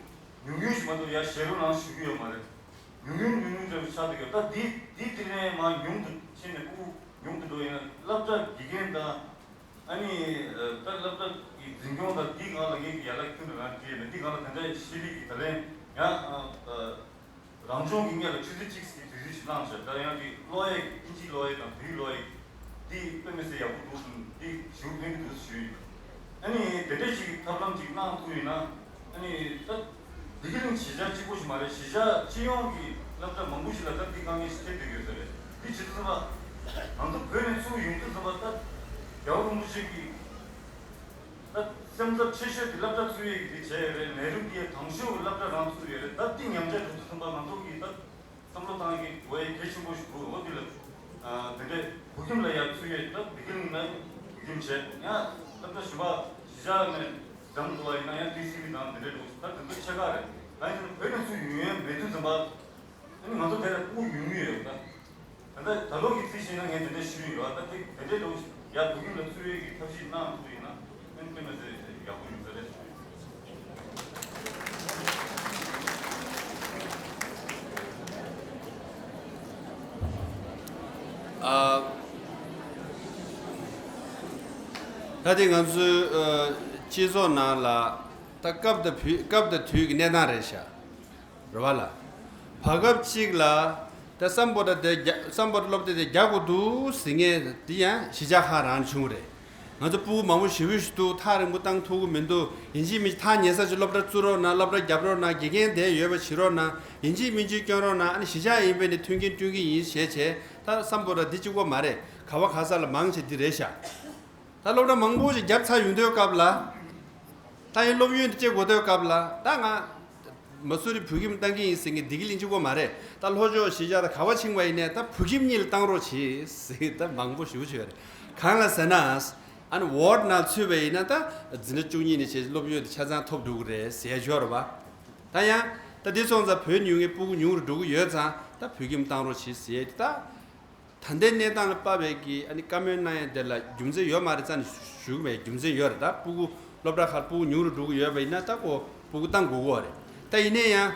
ཉུང་ཉུང་ཞིག་མ་གཏོགས་ཡར་བཞེས་རོགས་གནང་ཞུ་གི་ཡོད་མ་རེད། ཉུང་ཉུང་ཉུང་ཉུང་འདྲ་བོ་ཆགས་བསྡད་ཡོད། ད་འདི་འདི་དེ་ནས་མར་ཉུང་དུ་ཕྱིན་ནས་ཕྲུ་གུ་ཉུང་དུ་འགྲོ་ཡིན་ན་སློབ་གྲྭ་དགེ་རྒན་དང་། ཨ་ནི་ཨ་ད་སློབ་གྲྭ་གི་འཛིན་སྐྱོང་དང་འདི་སྒང་ལ་ངས་ཀྱི་ཡར་ལ་ཁྱོན་ནས་རང་བྲིས་ཡོད་ན། འདི་སྒང་ལ་དེ་འདྲའི་ཤེས་རིག་གི་ད་ལན་ཡང་ཨ་རང་སྦྱོང་གི་སྔོན་ལ་ཆུ་ཚོད་གཅིག་གི་དུས་ཚོད་ཞིག་བླངས་བྱས། ད་ཡང་དེ་ཀློག་ཡས་ཀྱི་ཨིན་ཇི་ཀློག་ཡས་དང་བོད་ཡིག་ཀློག་ཡས་འདི་དཔེ་མི་སྲིད་ཡག་པོ་འདུག་འདི་ཞེ་པོ་ཕན་གྱི་འདུག་ཞུས་ཡིན། ཨ་ནི་དེ་འདྲའི་ཞིག་གི་ཐབས་ལམ་ཅིག་གནང་ཐུབ་ཡིན་ན། ཨ་ནི་ད་བདེ་སྐྱིད་གླིང་གཞིས་ཆགས་གཅིག་པོ་ཞིག་མ་རེད། གཞིས་ཆགས་སྤྱི་ཡོངས་ཀྱི་སློབ་གྲྭ་མང་པོ་ཞིག་ལ་ད་འདི་དཀའ་ངལ་ཞིག་འཕྲད་བསྡད་ཡོད་ས་རེད། འདི་བྱེད་དུས་ཙམ་པ་ང་ཚོ་བོད་ནས་ཚུར་ཡོང་དུས་ཙམ་པ་ད་རྒྱལ་བ་རིན་པོ་ཆེ་གི་ད་སེམས་འཚབ་ཆེ་ཤོས་དེ་སློབ་གྲྭ་བཙུགས་ཡས་ཀྱི་དེ་བྱས་ཡོད་རེད། ནེ་རུ་གི་དང་ཤོས་སློབ་གྲྭ་རང་བཙུགས་ཡོད་རེད། ད་འདི་ཉམས་ཆག་འགྲོ་དུས་ཙམ་པ་ང་ཚོ་གི་ད་བསམ་བློ་བཏང་གི་དགོས་ཡ་གལ་ཆེན་པོ་ཞིག་འདུག་འོ་དེ་ལ་ཨ་དེ་འདྲའི་བོད་ཁྱིམ་ལ་ཡར་ཚུད་ཡས། ད་བདེ་སྐྱིད་གླིང་ན་བོད་ཁྱིམ་བྱས་ཡང་སློབ་གྲྭ་གཞན་པ་གཞིས་ཆགས་ནས་འཛོམས་འདུག་བ་ཡིན་ན་ཡང་ཏི་སི་བི་དང་དེ་འདྲའི་འགྲོ་ད་དེ་ཚོ་ཕྱེད་ཀ་རེད། གང་ཡིན་ཟེར་ན་བོད་ནས་ཚུར་ཡོང་ཡས་མེད་དུས་ཙམ་པ། ཨ་ནི་ང་ཚོ་དེ་ལ་ཕྲུ་གུ་ཉུང་ཉུང་ཡོད་ད། ད་ལྟ་ད་ལོ་གི་རྩིས་བྱས་ན་ངས་དེ་འདྲ་ཞུས་ཡོད། ད་དེ་དེ་འདྲའི་ལོ་ཡར་བོད་ཁྱིམ་ལ་བཙུགས་ཡས་ཀྱི་ཐབས་ཤེས་གནང་ཐུབ་ཡིན་ན་ཨ་ནི་དཔེ་མི་སྲིད་ཡག་པོ་ཡིན་ས་རེད། ཨ་ད་དེ་ང་ཚོའི་ཨ་སྤྱི་ཚོགས་ནང་ལ་ད་སྐབས་དང་བུ་སྐབས་དང་དུས་ཀྱི་གནས་སྟངས་རེད་ཤག་རེད་བ་ལ། བར་སྐབས་གཅིག་ལ་ད་སམ་བྷོ་ཊ་དེ་རྒྱ་སམ་བྷོ་ཊ་སློབ་དེབ་དེ་རྒྱག་དགོས་འདུག་ཟེར་མཁན་དེ་ཡང་གཞིས་ཆགས་ཁག་རང་བྱུང་རེད། ང་ཚོ་ཕྲུ་གུ་མང་པོ་ཞེ་པོ་ཞིག་འདུག་ཐག་རིང་པོ་བཏང་ཐུབ་ཀྱི་མི་འདུག་ཡིན་གཅིག་མིན་གཅིག་ཐག་ཉེ་ས་ཅིག་སློབ་གྲྭ་བཙུགས་རོགས་གནང་། སློབ་གྲྭ་རྒྱབ་རོགས་གནང་། དགེ་རྒན་དེ་ཡོད་པ་བྱེད་རོགས་གནང་། ཡིན་གཅིག་མིན་གཅིག་སྐྱོན་རོགས་གནང་། ཨ་ནི་གཞིས་ཆགས་ཡིན་པས་ནི་མཐུན་རྐྱེན་བསྐྲུན་གྱི་ཡིན་ཞེས་བྱས། ད་སམ་བྷོ་ཊ་འདི་གཅིག་པོ་མ་རེད། ག་བ་ག་ས་ལ་མང་ཆེ་འདི་རེད་ཤག་ད་སློབ་གྲྭ་མང་པོ་ཞིག་བརྒྱབ་ཚར་ཡོང་དུས་སྐབས་ལ། ད་ཡིན་སློབ་ཡོན་དེ་སྤྲད་དགོས་དུས་སྐབས་ལ་ད་ང་མ་སུ་རི་བོད་ཁྱིམ་བཏང་གི་ཡིན་ཟེར་མཁན་བདེ་སྐྱིད་གླིང་གཅིག་པོ་མ་རེད། ད་ལྷོ་ཕྱོགས་གཞིས་ཆགས་ད་ག་བ་ཕྱིན་པ་ཡིན་ནའི་ད་བོད་ཁྱིམ་གཉིས་ལ་བཏང་རོགས་བྱེད་ཟེར་ད་མང་པོ་ཞེ་པོ་ཅིག་ཡོད་རེད། གང་ལ་ཟེར་ན། ཨ་ནི་ཝར་ཌི་ནང་ཚུད་པ་ཡིན་ན་ད་འཛིན་གྲྭ་བཅུ་གཉིས་ནས་བྱས་སློབ་ཡོན་དེ་ཆ་ཚང་ཐོབ་འགྲོ་གི་རེད་ཟེར་ཡ་ཅིག་ཡོད་རེད་པ། ད་ཡང་ད་དེ་སོང་ཙང་བོད་ཉུང་ངེ་ཕྲུ་གུ་ཉུང་རུ་འགྲོ་གི་ཡོད་ཙང་ད་བོད་ཁྱིམ་བཏང་རོགས་བྱེད་ཟེར་ཡ་དེ་ད། ད་ལྟའི་གནས་སྟངས་ལ་དཔག་པའི་གི་ཨ་ནི་བཀའ་མོལ་གནང་ཡ་དེ་ལ་རྒྱུ་མཚན་ཡོད་མ་རེད་རྩ་ནས་ཞུ་གི་མེད། རྒྱུ་མཚན་ཡོད་རེད། ད་ཕྲུ་གུ་སློབ་གྲྭ་ཁག་ཕྲུ་གུ་ཉུང་རུ་འགྲོ་གི་ཡོད་པ་ཡིན་ན་ད་ཁོ་ཕྲུ་གུ་བཏང་དགོས་ཀྱི་ཡོད་རེད། ད་ཡིན་ན་ཡང་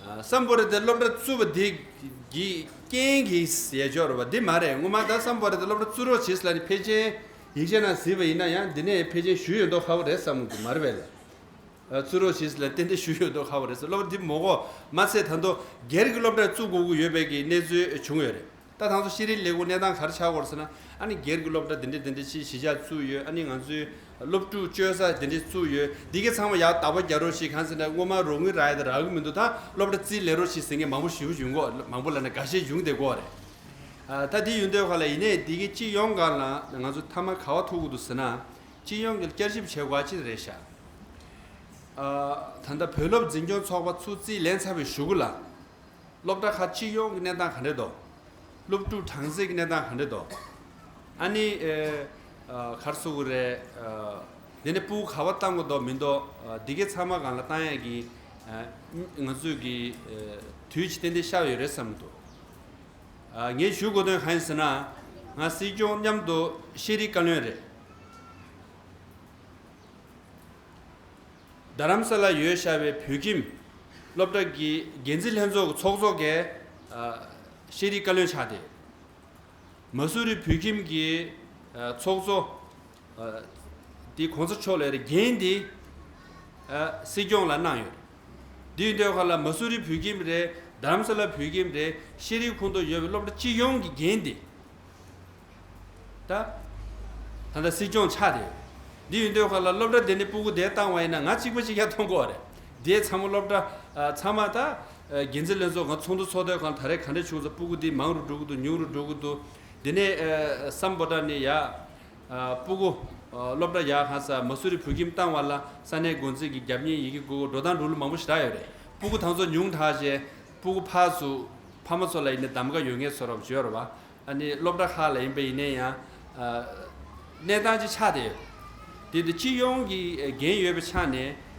ཨ་སམ་བྷོ་ཊ་དེ་སློབ་གྲྭ་བཙུགས་པ་དེ་གི་རྐྱེན་གྱིས་ཟེར་ཡ་ཅིག་ཡོད་རེད་པ། འདི་མ་རེད། ངོ་མ་ད་སམ་བྷོ་ཊ་དེ་སློབ་གྲྭ་བཙུགས་རོགས་བྱེད་ཟེར་ལབ་ནས་ཕལ་ཆེར་ ཡིག་ཆ་ནང་གཟིགས་པ་ཡིན་ན་ཡང་འདི་ནས་ཕལ་ཆེར་ཞུས་ཡོད་མདོག་ཁ་པོ་རེད་བསམ་གི་འདུག་མ་རེད་པས་ལ། ཨ། ཚུད་རོགས་ཞེས་ལ་ཏན་ཏན་ཞུས་ཡོད་མདོག་ཁ་པོ་རེད་ཟེར། སློབ་གྲྭ་འདི་མོ་གོ་མ་ཚད་ད་དུང་སྒེར་གྱི་སློབ་གྲྭ་བཙུགས་དགོས་ཀྱི་ཡོད་པའི་གི་གནས་ཚུལ་བྱུང་ཡོད་རེད། ད་ད་ཚོ་ཤེས་རིག་ལས་ཁུངས་གནས་སྟངས་ག་རེ་ཆགས་ཀྱི་ཡོད་རེད་ཟེར་ན། ཨ་ནི་སྒེར་གྱི་སློབ་གྲྭ་འདི་འདྲ་འདི་འདྲ་ཅིག་གཞིས་ཆགས་བཙུགས་ཡོད། ཨ་ནི་ང་ཚོའི་སློབ་ཕྲུག་བཅོལ་ས་འདི་འདྲ་བཙུགས་ཡོད། འདི་གའི་ཚང་མ་ཡར་བདག་པོ་རྒྱག་རོགས་ཞེས་གང་ཟེར་ན། སྔོན་མ་རོགས་དངུལ་རག་ཡ་དང་རག་གི་མི་འདུག་ད་སློབ་གྲྭ་རྩིས་ལེན་རོགས་ཞེས་ཟེར་མཁན་མང་པོ་ཞེ་པོ་ཡོང་གི་ཡོད། མང་པོ་ལབ་ན་འགའ་ཤས་ཡོང་བསྡད་ཀྱི་ཡོད་རེད། ཨ། ད་དེ་ཡོང་དུས་ཁ་ལ་ཡིན་ནའི་འདི་གའི་སྤྱི་ཡོངས་སྒང་ལ་ང་ཚོ་མཐའ་མ་ག་པར་ཐུག་གི་འདུག་ཟེར་ན། སྤྱི་ཡོངས་ཀྱི་བསྐྱར་ཞིབ་བྱེད་དགོས་ཅི་རེད་ཤག་ཨ། ད་ལྟ་བོད་སློབ་འཛིན་སྐྱོང་ཚོགས་པ་ཚུར་རྩིས་ལེན་ཚར་བའི་གཞུག་གུ་ལ། སློབ་གྲྭ་ཁག་སྤྱི་ཡོངས་ཀྱི་གནས་སྟངས་ག་འདྲ་འདུག་སློབ་ཕྲུག་གྲངས་ཚད་ཀྱི་གནས་སྟངས་ག་འདྲ་འདུག་ཨ་ནི། ཨེ། ཨ། ག་རེ་ཟེར་དགོས་རེད། ཨ། དེ་ནས་སྤུ་གུ་ག་པར་བཏང་དགོས་འདུག་མི་འདུག་ཨ། འདི་གའི་ཚང་མ་སྒང་ལ་བཏང་ཡག་གི། ཨ། ང་ཚོས་ཀྱི། ཨ། དུས་ཅིག་ཏན་ཏན་ཤར་ཡོད་རེད་བསམ་གྱི་འདུག་ཨ། ངས་ཞུ་དགོས་དོན་གང་ཡིན་ཟེར་ན། ང་སྲིད་སྐྱོང་མཉམ་དུ་ཤེས་རིག་བཀའ་བློན་རེད། རྡ་རམ་ས་ལ་ཡོད་བཞག་པའི་བོད་ཁྱིམ་སློབ་གྲྭ་གི་འགན་འཛིན་ལྷན་ཚོགས་ཀྱི་ཚོགས་གཙོ་གིས། ཨ། ཤེས་རིག་བཀའ་བློན་ཆགས་ཏེ། མ་སུ་རི་བོད་ཁྱིམ་གྱི། ཨ། ཚོགས་གཙོ། ཨ། དེ་གོང་ས་མཆོག་ལ་རེ་འགན་དེ། ཨ། སྲིད་སྐྱོང་ལ་གནང་ཡོད། དེ་ཡིན་དུས་ཁ་ལ་མ་སུ་རི་བོད་ཁྱིམ་རེད། རྡ་རམ་ས་ལ་བོད་ཁྱིམ་རེད། ཤེས་རིག་ཁོངས་གཏོགས་ཡོད་པའི་སློབ་གྲྭ་སྤྱི་ཡོངས་ཀྱི་འགན་དེ། ད། ད་ལྟ་སྲིད་སྐྱོང་ཆགས་ཏེ། འདི་ཡིན་དུས་ཁ་ལ་སློབ་གྲྭ་དེ་ནས་སྤུ་གུ་དེ་བཏང་བ་ཡིན་ན་ང་གཅིག་པ་གཅིག་རྐྱང་གཏོང་གི་ཡོད་རེད། དེ་ཚང་མ་སློབ་གྲྭ། ཨ། ཚང་མ་ད། ཨ། འགན་འཛིན་ལྷན་ཚོགས་ང་ཚོགས་འདུ་ཚོགས་དུས་ཁ་ལ་ད་རེས་ག་འདྲ་བྱུང་སོང་། སྤུ་གུ་འདི་མང་རུ་འགྲོ་གི་འདུག་ཉུང་རུ་འགྲོ་གི་འདུག་དེ་ནས། ཨ། སམ་བྷོ་ཊ་ནས་ཡ། ཨ། སྤུ་གུ། ཨ། སློབ་གྲྭ་ཡ་ག་ས་མ་སུ་རི་བོད་ཁྱིམ་བཏང་བ་ལ་ས་གནས་འགོ་འཛིན་གྱི་རྒྱབ་གཉེར་ཡི་གེ་དགོས་དགོས་འགྲོ་སྟངས་འགྲོ་ལུགས་མང་པོ་ཞེ་དྲག་ཡོད་རེད། སྤུ་གུ་དང་ཚོ་ཉུང་དྲགས་བྱས། སྤུ་གུ་ཕར་ཚུར་ཕ་མ་ཚོ་ལ་ཡིན་ནའི་གདམ་ག་ཡོད་མཁན་ཚོ་རོབ་བྱོས་རོ་བ། ཨ་ནི་སློབ་གྲྭ་ཁག་ལ་ཡིན་པ་ཡིན་ནའི་ཡང་། ཨ། གནས་སྟངས་ཅིག་ཆགས་བསྡད་ཡོད། དེ་དུས་སྤྱི་ཡོངས་ཀྱི་འགན་ཡོད་པའི་ཆ་ནས་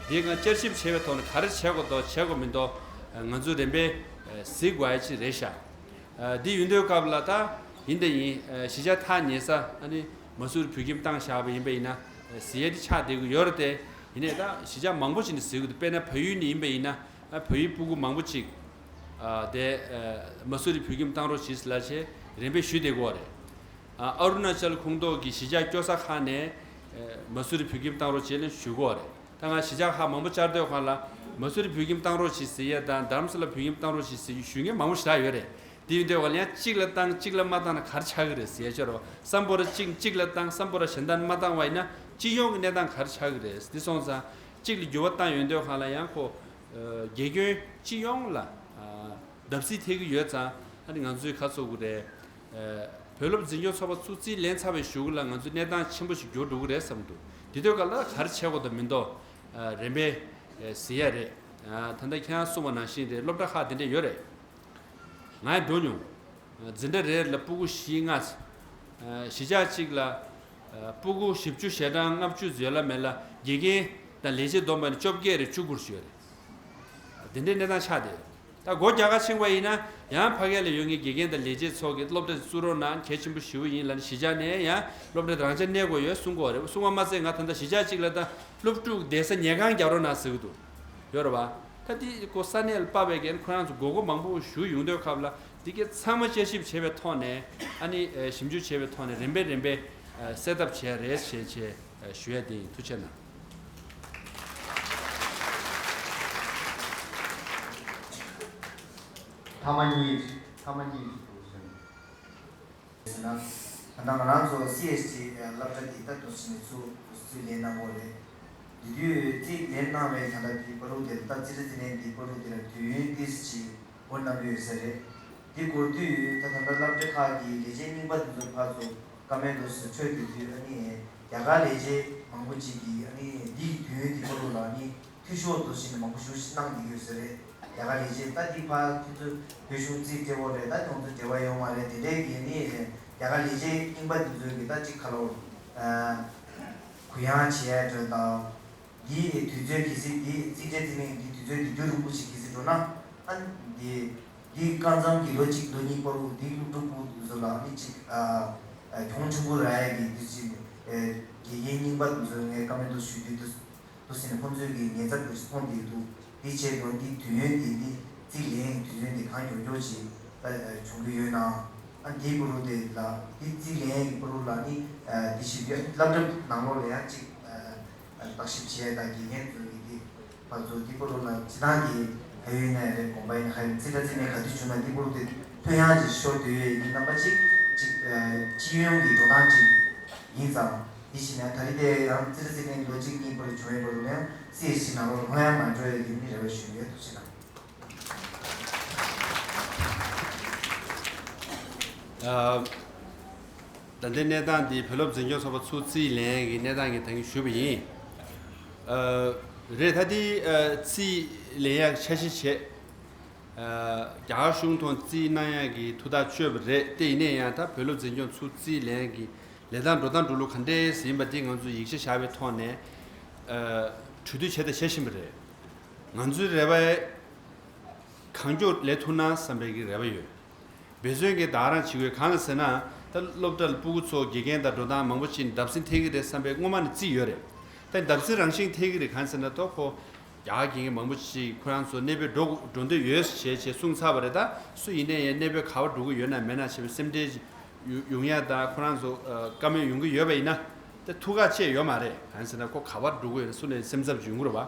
དེ་སྒང་བསྐྱར་ཞིབ་བྱེད་པའི་ཐོག་ནས་ག་རེ་བྱེད་དགོས་འདུག་བྱེད་དགོས་མི་འདུག་ང་ཚོ་རིམ་པས་གཟིགས་དགོས་ཡ་ཅིག་རེད་ཤག་ཨ། དེ་ཡིན་དུས་སྐབས་ལ་ད་ཡིན་ད་ཡིན། ཨ། གཞིས་ཆགས་ཐག་ཉེ་ས་ཨ་ནི་མ་སུ་རི་བོད་ཁྱིམ་བཏང་བཞག་པ་ཡིན་པ་ཡིན་ན། ཨ། གཟིགས་ཡ་དེ་ཆགས་བསྡད་ཀྱི་ཡོད་རེད་དེ། ཡིན་ནའི་ད་གཞིས་ཆགས་མང་པོ་ཞིག་ནས་གཟིགས་ཀྱི་འདུག་དཔེར་ན་བལ་ཡུལ་ནས་ཡིན་པ་ཡིན་ན། ཨ། བལ་ཡུལ་སྤུ་གུ་མང་པོ་ཅིག་ཨ། དེ། ཨ། མ་སུ་རི་བོད་ཁྱིམ་བཏང་རོགས་གྱིས་ལབ་བྱས་རིམ་པས་ཞུས་བསྡད་ཀྱི་ཡོད་རེད། ཨ། ཨ་རུ་ན་ཅལ་ཁོངས་གཏོགས་ཀྱི་གཞིས་ཆགས་སྐྱོ་ས་ཁག་ནས། ཨ། མ་སུ་རི་བོད་ཁྱིམ་བཏང་རོགས་བྱེད་ལབ་ཞུ་གི་ཡོད་རེད། ད་ང་གཞིས་ཆགས་ཁག་མང་པོ་བཅར་དུས་སྒང་ལ་མ་སུ་རི་བོད་ཁྱིམ་བཏང་རོགས་གྱིས་ཟེར་ཡ་དང་རྡ་རམ་ས་ལ་བོད་ཁྱིམ་བཏང་རོགས་གྱིས་ཟེར་ཞུ་མཁན་མང་པོ་ཞེ་དྲག་ཡོད་རེད། དེ་ཡིན་དུས་སྒང་ལ་ཡང་གཅིག་ལ་བཏང་གཅིག་ལ་མ་བཏང་ན་ག་རེ་ཆགས་ཀྱི་རེད་ཟེར་ཡ་ཅིག་ཡོད་རེད་བ། སམ་བྷོ་ཊ་གཅིག་གཅིག་ལ་བཏང་སམ་བྷོ་ཊ་གཞན་དག་མ་བཏང་བ་ཡིན་ན་སྤྱི་ཡོངས་ཀྱི་གནས་སྟངས་ག་རེ་ཆགས་ཀྱི་རེད། དེ་སོང་ཙང་གཅིག་ལ་འགྱུར་བ་བཏང་ཡོང་དུས་སྒང་ལ་ཡང་ཁོ། ཨ། དགེ་སྐྱོན་སྤྱི་ཡོངས་ལ། ཨ། བརྡབ་གསིག་ཐེབས་ཀྱི་ཡོད་ཙང་ཨ་ནི་ང་ཚོས་ག་རེ་ཟེར་དགོས་རེད། ཨ། བོད་སློབ་འཛིན་སྐྱོང་ཚོགས་པ་ཚུར་རྩིས་ལེན་ཚར་བའི་གཞུག་གུ་ལ་ང་ཚོའི་གནས་སྟངས་ཆེན་པོ་ཞིག་འགྱུར་འགྲོ་གི་རེད་བསམ་འདུག་དེ་དུས་སྒང་ལ་ག་རེ་བྱེད་དགོས་འདུག་མི་འདུག་ཨ། རིམ་པས། ཨ། གཟིགས་ཡ་རེད། ཨ། ད་ལྟ་ཁྱེད་རང་གསུངས་པ་ནང་བཞིན་རེད། སློབ་གྲྭ་ཁག་དེ་འདྲ་ཡོད་རེད། ང་ཡང་འགྲོ་མྱོང་། འཛིན་གྲྭ་རེ་རེ་ལ་སྤུ་གུ་བཞི་ལྔ། ཨ། གཞིས་ཆགས་གཅིག་ལ། ཨ། སྤུ་གུ་བཞི་བཅུ་ཞེ་གྲངས་ལྔ་བཅུ་ཡོད་ལ་མེད་ལ་དགེ་རྒན་དང་ལས་བྱེད་བསྡོམས་པ་ནི་བཅོ་བརྒྱད་རེ་བཅུ་དགུ་རེ་ཡོད་རེད། དེ་འདྲའི་གནས་སྟངས་ཆགས་བསྡད་ཡོད། ད་སྒོ་རྒྱག་ག་ཕྱིན་པ་ཡིན་ན་ཡང་ཕ་གི་ལ་ཡོད་མཁན་དགེ་རྒན་དང་ལས་བྱེད་ཚོ་གིས་སློབ་གྲྭ་བཙུགས་རོགས་གནང་། གལ་ཆེན་པོ་ཞེ་པོ་ཡིན་ལབ་ནས་གཞིས་ཆགས་ནས་ཡང་སློབ་གྲྭ་རང་འཇགས་གནས་དགོས་ཡོད་གསུང་གི་ཡོད་རེད། གསུང་བ་མ་ཚད་ང་ད་ལྟ་གཞིས་ཆགས་གཅིག་ལ་ད་སློབ་ཕྲུག་བསྡད་ས་ཉལ་ཁང་རྒྱག་རོགས་གནང་ཟེར་གི་འདུག་ཡོད་རེད་བ། ད་དེ་ཀོ་ས་གནས་ལ་དཔག་པའི་རྐྱེན་ཁོ་རང་ཚོ་དགོས་མཁོ་མང་པོ་ཞིག་ཡོང་དུས་སྐབས་ལ་དེ་གའི་ཚང་མ་དཔྱད་ཞིབ་བྱས་པའི་ཐོག་ནས་ཨ་ནི་ཞིབ་འཇུག་བྱས་པའི་ཐོག་ནས་རིམ་པས་རིམ་པས་སེལ་ཐབས་བྱས་རེད་ཞེས་བྱས་ཞུ་ཡ་དེ་ཡིན། ཐུགས་རྗེ་གནང་། ཐ་མ་གཉིས། ཐ་མ་གཉིས་ཞིག་འདུག་ཟེར་ན། ད་ལྟ་ང་རང་ཚོ་སི་ཨེཆ་ཌི་སློབ་གྲྭ་འདི་ལྟ་བུ་ཞིག་ནས་ཚུར་རྩིས་ལེན་གནང་དགོས་རེད། དེ་དུས་རྩིས་ལེན་གནང་བའི་ད་ལྟ་དེའི་བར་དུ་དེ་ལ་ད་རྩིས་ར་རྩིས་ལེན་དེའི་བར་དུ་དེ་ལ་དུས་ཡུན་ཏོག་ཙམ་ཅིག་འགོར་གནང་གི་ཡོད་ས་རེད། དེ་འགོར་དུས་ད་ད་ལྟ་སློབ་གྲྭ་ཁག་གི་ལས་བྱེད་རྙིང་པ་དེ་ཚོ་ཕར་ཚུར་བཀའ་མོལ་དུ་སུ་འཕྲོད་དེ་དུས་ཨ་ནི་རྒྱ་གར་ལས་བྱེད་མང་པོ་ཅིག་གིས་ཨ་ནི་འདི་གི་དུས་ཡུན་དེ་བར་དུ་ལ་ཨ་ནི་འཐུས་ཤོར་དུ་ཕྱིན་ནས་མང་པོ་ཞེ་པོ་ཞིག་གནང་བསྡད་ཡོད་ས་རེད། རྒྱ་གར་ལས་བྱེད་ད་འདི་ཕར་ཁྱེད་ཚོ་བོད་གཞུང་རྩིས་སྤྲད་ཡོད་རེད། ད་ཁྱེད་ཚོ་འབྲེལ་བ་ཡོད་མ་རེད། དེ་འདྲའི་གི་ནི་རྒྱ་གར་ལས་བྱེད་རྙིང་པ་འདི་ཚོའི་གི་ད་ཅིག་ཁ་ལོ། ཨ། གུ་ཡངས་བྱེད་ཡ་འདྲ་དང་། འདིའི་དུས་ཚོད་གལ་སྲིད་འདི་རྩིས་སྤྲད་རྩིས་ལེན་འདི་དུས་ཚོད་འདི་རྒྱུན་རིང་པོ་ཞིག་གལ་སྲིད་འགྲོ་ན། ཨ། འདི་འདི་སྐབས་མཚམས་ཀྱི་ལོ་གཅིག་ལོ་གཉིས་བར་དུ་འདི་སློབ་ཕྲུག་སྤུ་གུ་འདི་ཚོ་ལ་ནི་ཅིག་ཨ། གྱོང་ཆེན་པོ་རག་ཡ་གི་འདི་ཅིག་ཨ། དགེ་རྒན་རྙིང་པ་འདི་ཚོ་ངས་བཀའ་མོལ་འདི་ཞུ་དུས་འདི། དུ་ཟིན་ཁོང་ཚོས་ཀྱི་ཉེན་ཚབས་ཀྱི་མཐོང་དེ་འདུག་དེ་བྱས་དོན་འདི་དུས་ཡུན་དེ་འདི་རྩིས་ལེན་དུས་ཡུན་དེ་གང་མགྱོགས་མགྱོགས་ཅིག་ད་བྱུང་གི་ཡོད་ན། ཨ་འདིའི་པུ་རུ་དེ་ལ་འདི་རྩིས་ལེན་ཡས་ཀྱི་པུ་རུ་ལ་ནི་ཨ་འདི་ཞིག་ཡོད། སློབ་གྲྭ་ནང་ལོགས་ལ་ཡང་གཅིག་ཨ་བརྟག་ཞིབ་བྱེད་ཡས་དང་དགེ་རྒན་ཚོ་ཡིན་དེ་ཕར་ཚུར་འདི་པུ་རུ་ལ་སྤྱི་བཏང་གི་ཕ་ཡུལ་ནས་རེད། དགོན་པ་ཡིན་ན་ཧ་ཡིན་རྩིས་ཁྲ་རྩིས་མེད་ག་དུས་བྱུང་ན་འདི་པུ་རུ་དེ་ཐོན་ཡག་ཅིག་ཤོར་སྡོད་ཡས་ཡིན། རྣམ་པ་གཅིག་གཅིག་ཨ་སྤྱི་ཡོངས་ཀྱི་འགྲོ་སྟངས་ཅིག་ཡིན་ཙང་འདི་ཞིག་ནས་ད་རེས་དེ་ཡང་རྩིས་ཁྲ་རྩིས་མེད་ལོ་གཅིག་གཉིས་པུ་རུ་བྱུང་བའི་པུ་རུ་ལ་ཡང་སི་ཨེཆ་སི་ནང་ལོགས་ལ་ལྷོད་ཡག་མ་འགྲོ་ཡས་ཡིན་ནི་རེ་བ་ཞུ་ཡོད། ཐུགས་རྗེ་གནང་། ཨ། ད་ལྟའི་གནས་སྟངས་འདི་བོད་སློབ་འཛིན་སྐྱོང་ཚོགས་པ་ཚུར་རྩིས་ལེན་ཡག་གི་གནས་སྟངས་ཀྱི་ད་གིན་ཞུས་པ་ཡིན། ཨ། རེད། ད་འདི་ཨ་རྩིས་ལེན་ཡག་འཆར་གཞི་བྱས། ཨ། རྒྱ་གར་གཞུང་ཐོག་རྩིས་གནང་ཡག་གི་ཐུགས་ཐག་གཅོད་པ་རེད། དེ་ཡིན་ན་ཡང་ད་བོད་སློབ་འཛིན་སྐྱོང་ཚུར་རྩིས་ལེན་ཡག་གི་ལས་སྟངས་འགྲོ་སྟངས་འགྲོ་ལུགས་ག་འདྲས་ཡིན་པ་འདི་ང་ཚོས་ཡིག་ཆ་བཞག་པའི་ཐོག་ནས་ཨ་གྲོས་བསྡུར་བྱས་དང་བྱེད་བཞིན་པ་རེད། ང་ཚོའི་རེ་བ་གང་མགྱོགས་ལས་ཐུབ་ན་བསམ་པའི་གི་རེ་བ་ཡོད། འབད་བརྩོན་གྱིས་ད་རང་བྱེད་དགོས། གང་ལ་ཟེར་ན། ད་སློབ་གྲྭ་ལ་སྤུ་གུ་ཚོ་དགེ་རྒན་དང་འགྲོ་སྟངས་མང་པོ་ཅིག་ནི་བརྡབ་གསིག་ཐེབས་ཀྱི་རེད་བསམ་པའི་སྔོན་མ་ནས་རྩིས་ཡོད་རེད། ད་བརྡབ་གསིག་རང་བཞིན་ཐེབས་ཀྱི་རེད། གང་ཟེར་ན་ད་ཁོ་རྒྱ་གར་དགེ་རྒན་མང་པོ་ཅིག་ཁོ་རང་ཚོ་གནས་སྤོས་འགྲོ་འགྲོ་འདོད་ཡོད་ཞེས་བྱས་གསུངས་ཚར་བ་རེད། ད་སུ་ཡིན་ནའི་ཡང་གནས་སྤོས་ག་པར་འགྲོ་གི་ཡོད་ན་མེད་ན་བྱས་པའི་སེམས་ཁྲལ་ཡོང་ཡག་དང་ཁོ་རང་ཚོ་བཀའ་མོལ་ཡོང་གི་ཡོད་པ་ཡིན་ན། ད་ཐུགས་ཁག་ཅི་ཡོད་མ་རེད། གང་ཟེར་ན་ཁོ་ག་པར་འགྲོ་གི་ཡོད་ན་སུ་ནས་སེམས་འཚབ་ཅིག་ཡོང་གི་རེད་བ།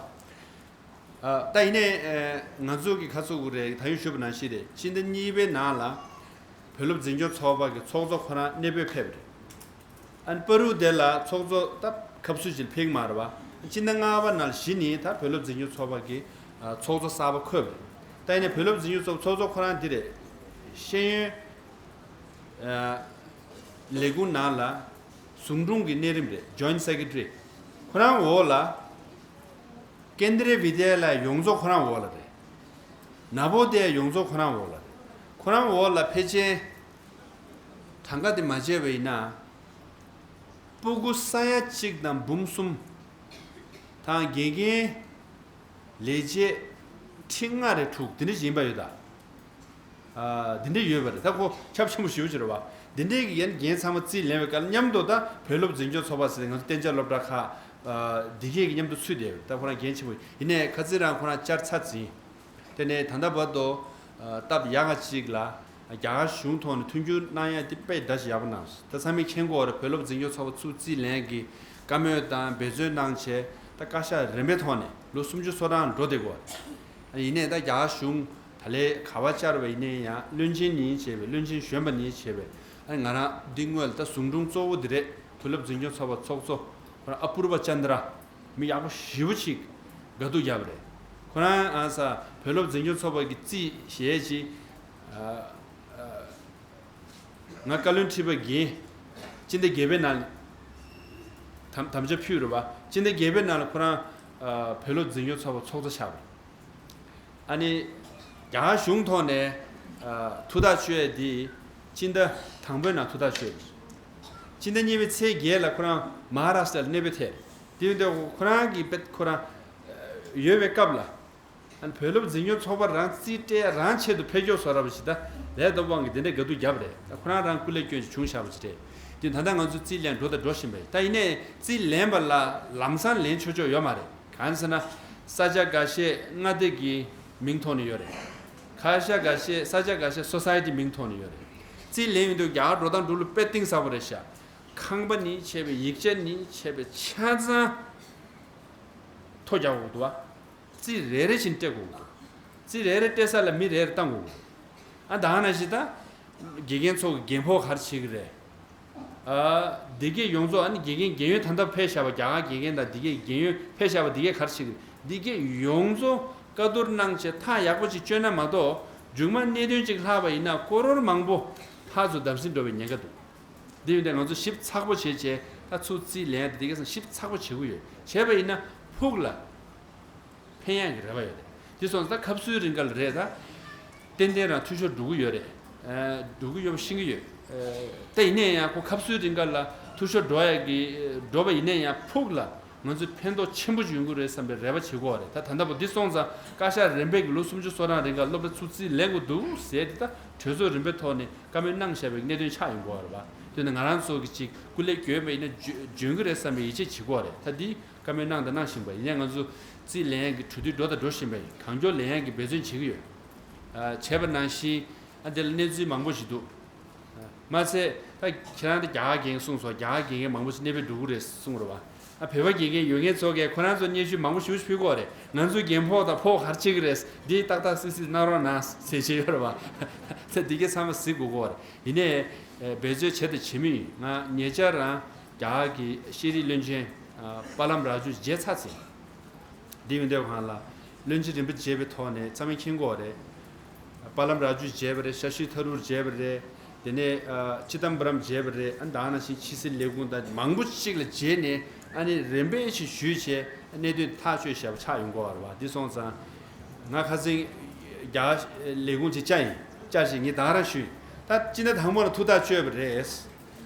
ཨ། ད་ཡིན་ནའི་ཨ་ང་ཚོ་གི་ཁ་ཚུགས་རེད། ད་ཡིན་ཞུས་པ་ནང་བཞིན་རེད། སྤྱི་ཟླ་གཉིས་པའི་ནང་ལ་བོད་སློབ་འཛིན་སྐྱོང་ཚོགས་པ་གི་ཚོགས་གཙོ་ཁོ་རང་གནས་སྤོས་ཕེབས་རེད། ཨ་ནི་པ་རུ་དེ་ལ་ཚོགས་གཙོ་ད་སྐབས་སུ་ཅིག་ཕེབས་མ་རེད་བ། སྤྱི་ཟླ་ལྔ་པ་ནང་བཞིན་ནི་ད་བོད་སློབ་འཛིན་སྐྱོང་ཚོགས་པ་གི་ཨ་ཚོགས་གཙོ་གསར་པ་འཁོད་པ་རེད། ད་ཡིན་ནའི་བོད་སློབ་འཛིན་སྐྱོང་ཚོགས་ཚོགས་གཙོ་ཁོ་རང་འདི་རེད། ཤེས་ཡོན་ཨ་ལས་ཁུངས་ནང་ལ་ཟུང་དྲུང་གི་གནས་རིམ་རེད། Joint Secretary། ཁོ་རང་འོག་ལ་ཀེན་དྲི་བི་དྱ་ལ་ཡོངས་རྫོགས་ཁོ་རང་འོག་ལ་རེད། ན་བོ་དྱ་ཡོངས་རྫོགས་ཁོ་རང་འོག་ལ་རེད། ཁོ་རང་འོག་ལ་ཕལ་ཆེར་གྲངས་ཀ་དེ་མ་བརྗེས་པ་ཡིན་ན་སྤུ་གུ་ས་ཡ་གཅིག་དང་འབུམ་གསུམ་དང་དགེ་རྒན་ལས་བྱེད་ཁྲི་ལྔ་རེ་དྲུག་དེ་འདྲ་ཞིག་ཡིན་པ་ཡོད་ད། ཨ། འདི་འདྲས་ཡོད་པ་རེད། ད་ཁོ་ཁྱབ་ཆེན་པོ་ཞེ་པོ་ཅིག་རེད་བ། འདི་འདྲས་ཀྱི་ཡན་འགན་ཚང་མ་རྩིས་ལེན་པའི་སྐབས་མཉམ་དུ་ད་བོད་སློབ་འཛིན་སྐྱོང་ཚོགས་པ་ཟེར་ཏེ་ང་ཚོ་གཏན་འཇགས་སློབ་གྲྭ་ཁག་ཨ། འདི་གས་ཀྱི་མཉམ་དུ་ཚུད་བསྡད་ཡོད། ད་ཁོ་རང་འགན་ཆེན་པོ་ཡིན་ནའི་ཁ་རྩིས་རང་ཁོ་རང་བཅར་ཚར་ཟིན། དེ་ནས་ད་ལྟ་བར་དུ་ཨ། སྟབས་ཡག་ག་ཅིག་ལ་རྒྱ་གར་གཞུང་ཐོག་ནས་མཐུན་འགྱུར་གནང་ཡ་དེ་དཔེ་འདྲ་ཞིག་ཡག་པོ་གནང་སོང་། ད་ཚང་མས་མཁྱེན་གྱི་ཡོད་རེད། བོད་སློབ་འཛིན་སྐྱོང་ཚོགས་པ་ཚུར་རྩིས་ལེན་གྱི་བཀའ་མོལ་དང་འབད་བརྩོན་གནང་བྱས་ད་བཀའ་ཤག་རིམ་པའི་ཐོག་ནས་ལོ་སུམ་ཅུ་སོ་གྲངས་འགྲོ་བསྡད་ཀྱི་ཡོད་རེད། ཡིན་ནའི་ད་རྒྱ་གར་གཞུང་ད་ལས་ག་པར་བཅར་བ་ཡིན་ནའི་ཡང་བློན་ཆེན་ནས་བྱས་པའི་བློན་ཆེན་གཞོན་པ་ནས་བྱས་པའི་ཨ་ང་རང་འདི་སྔོན་ལ་ད་ཟུང་དྲུང་གཙོ་བོ་འདི་རེད། བོད་སློབ་འཛིན་སྐྱོང་ཚོགས་པ་ཚོགས་གཙོ་ཁོ་རང་ཨ་པུར་བ་ཅན་དྲ་མི་ཡག་པོ་ཞེ་པོ་ཅིག་དགའ་སྡུག་བརྒྱབ་པ་རེད། ཁོ་རང་ཨ་ས་བོད་སློབ་འཛིན་སྐྱོང་ཚོགས་པ་གི་རྩིས་གཞི་ཅིག་ཨ་ཨ་ང་བཀའ་བློན་ཁྲི་པ་འགན་སྤྱི་ཟླ་བརྒྱད་པའི་ནང་དམ་དམ་བཅའ་ཕུལ་རེད་བ། སྤྱི་ཟླ་བརྒྱད་པའི་ནང་ལ་ཁོ་རང་ཨ་བོད་སློབ་འཛིན་སྐྱོང་ཚོགས་པ་ཚོགས་གཙོ་ཆགས་པ་རེད། ཨ་ནི་རྒྱ་གར་གཞུང་ཐོག་ནས་ཨ་ཐུགས་ཐག་གཅོད་ཡས་དེ་སྤྱི་ཟླ་དང་པོའི་ནང་ཐུགས་ཐག་གཅོད་ཡོད། སྤྱི་ཟླ་གཉིས་པའི་ཚེས་བརྒྱད་ལ་ཁོ་རང་མ་ཧཱ་རཱ་སྟྲ་ལ་གནས་སྤོས་ཐེབས། དེ་ཡིན་དུས་ཁོ་རང་གི་དཔེ་ཁོ་རང་ཡོད་པའི་སྐབས་ལ་ཨ་ནི་བོད་སློབ་འཛིན་སྐྱོང་ཚོགས་པ་རང་རྩིས་སྤྲད་རང་ཆེད་དུ་ཕེབས་སྐྱོར་བཟོ་འདྲ་པོ་ཞིག་ད་ལས་ད་དབང་གིས་དེ་འདྲའི་དགའ་སྡུག་བརྒྱབ་རེད། ད་ཁོ་རང་རང་སྐུ་ལས་བསྐྱོན་ཞིག་བྱུང་བཞག་པ་ཞིག་རེད། དེ་ད་ལྟ་ང་ཚོ་རྩིས་ལེན་འགྲོ་དང་འགྲོ་བཞིན་པ་རེད། ད་ཡིན་ནའི་རྩིས་ལེན་པ་ལ་ལམ་སང་ལེན་ཆོག་ཆོག་ཡོད་མ་རེད། གང་ཟེར་ན། ས་ཆ་འགའ་ཤས་མངའ་སྡེ་གི་མིང་ཐོག་ནས་ཡོད་རེད། ཁ་ཤས་འགའ་ཤས་ས་ཆ་འགའ་ཤས་སོ་སའི་ཊི་མིང་ཐོག་ནས་ཡོད་རེད། རྩིས་ལེན་ཡོང་དུས་རྒྱ་གར་འགྲོ་སྟངས་འགྲོ་ལུགས་དཔེ་གཏིང་ཟབ་པོ་རེད་ཤག་ཁང་པ་ནས་བྱས་པའི་ཡིག་ཆ་ནས་བྱས་པའི་ཆ་ཚང་ཐོ་རྒྱག་དགོས་འདུག་བ། རྩིས་རེ་རེ་བཞིན་སྤྲད་དགོས་འདུག་རྩིས་རེ་རེ་སྤྲད་ས་ལ་མི་རེ་རེ་བཏང་དགོས་འདུག་ཨ་ད་ག་ནང་བཞིན་ད། དགེ་རྒན་ཚོ་གི་རྒན་ཕོགས་ག་རེ་བྱེད་ཀྱི་རེད། ཨ། འདི་གས་ཡོངས་རྫོགས་ཨ་ནི་དགེ་རྒན་རྒན་ཡོལ་ད་ལྟ་ཕེབས་བཞག་པ་རྒྱ་གར་དགེ་རྒན་དང་འདི་གས་རྒན་ཡོལ་ཕེབས་བཞག་པ་འདི་གས་ག་རེ་བྱེད་ཀྱི་རེད། འདི་གས་ཡོངས་རྫོགས་བཀའ་བསྡུར་གནང་བྱས་ཐག་ཡག་པོ་ཅིག་བཅོས་ན་མ་གཏོགས་མཇུག་མ་གནད་དོན་ཅིག་ལྷག་པ་ཡིན་ན་ཀོ་རོར་མང་པོ་ཕར་ཚུར་བརྡབ་གསིག་འགྲོ་བའི་ཉེན་ཁ་འདུག་འདི་ཡིན་དུས་ང་ཚོ་ཞིབ་ཚགས་པོ་བྱས་བྱས་ད་ཚུར་རྩིས་ལེན་ཡ་དེ་འདི་གས་སང་ཞིབ་ཚགས་པོ་བྱེད་དགོས་ཡོད། བྱས་པ་ཡིན་ན་ཕུགས་ལ། ཕན་ཡག་གི་རེ་བ་ཡོད་རེད། དེ་སོང་ཙང་ད་སྐབས་སུའི་རིང་ག་ལ་རེད་ད། ཏན་ཏན་རང་འཐུས་ཤོར་འགྲོ་གི་ཡོད་རེད། ཨ། འགྲོ་གི་ཡོད་པ་ཤེས་ཀྱི་ཡོད། ཨ། ད་ཡིན་ནའི་ཡང་ཁོ་སྐབས་སུའི་རིང་ག་ལ་འཐུས་ཤོར་འགྲོ་ཡག་གི་འགྲོ་བ་ཡིན་ནའི་ཡང་ཕུགས་ལ་ང་ཚོས་ཕན་ཐོགས་ཆེན་པོ་ཅིག་ཡོང་གི་རེད་བསམ་པའི་རེ་བ་བྱེད་ཀྱི་ཡོད་རེད། ད་ད་ལྟ་བར་འདི་སོང་ཙང་བཀའ་ཤག་རིམ་པས་ཀྱི་ལོ་སུམ་ཅུ་སོ་གྲངས་རིང་ག་སློབ་གྲྭ་ཚུར་རྩིས་ལེན་དགོས་འདུག་ཟེར་དེ་ད་གྲོས་ཚོགས་རིམ་པའི་ཐོག་ནས་བཀའ་མོལ་གནང་བཞག་པའི་གནད་དོན་ཆགས་ཡོང་གི་ཡོད་རེད་པ། དེ་ནི་ང་རང་ཚོ་གི་ཅིག་སྐུ་ལས་བསྐྱོན་པ་ཡིན་ན་འཇོན་འཇོན་གི་རེད་བསམ་པའི་ཡིད་ཆེས་བྱེད་ཀྱི་ཡོད་རེད། ད་འདི། བཀའ་མོལ་གནང་དང་གནང་བཞིན་པ་ཡིན་ཡང་ང་ཚོ་རྩིས་ལེན་ཡག་གི་གྲོས་བསྡུར་འགྲོ་དང་འགྲོ་བཞིན་པ་ཡིན། གང་མགྱོགས་ལེན་ཡག་གི་འབད་བརྩོན་བྱེད་ཀྱི་ཡོད། ཨ། བྱས་པ་ནང་བཞིན་ཨ་འདི་ལ་གནས་ཚུལ་མང་པོ་ཞིག་འདུག་ཨ། མ་ཚད་ད་ཁྱེད་རང་ད་རྒྱ་གར་རྒན་གསུངས་སོང་། རྒྱ་གར་རྒན་མང་པོ་ཞིག་གནས་སྤོས་འགྲོ་གི་རེད་གསུངས་རེད་བ། ཨ་བོད་པ་རྒན་རྒན་ཡོད་མཁན་ཚོ་གས་ཁོ་རང་ཚོ་སྙན་ཞུ་མང་པོ་ཞེ་པོ་ཅིག་ཕུལ་གི་ཡོད་རེད། ང་ཚོའི་རྒན་ཕོགས་དང་ཕོགས་ག་རེ་ཆགས་ཀྱི་རེད། འདི་ཏག་ཏག་སིག་སིག་གནང་རོགས་གནང་ཟེར་བྱས་ཡོད་རེད་བ། ད་འདི་གས་ཚང་མ་གཟིགས་དགོས་ཀྱི་ཡོད་རེད། ཡིན་ནའི་འབད་རྩོལ་བྱས་དང་བྱེད་མུས་ཡིན། ང་ཉེ་ཆར་རང་རྒྱ་གར་གྱི་ཤེས་རིག་བློན་ཆེན་པཱ་ལམ་རཱ་ཇུ་མཇལ་ཚར་ཟིན། འདི་ཡོང་དུས་སྒང་ལ་བློན་ཆེན་རིན་པོ་ཆེ་མཇལ་བའི་ཐོག་ནས་ཚང་མས་མཁྱེན་གྱི་ཡོད་རེད། པཱ་ལམ་རཱ་ཇུ་མཇལ་བ་རེད། ཤ་ཤི་ཐ་རུར་མཇལ་བ་རེད། དེ་ནས་ཨ་ཅི་དམ་པ་རམ་མཇལ་བ་རེད། ཨ་ད་ག་ནང་བཞིན་ཕྱི་སྲིད་ལས་ཁུངས་དང་མང་པོ་ཅིག་ལ་མཇལ་ནས་ཨ་ནི་རིམ་པས་ཤིག་ཞུས་བྱས་གནད་དོན་ཐག་གཅོད་བྱས་པ་ཆགས་ཡོང་གི་ཡོད་རེད་བ། འདི་སོང་ཙང་ང་ཁ་སང་རྒྱ་གར་ལས་ཁུངས་ཅིག་བཅར་ཡིན། བཅར་བྱས་ངས་ད་ག་རང་ཞུས། ད་སྤྱི་ཟླ་དང་པོ་ལ་ཐུགས་ཐག་གཅོད་པ་རེད།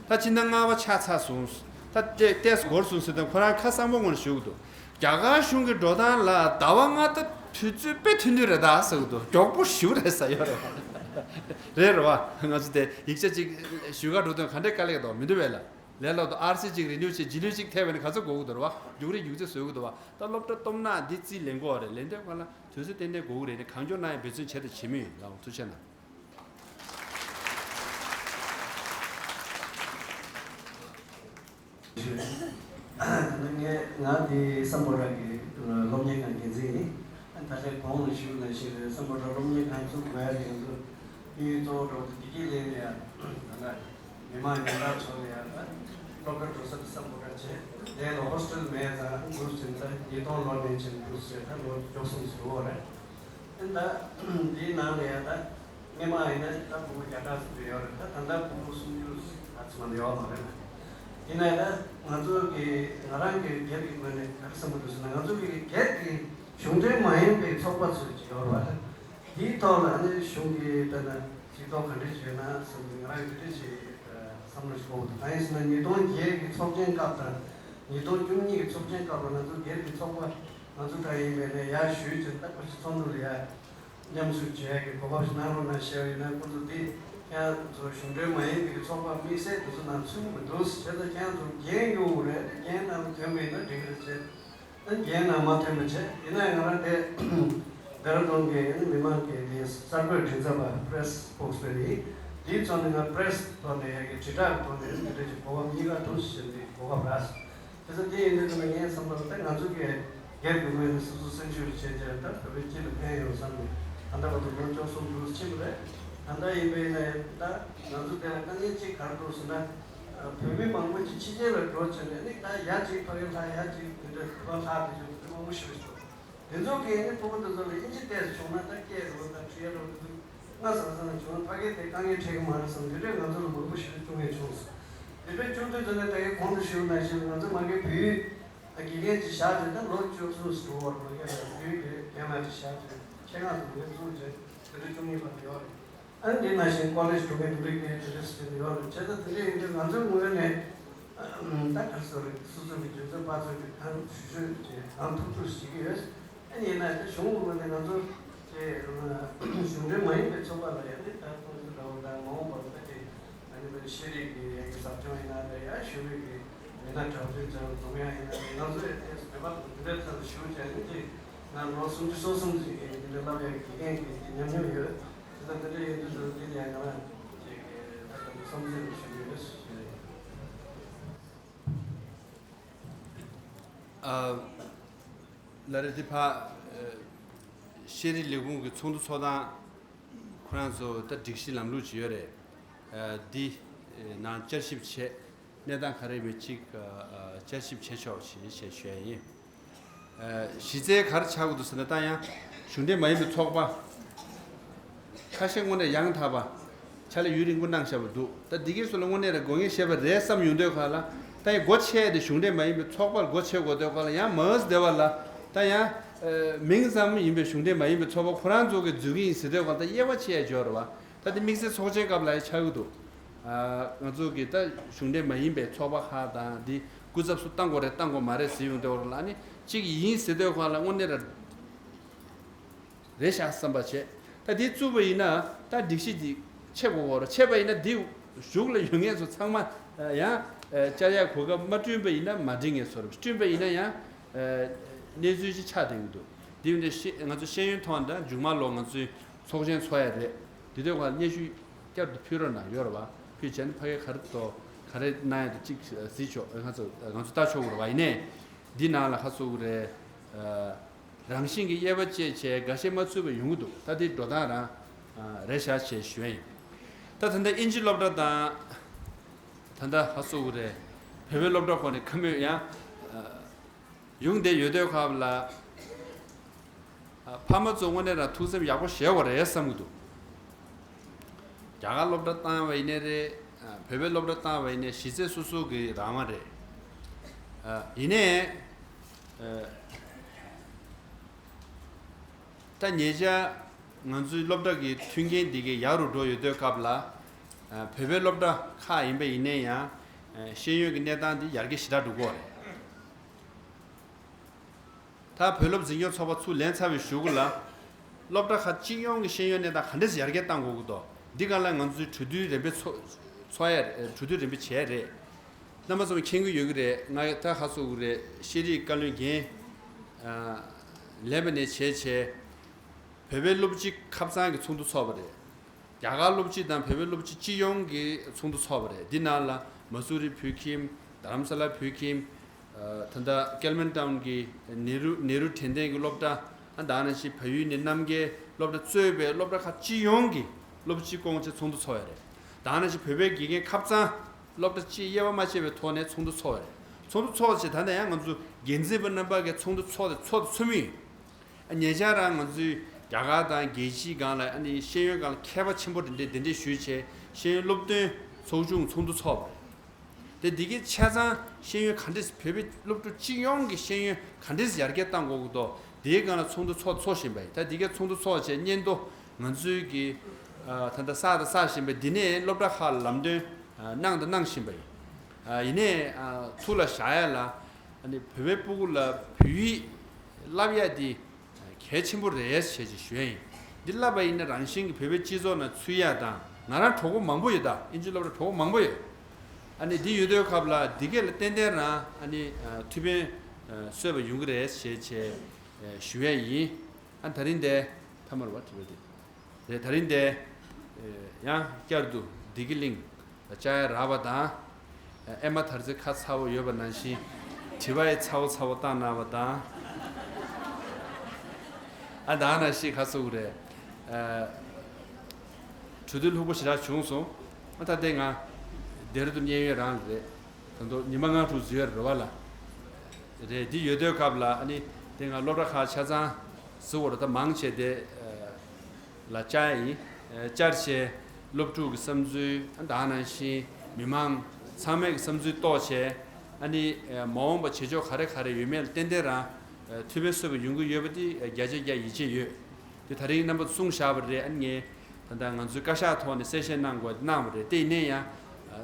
ད་ཕྱི་ཟླ་ལྔ་པ་ཆགས་ཚར་སོང་། ད་ལྟས་ལྟས་འགོར་སོང་ཟེར་དུས་ཁོ་རང་ཁ་གསང་པོ་ངོ་ནས་ཞུ་གི་འདུག་རྒྱ་གར་གཞུང་གི་འགྲོ་སྟངས་ལ་ཟླ་བ་ལྔ་ད་དུས་ཚོད་དཔེ་ཐུང་ཐུང་རེད་ད་ཟེར་གི་འདུག་མགྱོགས་པོ་ཞེ་པོ་རེད་ཟེར་ཡོད་རེད་བ། རེད་རེད་བ། ང་ཚོ་དེ་ཡིག་ཆ་ཅིག་ཞུ་ག་འགྲོ་དུས་ག་འདྲས་དཀའ་ལས་འདུག་མི་འདུག་བས་ལ། ལས་སླ་པོ་འདུག་ཨར་སི་ཅིག་རི་ནིའུ་བྱས་རྗེས་ལུས་ཅིག་ཐེབས་པ་ཡིན་ན་ག་ཚོད་འགོར་གི་འདུག་རེད་བ། མཇུག་རིང་མཇུག་ཚད་བཟོ་གི་འདུག་བ། ད་སློབ་གྲྭ་སྟོབས་ན་འདི་རྩིས་ལེན་དགོས་རེད། ལེན་དུས་ཁོ་ལ་དུས་ཚོད་ཏན་ཏན་དགོས་གི་རེད། ནས་གང་མགྱོགས་གནང་ཡ་འབད་བརྩོན་བྱས་དང་བྱེད་མུས་ཡིན། ལགས་འོང་། ཐུགས་རྗེ་གནང་། ང་ང་དེ་སམ་བྷོ་ཊ་གི་སློབ་གཉེར་ཁང་འགན་འཛིན་ཡིན། ད་ལྟ་གོང་ལ་ཞུས་ནང་བཞིན་རེད། སམ་བྷོ་ཊ་སློབ་གཉེར་ཁང་ཚུགས་དགོས་ཡ་དེ་ང་ཚོ་དམིགས་ཡུལ་གཙོ་བོ་འགྲོ་བ་དེ་དེ་གི་ལས་ནས་ཡ་ད་ལྟ་མི་མང་ཉམ་ཐག་ཚོ་ལ་ཡ་ད་སློབ་གྲྭ་འགྲོ་ས་དེ་སམ་བྷོ་ཊ་བྱས། དེ་ལ་ཧོ་སི་ཊེལ་མེད་ཙང་འགྲོ་ཟིན་ད་ཉིས་སྟོང་ལོ་ནས་བྱས་འགྲོ་ཟེར། ད་ལོ་བཅུ་གསུམ་ཟིན་འོ་རེད། ད་འདིའི་ནང་ལ་ཡ་ད་སྔོན་མ་ཡིན་ན་ད་ཕྲུ་གུ་བརྒྱ་ཕྲག་ཙམ་ཡོད་རེད། ད་ད་ལྟ་ཕྲུ་གུ་སུམ་ཅུ་ཙམ་མ་གཏོགས་ཡོད་མ་རེད། ཡིན་ན་ཡང་ད་ང་ཚོ་གི་ང་རང་གི་སྒེར་གྱི་ངོས་ནས་ག་རེ་བསམ་གྱི་འདུག་ཟེར་ན། ང་ཚོ་གི་སྒེར་གྱི་གཞུང་འབྲེལ་མ་ཡིན་པའི་ཚོགས་པ་ཚོ་ཅིག་ཡོད་རེད་བ། དེའི་ཐོག་ལ་ཨ་ནི་གཞུང་གི་ད་ལྟ་ཇུས་གཏོགས་ག་འདྲ་ཅིག་ཡོད་ན་བསམ་གྱི། ང་རང་གི་དེ་འདྲ་ཅིག་བསམ་བློ་ཞིག་འཁོར་གྱི་འདུག་གང་ཡིན་ཟེར་ན་ཉིས་སྟོང་བརྒྱད་ཀྱི་ཚོགས་ཆེན་སྐབས་དང་ཉིས་སྟོང་བཅུ་གཉིས་ཀྱི་ཚོགས་ཆེན་སྐབས་ལ་ང་ཚོ་སྒེར་གྱི་ཚོགས་པ་ང་ཚོ་གྲས་ཡིན་པའི་ནས་ཡར་ཞུས་བྱས་ད་ཁོ་ཞིག་ཚོགས་འདུ་ལ་ཡར་མཉམ་ཞུགས་བྱེད་ཡག་གི་གོ་སྐབས་ཤིག་གནང་རོགས་གནང་ཞེས་པ་ཡིན་ན། ཁོ་ཚོ་འདི་ཁྱེད་རང་ཚོ་གཞུང་འབྲེལ་མ་ཡིན་པའི་ཚོགས་པ་དམིགས་བསལ་དེ་ཚོ་ནང་ཚུད་མི་འདུག་བྱས་ཙང་ཁྱེད་རང་ཚོ་འགན་ཡོད་རེད། འགན་ནང་ཐོན་པ་ཡིན་ན་འགྲིག་གི་རེད་བྱས། ཨ་འགན་ནང་མ་ཐོན་པ་བྱས། ཡིན་ན་ཡང་ང་རང་དེ་ཌེ་ར་ཌུན་གི་མི་མང་གི་དེ་གསར་འགོད་མགྲིན་ཚབ་པ་པྲེ་སི་སྤོག་སི་པར་སོན་ཡིན། དེའི་ཚོགས་ནས་ང་པྲེ་སི་ཐོག་ནས་ཡ་གི་དྲིལ་བསྒྲགས་ཐོག་ནས་འདི་འདྲ་ཅིག་གོ་སྐབས་གཉིས་ཀ་ཐོན་ཞེས་འདི་གོ་སྐབས་རག་སོང་། དེ་ཚོ་དེ་ཡིན་དུས་ཙམ་ལ་ངའི་བསམ་པར་ད་ང་ཚོ་གི་སྒེར་གྱི་ངོས་ནས་སོ་སོ་སེམས་ཤུགས་བྱས་རྗེས་ད་བོད་པའི་སྤྱི་ལ་ཕན་ཡོང་བསམ་ནས་ད་ལྟ་བར་དུ་ལོ་བཅུ་གསུམ་དུ་ཕྱིན་པ་རེད། ད་ལྟ་ཡིན་པ་ཡིན་ན་ཡང་ད་ང་ཚོ་དེ་ལ་དཀའ་ངལ་གཅིག་ག་རེ་འདུག་ཟེར་ན། བོད་མི་མང་པོ་ཅིག་ཕྱི་རྒྱལ་ལ་འགྲོ་བྱས་ནས་ནི་ད་ཡ་གཅིག་ཕ་གི་ལྷག་ཡ་གཅིག་དེ་འདྲ་བོད་པ་ལྷག་དེ་ཚོ་དེ་མང་པོ་ཞིག་རེད་འདུག་དེ་ཚོ་གིས་ནི་ཕྲུ་གུ་དེ་ཚོ་ལ་དབྱིན་ཇི་ཏོག་ཙམ་བྱུང་ན་ད་སྐད་རེད་བ། ད་ཁྲིད་ཡ་རེད་བ། དེ་ཚོ་སྔ་ས་ས་ནས་བྱུང་ན་ཕ་གི་དེ་དཀའ་ངལ་འཕྲད་ཀྱི་མ་རེད་བསམ། དེ་འདྲས་ང་ཚོ་ལ་མང་པོ་ཞིག་བྱུང་ཡས་བྱུང་སོང་། དེ་འདྲས་བྱུང་དུས་ཚོད་ནས་ད་གིན་གོང་དུ་ཞུས་པ་ནང་བཞིན་ང་ཚོ་མ་གི་བོད་ཡིག་དགེ་རྒན་ཅིག་བཞག་དུས་ད་ལོ་བཅུ་གསུམ་ཙམ་འགྲོ་བར་མ་གི་ལ་བོད་ཡིག་དེ་རྒན་ལགས་ཅིག་བཞག་དུས་ཆེད་མངགས་དུ་ངོས་བཙུགས་བྱས་དེ་འདྲས་བཅུ་གཉིས་བར་དུ་ཡོད་རེད། ཨ་ནི་དེ་ནང་བཞིན་ཀོ་ལེཇ་འགྲོ་མཁན་འདི་འདྲ་གི་དེ་འདྲ་ཟེར་ནས་ཡོད་རེད། བྱས་ཙང་དེ་འདྲ་ཡིན་དུས་ང་ཚོའི་ངོས་ནས་ད་ག་རེ་ཟེར་རེད། སོ་སོ་གི་སྒྱུ་རྩལ་པ་ཚོ་གི་ད་ཞུ་ཞུ་བྱས་གང་ཐུབ་ཐུབ་བྱེད་ཀྱི་ཡོད། ཨ་ནི་ཡིན་ན་ད་གཞུང་གི་ངོས་ནས་ང་ཚོ་དེ་གཞུང་འབྲེལ་མ་ཡིན་པའི་ཚོགས་པ་ལ་ཡང་ནི་ད་ཁོང་ཚོ་འདྲ་བོ་དང་མ་འོངས་པར་ད་དེ་ཨ་ནི་མི་ཤེས་རིག་གི་ཡང་གི་ཟབ་སྦྱོང་ཡིན་ན་འདྲ། ཡང་ཞུ་རིག་གི་མི་སྣ་གྲགས་ཅན་ཚོ་འཛོམས་ཡ་ཡིན་ན་འདྲ། ང་ཚོ་ཡང་དེ་བོད་པ་དང་དེ་འདྲའི་ཐད་ལ་ཞུ་བྱས་ནི་དེ་ང་ལོ་སུམ་ཅུ་སོ་གསུམ་ཅིག་གི་དེ་འདྲ་བསླབ་ཡ་གི་དགེ་རྒན་གི་དེ་ཉམས་མྱོང་ཡོད། དེ་དང་དེ་འདྲ་ཡིན་དུས་ཙང་དེ་ལ་ཡང་ང་རང་ཅིག་ད་ལྟ་བསམ་ཚུལ་ཞུ་གི་ཡོད་ཞུ་རེད། ཨ། ལ་རེ་དེ་ཕ། ཨ། ཤེས་རིག་ལས་ཁུངས་ཀྱི་ཚོགས་འདུ་ཚོགས་སྟངས་ཁོ་རང་ཚོ་ད་སྒྲིག་གཞི་ལམ་ལུགས་ཅིག་ཡོད་རེད། ཨ། འདི་ནང་བསྐྱར་ཞིབ་བྱས། གནས་སྟངས་ག་རེ་མེད་ཅིག་ཨ། བསྐྱར་ཞིབ་བྱེད་ཆོག་ཅེས་ཞེས་ཞུ་ཡ་ཡིན། ཨ། གཞི་རྩའི་ག་རེ་ཆགས་ཀྱི་འདུག་ཟེར་ན། ད་ཡང་གཞུང་འབྲེལ་མ་ཡིན་པའི་ཚོགས་པ་ཁ་ཤས་དངོས་གནས་ཡང་དག་པ་ཕྱག་ལས་ཡུན་རིང་པོ་གནང་བཞག་པ་འདུག་ད་འདི་གའི་སོ་ལ་དངོས་གནས་ལ་དགོས་ངེས་བཤད་པ་རེད་བསམ་ཡོང་དུས་ག་ལ། ད་ཡང་སྒོ་ཕྱེ་དེ་གཞུང་འབྲེལ་མ་ཡིན་པའི་ཚོགས་པར་སྒོ་ཕྱེ་དགོས་དུས་ག་ལ། ཡང་མང་སེ་བསྡད་པ་ལ་ད་ཡང་ཨ། མིང་ཙམ་ཡིན་པའི་གཞུང་འབྲེལ་མ་ཡིན་པའི་ཚོགས་པ་ཁོ་རང་ཚོ་གིས་འཛུལ་གྱི་ཡིན་ཟེར་དུས་ག་ལ་ད་དབྱེ་བ་ཕྱེ་ཡ་འབྱོར་བ། ད་དེ་དམིགས་བསལ་ཚོགས་ཆེན་སྐབས་ལ་ཡང་ཆགས་ཀྱི་འདུག་ཨ། ང་ཚོ་གི་ད་གཞུང་འབྲེལ་མ་ཡིན་པའི་ཚོགས་པ་ཁག་དང་འདི་སྐུ་ཚབ་སུ་བཏང་དགོས་རེད་བཏང་དགོས་མ་རེད་ཟེར་ཡོང་དུས་ལ་ནི་གཅིག་ཡིན་ཟེར་དུས་ག་ལ་དངོས་གནས་ར་རེད་ཤག་བསམ་པ་བྱས། ད་འདི་བཙུགས་པ་ཡིན་ན་ད་སྒྲིག་གཞི་འདི་ཆད་དགོས་ཀྱི་རེད། ཆད་པ་ཡིན་ན་འདི་གཞུག་ལ་ཡོད་མཁན་ཚོ་ཚང་མ་ཡང་བཅར་ཡག་གོ་སྐབས་མ་བསྐྲུན་པ་ཡིན་ན་མ་འགྲིག་ངེས་ཚོར། བསྐྲུན་པ་ཡིན་ན་ཡང་གནས་ཚུལ་ཅིག་ཆགས་བསྡད་ཀྱི་འདུག་འདི་ཡིན་དུས་ཤེས་ང་ཚོ་ཤེས་ཡོན་ཐོག་ནས་ད་མཇུག་མ་ལོ་ང་ཚོའི་ཚོགས་ཆེན་ཚོགས་ཡ་རེད། འདི་དུས་ཁ་སྙན་ཞུ་བསྐྱར་དུ་ཕུལ་རོགས་གནང་ཡོད་རེད་བ། ཁྱོད་བྱས་ན་ཕ་གིར་ག་རེ་ཏོ་ག་རེ་གནང་ཡ་དེ་གཅིག་གཟིགས་ཆོག་ང་ཚོ་ང་ཚོ་ལྟ་ཆོག་གི་རེད་བ། ཡིན་ནའི་འདི་ནང་ལ་ཁ་གསོ་གི་རེད། རང་བཞིན་གྱི་དབྱེ་བ་བཅད་བྱས་འགའ་ཤས་མ་ཚུད་པ་ཡོང་གི་འདུག་ད་དེ་འགྲོ་སྟངས་རང་རེད་ཤག་ཅེས་ཞུ་ཡ་ཡིན། ད་ད་ལྟ་ཨིན་ཇི་སློབ་གྲྭ་དང་། ད་ལྟ་ཁ་གསོ་གི་རེད། བོད་པའི་སློབ་གྲྭ་ཁོ་ནས་ཁ་མོས་ཡང་ཡོང་བསྡད་ཡོད་དུས་སྐབས་ལ། ཕ་མ་ཚོ་དངོས་གནས་རང་ཐུགས་སེམས་ཡག་པོ་བཞེས་པ་རེད་བསམ་གྱི་འདུག་རྒྱ་གར་སློབ་གྲྭ་བཏང་བ་ཡིན་ནའི་རེད། བོད་པའི་སློབ་གྲྭ་བཏང་བ་ཡིན་ནའི་གཞི་རྩའི་སོ་སོ་གི་རང་དབང་རེད། ཡིན་ནའི། ད་ཉེ་ཆར་ང་ཚོའི་སློབ་གྲྭ་གི་མཐུན་རྐྱེན་འདི་གའི་ཡག་རུ་འགྲོ་ཡོད་དུས་སྐབས་ལ། བོད་པའི་སློབ་གྲྭ་ཁག་ཡིན་པ་ཡིན་ནའི་ཡང་། ཤེས་ཡོན་གྱི་གནས་སྟངས་འདི་ཡར་རྒྱས་ཞེ་དྲག་འགྲོ་གི་ཡོད་རེད། ད་བོད་སློབ་འཛིན་སྐྱོང་ཚོགས་པ་ཚུར་ལེན་ཚར་བའི་གཞུག་གུ་ལ། སློབ་གྲྭ་ཁག་སྤྱི་ཡོངས་ཀྱི་ཤེས་ཡོན་གནས་སྟངས་ག་འདྲས་ཡར་རྒྱས་གཏང་དགོས་ཀྱི་འདུག་འདི་སྒང་ལ་ང་ཚོས་གྲོས་བསྡུར་རིམ་པས་འཚོགས་འཚོགས་ཡ་རེད། གྲོས་བསྡུར་རིམ་པས་བྱས་རེད། རྣམ་པ་ཚོས་མཁྱེན་གྱི་ཡོད་ཀྱི་རེད། ང་ད་ཁ་གསོ་གི་རེད། ཤེས་རིག་བཀའ་བློན་རྒན་ལེན་པ་ནས་བྱས་བྱས། བོད་པའི་སློབ་སྤྱི་ཁབ་གཙང་གི་ཚོགས་འདུ་འཚོགས་པ་རེད། རྒྱ་གར་སློབ་སྤྱི་དང་བོད་པའི་སློབ་སྤྱི་སྤྱི་ཡོངས་ཀྱི་ཚོགས་འདུ་འཚོགས་པ་རེད། འདི་ནང་ལ་མ་སུ་རི་བོད་ཁྱིམ། རྡ་རམ་ས་ལ་བོད་ཁྱིམ། ད་ལྟ་ཀལ་མན་ཊའུན་གྱི་ནེ་རུ་ནེ་རུ་དྲན་རྟེན་གྱི་སློབ་གྲྭ། ཨ་ད་ནང་བཞིན་བལ་ཡུལ་ནས་རྣམ་རྒྱལ་སློབ་གྲྭ་གཙོས་པའི་སློབ་གྲྭ་ཁག་སྤྱི་ཡོངས་ཀྱི་སློབ་སྤྱི་སྐོང་ཆེད་ཚོགས་འདུ་འཚོགས་ཡ་རེད། ད་ནང་བཞིན་བོད་པའི་དགེ་རྒན་ཁབ་གཙང་སློབ་གྲྭ་སྤྱིའི་དབྱེ་བ་མ་ཕྱེ་བའི་ཐོག་ནས་ཚོགས་འདུ་འཚོགས་ཡ་རེད། ཚོགས་འདུ་འཚོགས་བྱས་ད་ནས་ཡང་ང་ཚོ་འགན་འཛིན་པ་རྣམ་པ་གིས་ཚོགས་འདུ་འཚོགས་ཏེ་ཚོགས་ཚོད་མིན། ཉེ་ཆར་རང་ང་ཚོའི་རྒྱ་གར་དང་རྒྱལ་སྤྱིའི་སྒང་ལ་ཨ་ནི་ཤེས་ཡོན་སྒང་ལ་མཁས་པ་ཆེན་པོ་དེ་འདྲས་གདན་འདྲེན་ཞུས་བྱས་ཤེས་ཡོན་སློབ་སྟོན་ཚོགས་ཆུང་ཚོགས་འདུ་འཚོགས་པ་རེད། དེ་འདི་གའི་ཆ་ཚང་ཤེས་ཡོན་ག་འདྲས་བོད་པའི་སློབ་ཕྲུག་སྤྱི་ཡོངས་ཀྱི་ཤེས་ཡོན་ག་འདྲས་ཡར་རྒྱས་གཏང་དགོས་ཀྱི་འདུག་དེའི་སྒང་ལ་ཚོགས་འདུ་ཚོགས་ཚོགས་བཞིན་པ་ཡིན། ད་འདི་གའི་ཚོགས་འདུ་ཚོགས་བྱས་སྙན་ཐོ་ང་ཚོའི་གི་ད་ལྟ་བསགས་དང་བསགས་བཞིན་པའི་འདི་ནས་སློབ་གྲྭ་ཁག་ལ་ལམ་སྟོན་གནང་དང་གནང་བཞིན་པ་ཡིན། ཡིན་ནའི་ཐུགས་ལ་བཞག་ཡ་ལ། ཨ་ནི་བོད་པའི་སྤུ་གུ་ལ་བོད་ཡིག་བསླབ་ཡ་དེ་གལ་ཆེན་པོ་རེད་ཞེས་ཅིག་ཞུ་ཡ་ཡིན། འདི་བསླབ་པ་ཡིན་ན་རང་བཞིན་གྱིས་བོད་པའི་སྤྱི་ཚོགས་ནང་ཚུད་ཡ་དང་ང་རང་གྲོགས་པོ་མང་པོ་ཡོད། ད་ཨིན་ཇི་སློབ་གྲྭ་གྲོགས་པོ་མང་པོ་ཡོད། ཨ་ནི་འདི་ཡོད་དུས་སྐབས་ལ་འདི་གས་ལ་ཏན་ཏན་རང་ཨ་ནི་ཐུགས་ཕན་གསོས་པ་ཡོང་གི་རེད་ཞེས་བྱས་ཞུ་ཡ་ཡིན། ཨ་ད་རིང་འདི་ཐ་མར་བ་དྲི་བ་འདི། རེད། ད་རིང་འདི། ཡང་བསྐྱར་དུ་བདེ་སྐྱིད་གླིང་ལ་བཅར་ཡ་རག་པ་དང་། ཨེ་མ་དར་རྩེ་ཁ་ཚ་བོ་ཡོད་པ་ནང་བཞིན་དྲི་བ་ཡི་ཚ་བོ་ཚ་བོ་བཏང་གནང་བ་དང་། ཨ་ད་ནང་བཞིན་ཁ་གསོ་གི་རེད། གྲོས་བསྡུར་ལྷུག་པོ་ཞེ་དྲག་བྱུང་སོང་། ཨ་ད་ལྟ་ང་ལྡེ་ར་ལྡུན་གཡས་གཡོན་རང་ལ་རེད། ད་དུང་ཉི་མ་ལྔ་དྲུག་འཛུལ་ཡ་རེད་བ་ལ། རེད། འདི་ཡོད་དུས་སྐབས་ལ་ཨ་ནི་དེ་སྔ་སློབ་གྲྭ་ཁག་ཆ་ཚང་གཟིགས་པ་རེད། ད་མང་ཆེ་དེ་ལ་བཅར་ཡིན། བཅར་བྱས་སློབ་ཕྲུག་གི་བསམ་ཚུལ་ད་ནང་བཞིན་མི་མང་ཚང་མའི་གི་བསམ་ཚུལ་རྟོགས་བྱས། ཨ་ནི་མ་འོངས་པ་བྱེད་ཕྱོགས་ག་རེ་ག་རེ་ཡོད་མེད་ལ་ཏན་ཏན་རང་ཐུགས་ཕན་གསོས་པ་ཡོང་གི་ཡོད་པ་དེ་བརྒྱ་ཆ་བརྒྱ་ཡིད་ཆེས་ཡོད། དེ་ད་རིང་རྣམ་པ་ཚོ་གསུངས་བཞག་པ་རེད། ཨ་ནི་ངས་ད་ལྟ་ང་ཚོའི་བཀའ་ཤག་ཐོག་ནས་གསལ་བཤད་གནང་དགོས་གནང་བ་རེད། དེ་ཡིན་ན་ཡང་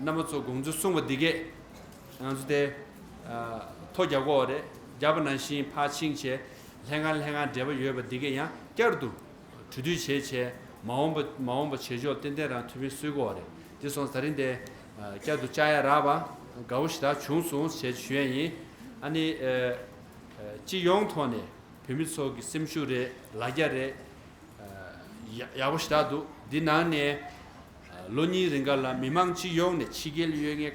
རྣམ་པ་ཚོ་དགོངས་ཚུལ་གསུངས་པ་འདི་གས་ང་ཚོ་དེ་ཐོ་རྒྱག་དགོས་པ་རེད། རྒྱག་པ་ནང་བཞིན་ཕར་ཕྱིན་བྱས་ལྷན་ཁང་ལྷན་ཁང་འབྲེལ་བ་ཡོད་པ་འདི་གས་ཡང་བསྐྱར་དུ་གྲོས་བསྡུར་བྱས་བྱས་མ་འོངས་པ་མ་འོངས་པ་བྱེད་ཕྱོགས་ཏན་ཏན་རང་ཐུགས་ཕན་གསོས་དགོས་པ་རེད། དེ་སོང་ཙང་ད་རིང་དེ་བསྐྱར་དུ་བཅར་ཡ་རག་པ་དགའ་བོ་ཞེ་དྲག་བྱུང་སོང་ཞེས་ཞུ་ཡ་ཡིན། ཨ་ནི་སྤྱི་ཡོངས་ཐོག་ནས་བོད་མི་ཚོ་གི་སེམས་ཤུགས་རེད། ལ་རྒྱ་རེད། ཡག་ཡག་པོ་ཞེ་དྲག་འདུག་འདི་ནང་ནས་ལོ་གཉིས་རིང་ག་ལ་མི་མང་སྤྱི་ཡོངས་ནས་ཕྱི་རྒྱལ་ཡོད་མཁན་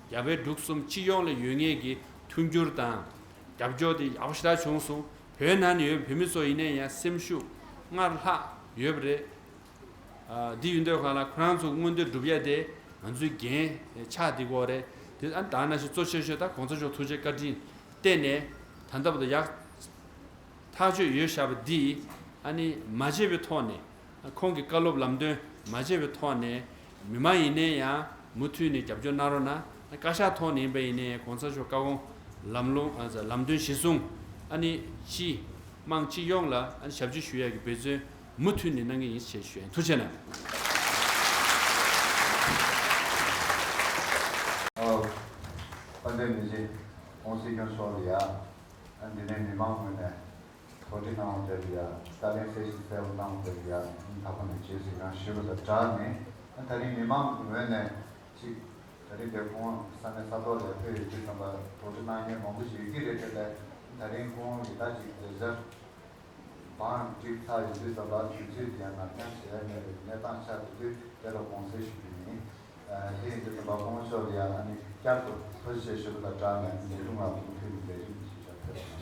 རྒྱ་བལ་འབྲུག་གསུམ་སྤྱི་ཡོངས་ལ་ཡོད་མཁན་གྱི་མཐུན་འགྱུར་དང་རྒྱབ་སྐྱོར་དེ་ཡག་པོ་ཞེ་དྲག་བྱུང་སོང་། བོད་ནང་ནས་ཡོད་པའི་བོད་མི་ཚོ་ཡིན་ན་ཡང་སེམས་ཤུགས་སྔར་ལྷག་ཡོད་པ་རེད། འདི་ཡིན་དུས་གང་ལ་ཁོ་རང་ཚོ་མངོན་འདོད་སྒྲུབ་ཡ་དེ་ང་ཚོའི་འགན་ཆགས་བསྡད་ཀྱི་ཡོད་རེད། དེ་ཨ་ད་ནང་བཞིན་གཙོ་ཆེ་ཤོས་ད་གོང་ས་མཆོག་ཐུགས་རྗེ་བཀའ་དྲིན་བརྟེན་ནས་ད་ལྟ་བར་དུ་ཡག་ཐག་ཆོད་ཡོད་བཞག་པ་འདི་ཨ་ནི་མ་བརྗེད་པའི་ཐོག་ནས་ཁོང་གི་བཀའ་སློབ་ལམ་སྟོན་མ་བརྗེད་པའི་ཐོག་ནས་མི་མང་ཡིན་ན་ཡང་མུ་མཐུད་ནས་རྒྱབ་སྐྱོར་གནང་རོགས་གནང་། བཀའ་ཤག་ཐོག་ནས་ཡིན་པ་ཡིན་ན་ཡང་གོང་ས་མཆོག་བཀའ་དགོངས་ལམ་ལུགས་ལམ་སྟོན་གཞིར་བཟུང་ཨ་ནི་སྤྱི་དམངས་སྤྱི་ཡོངས་ལ་ཨ་ནི་ཞབས་ཕྱི་ཞུ་ཡག་གི་འབད་བརྩོན་མུ་མཐུད་ནས་གནང་གི་ཡིན་ཞེས་ཞུ་ཡིན། ཐུགས་རྗེ་གནང་། ཨོ། དཔལ་ལྡན་མི་རྗེ་༸གོང་ས་༸སྐྱབས་མགོན་མཆོག་ལ་ཡ། ཨ་འདི་ནས་མི་མང་ངོས་ནས་གོ་སྒྲིག་གནང་བ་དེ་ལ་ཡ་བཀའ་ལན་གསལ་ཞིང་གསལ་པོ་གནང་བ་དེ་ལ་ཡ་ད་ཁོ་ནས་བྱས་ཟིན་གནང་ཞུས་པ་དང་སྦྲགས་ནས། ཨ་ད་རིང་མི་མང་ངོས་ནས་ཅིག་ད་རིང་དེ་ཁོང་ས་གནས་ས་ཐོག་ལ་ཕེབས་ཡོད་དུས་ཙམ་པ་གོ་སྒྲིག་གནང་མཁན་མང་པོ་ཞིག་ཡོད་ཀྱི་རེད། དེ་ལས་ད་རིང་ཁོང་ཡི་ད་ཅིག་ལས་བྱ་བང་སྒྲིག་ཚར་ཡོད་དུས་ཙམ་པ་དུས་ཚོད་དེ་ཡང་ནམ་ཡང་ཞེ་ཡ་མེད་པའི་གནས་སྟངས་ཆགས་ཡོད་དུས་དེ་ལ་དགོངས་སེལ་ཞུ་རྒྱུ་ཡིན། དེ་ཡིན་དུས་ཙམ་པ་སྐུ་ངོ་མཆོག་ལ་ཡང་ཨ་ནི་བསྐྱར་དུ་ཐུགས་རྗེ་ཆེ་ཞུ་རྒྱུ་དང་སྦྲགས་ནས་ལས་རིམ་ལ་མུ་མཐུད་ནས་ལས་རིམ་ཞིག་ཞུ་ཐུབ།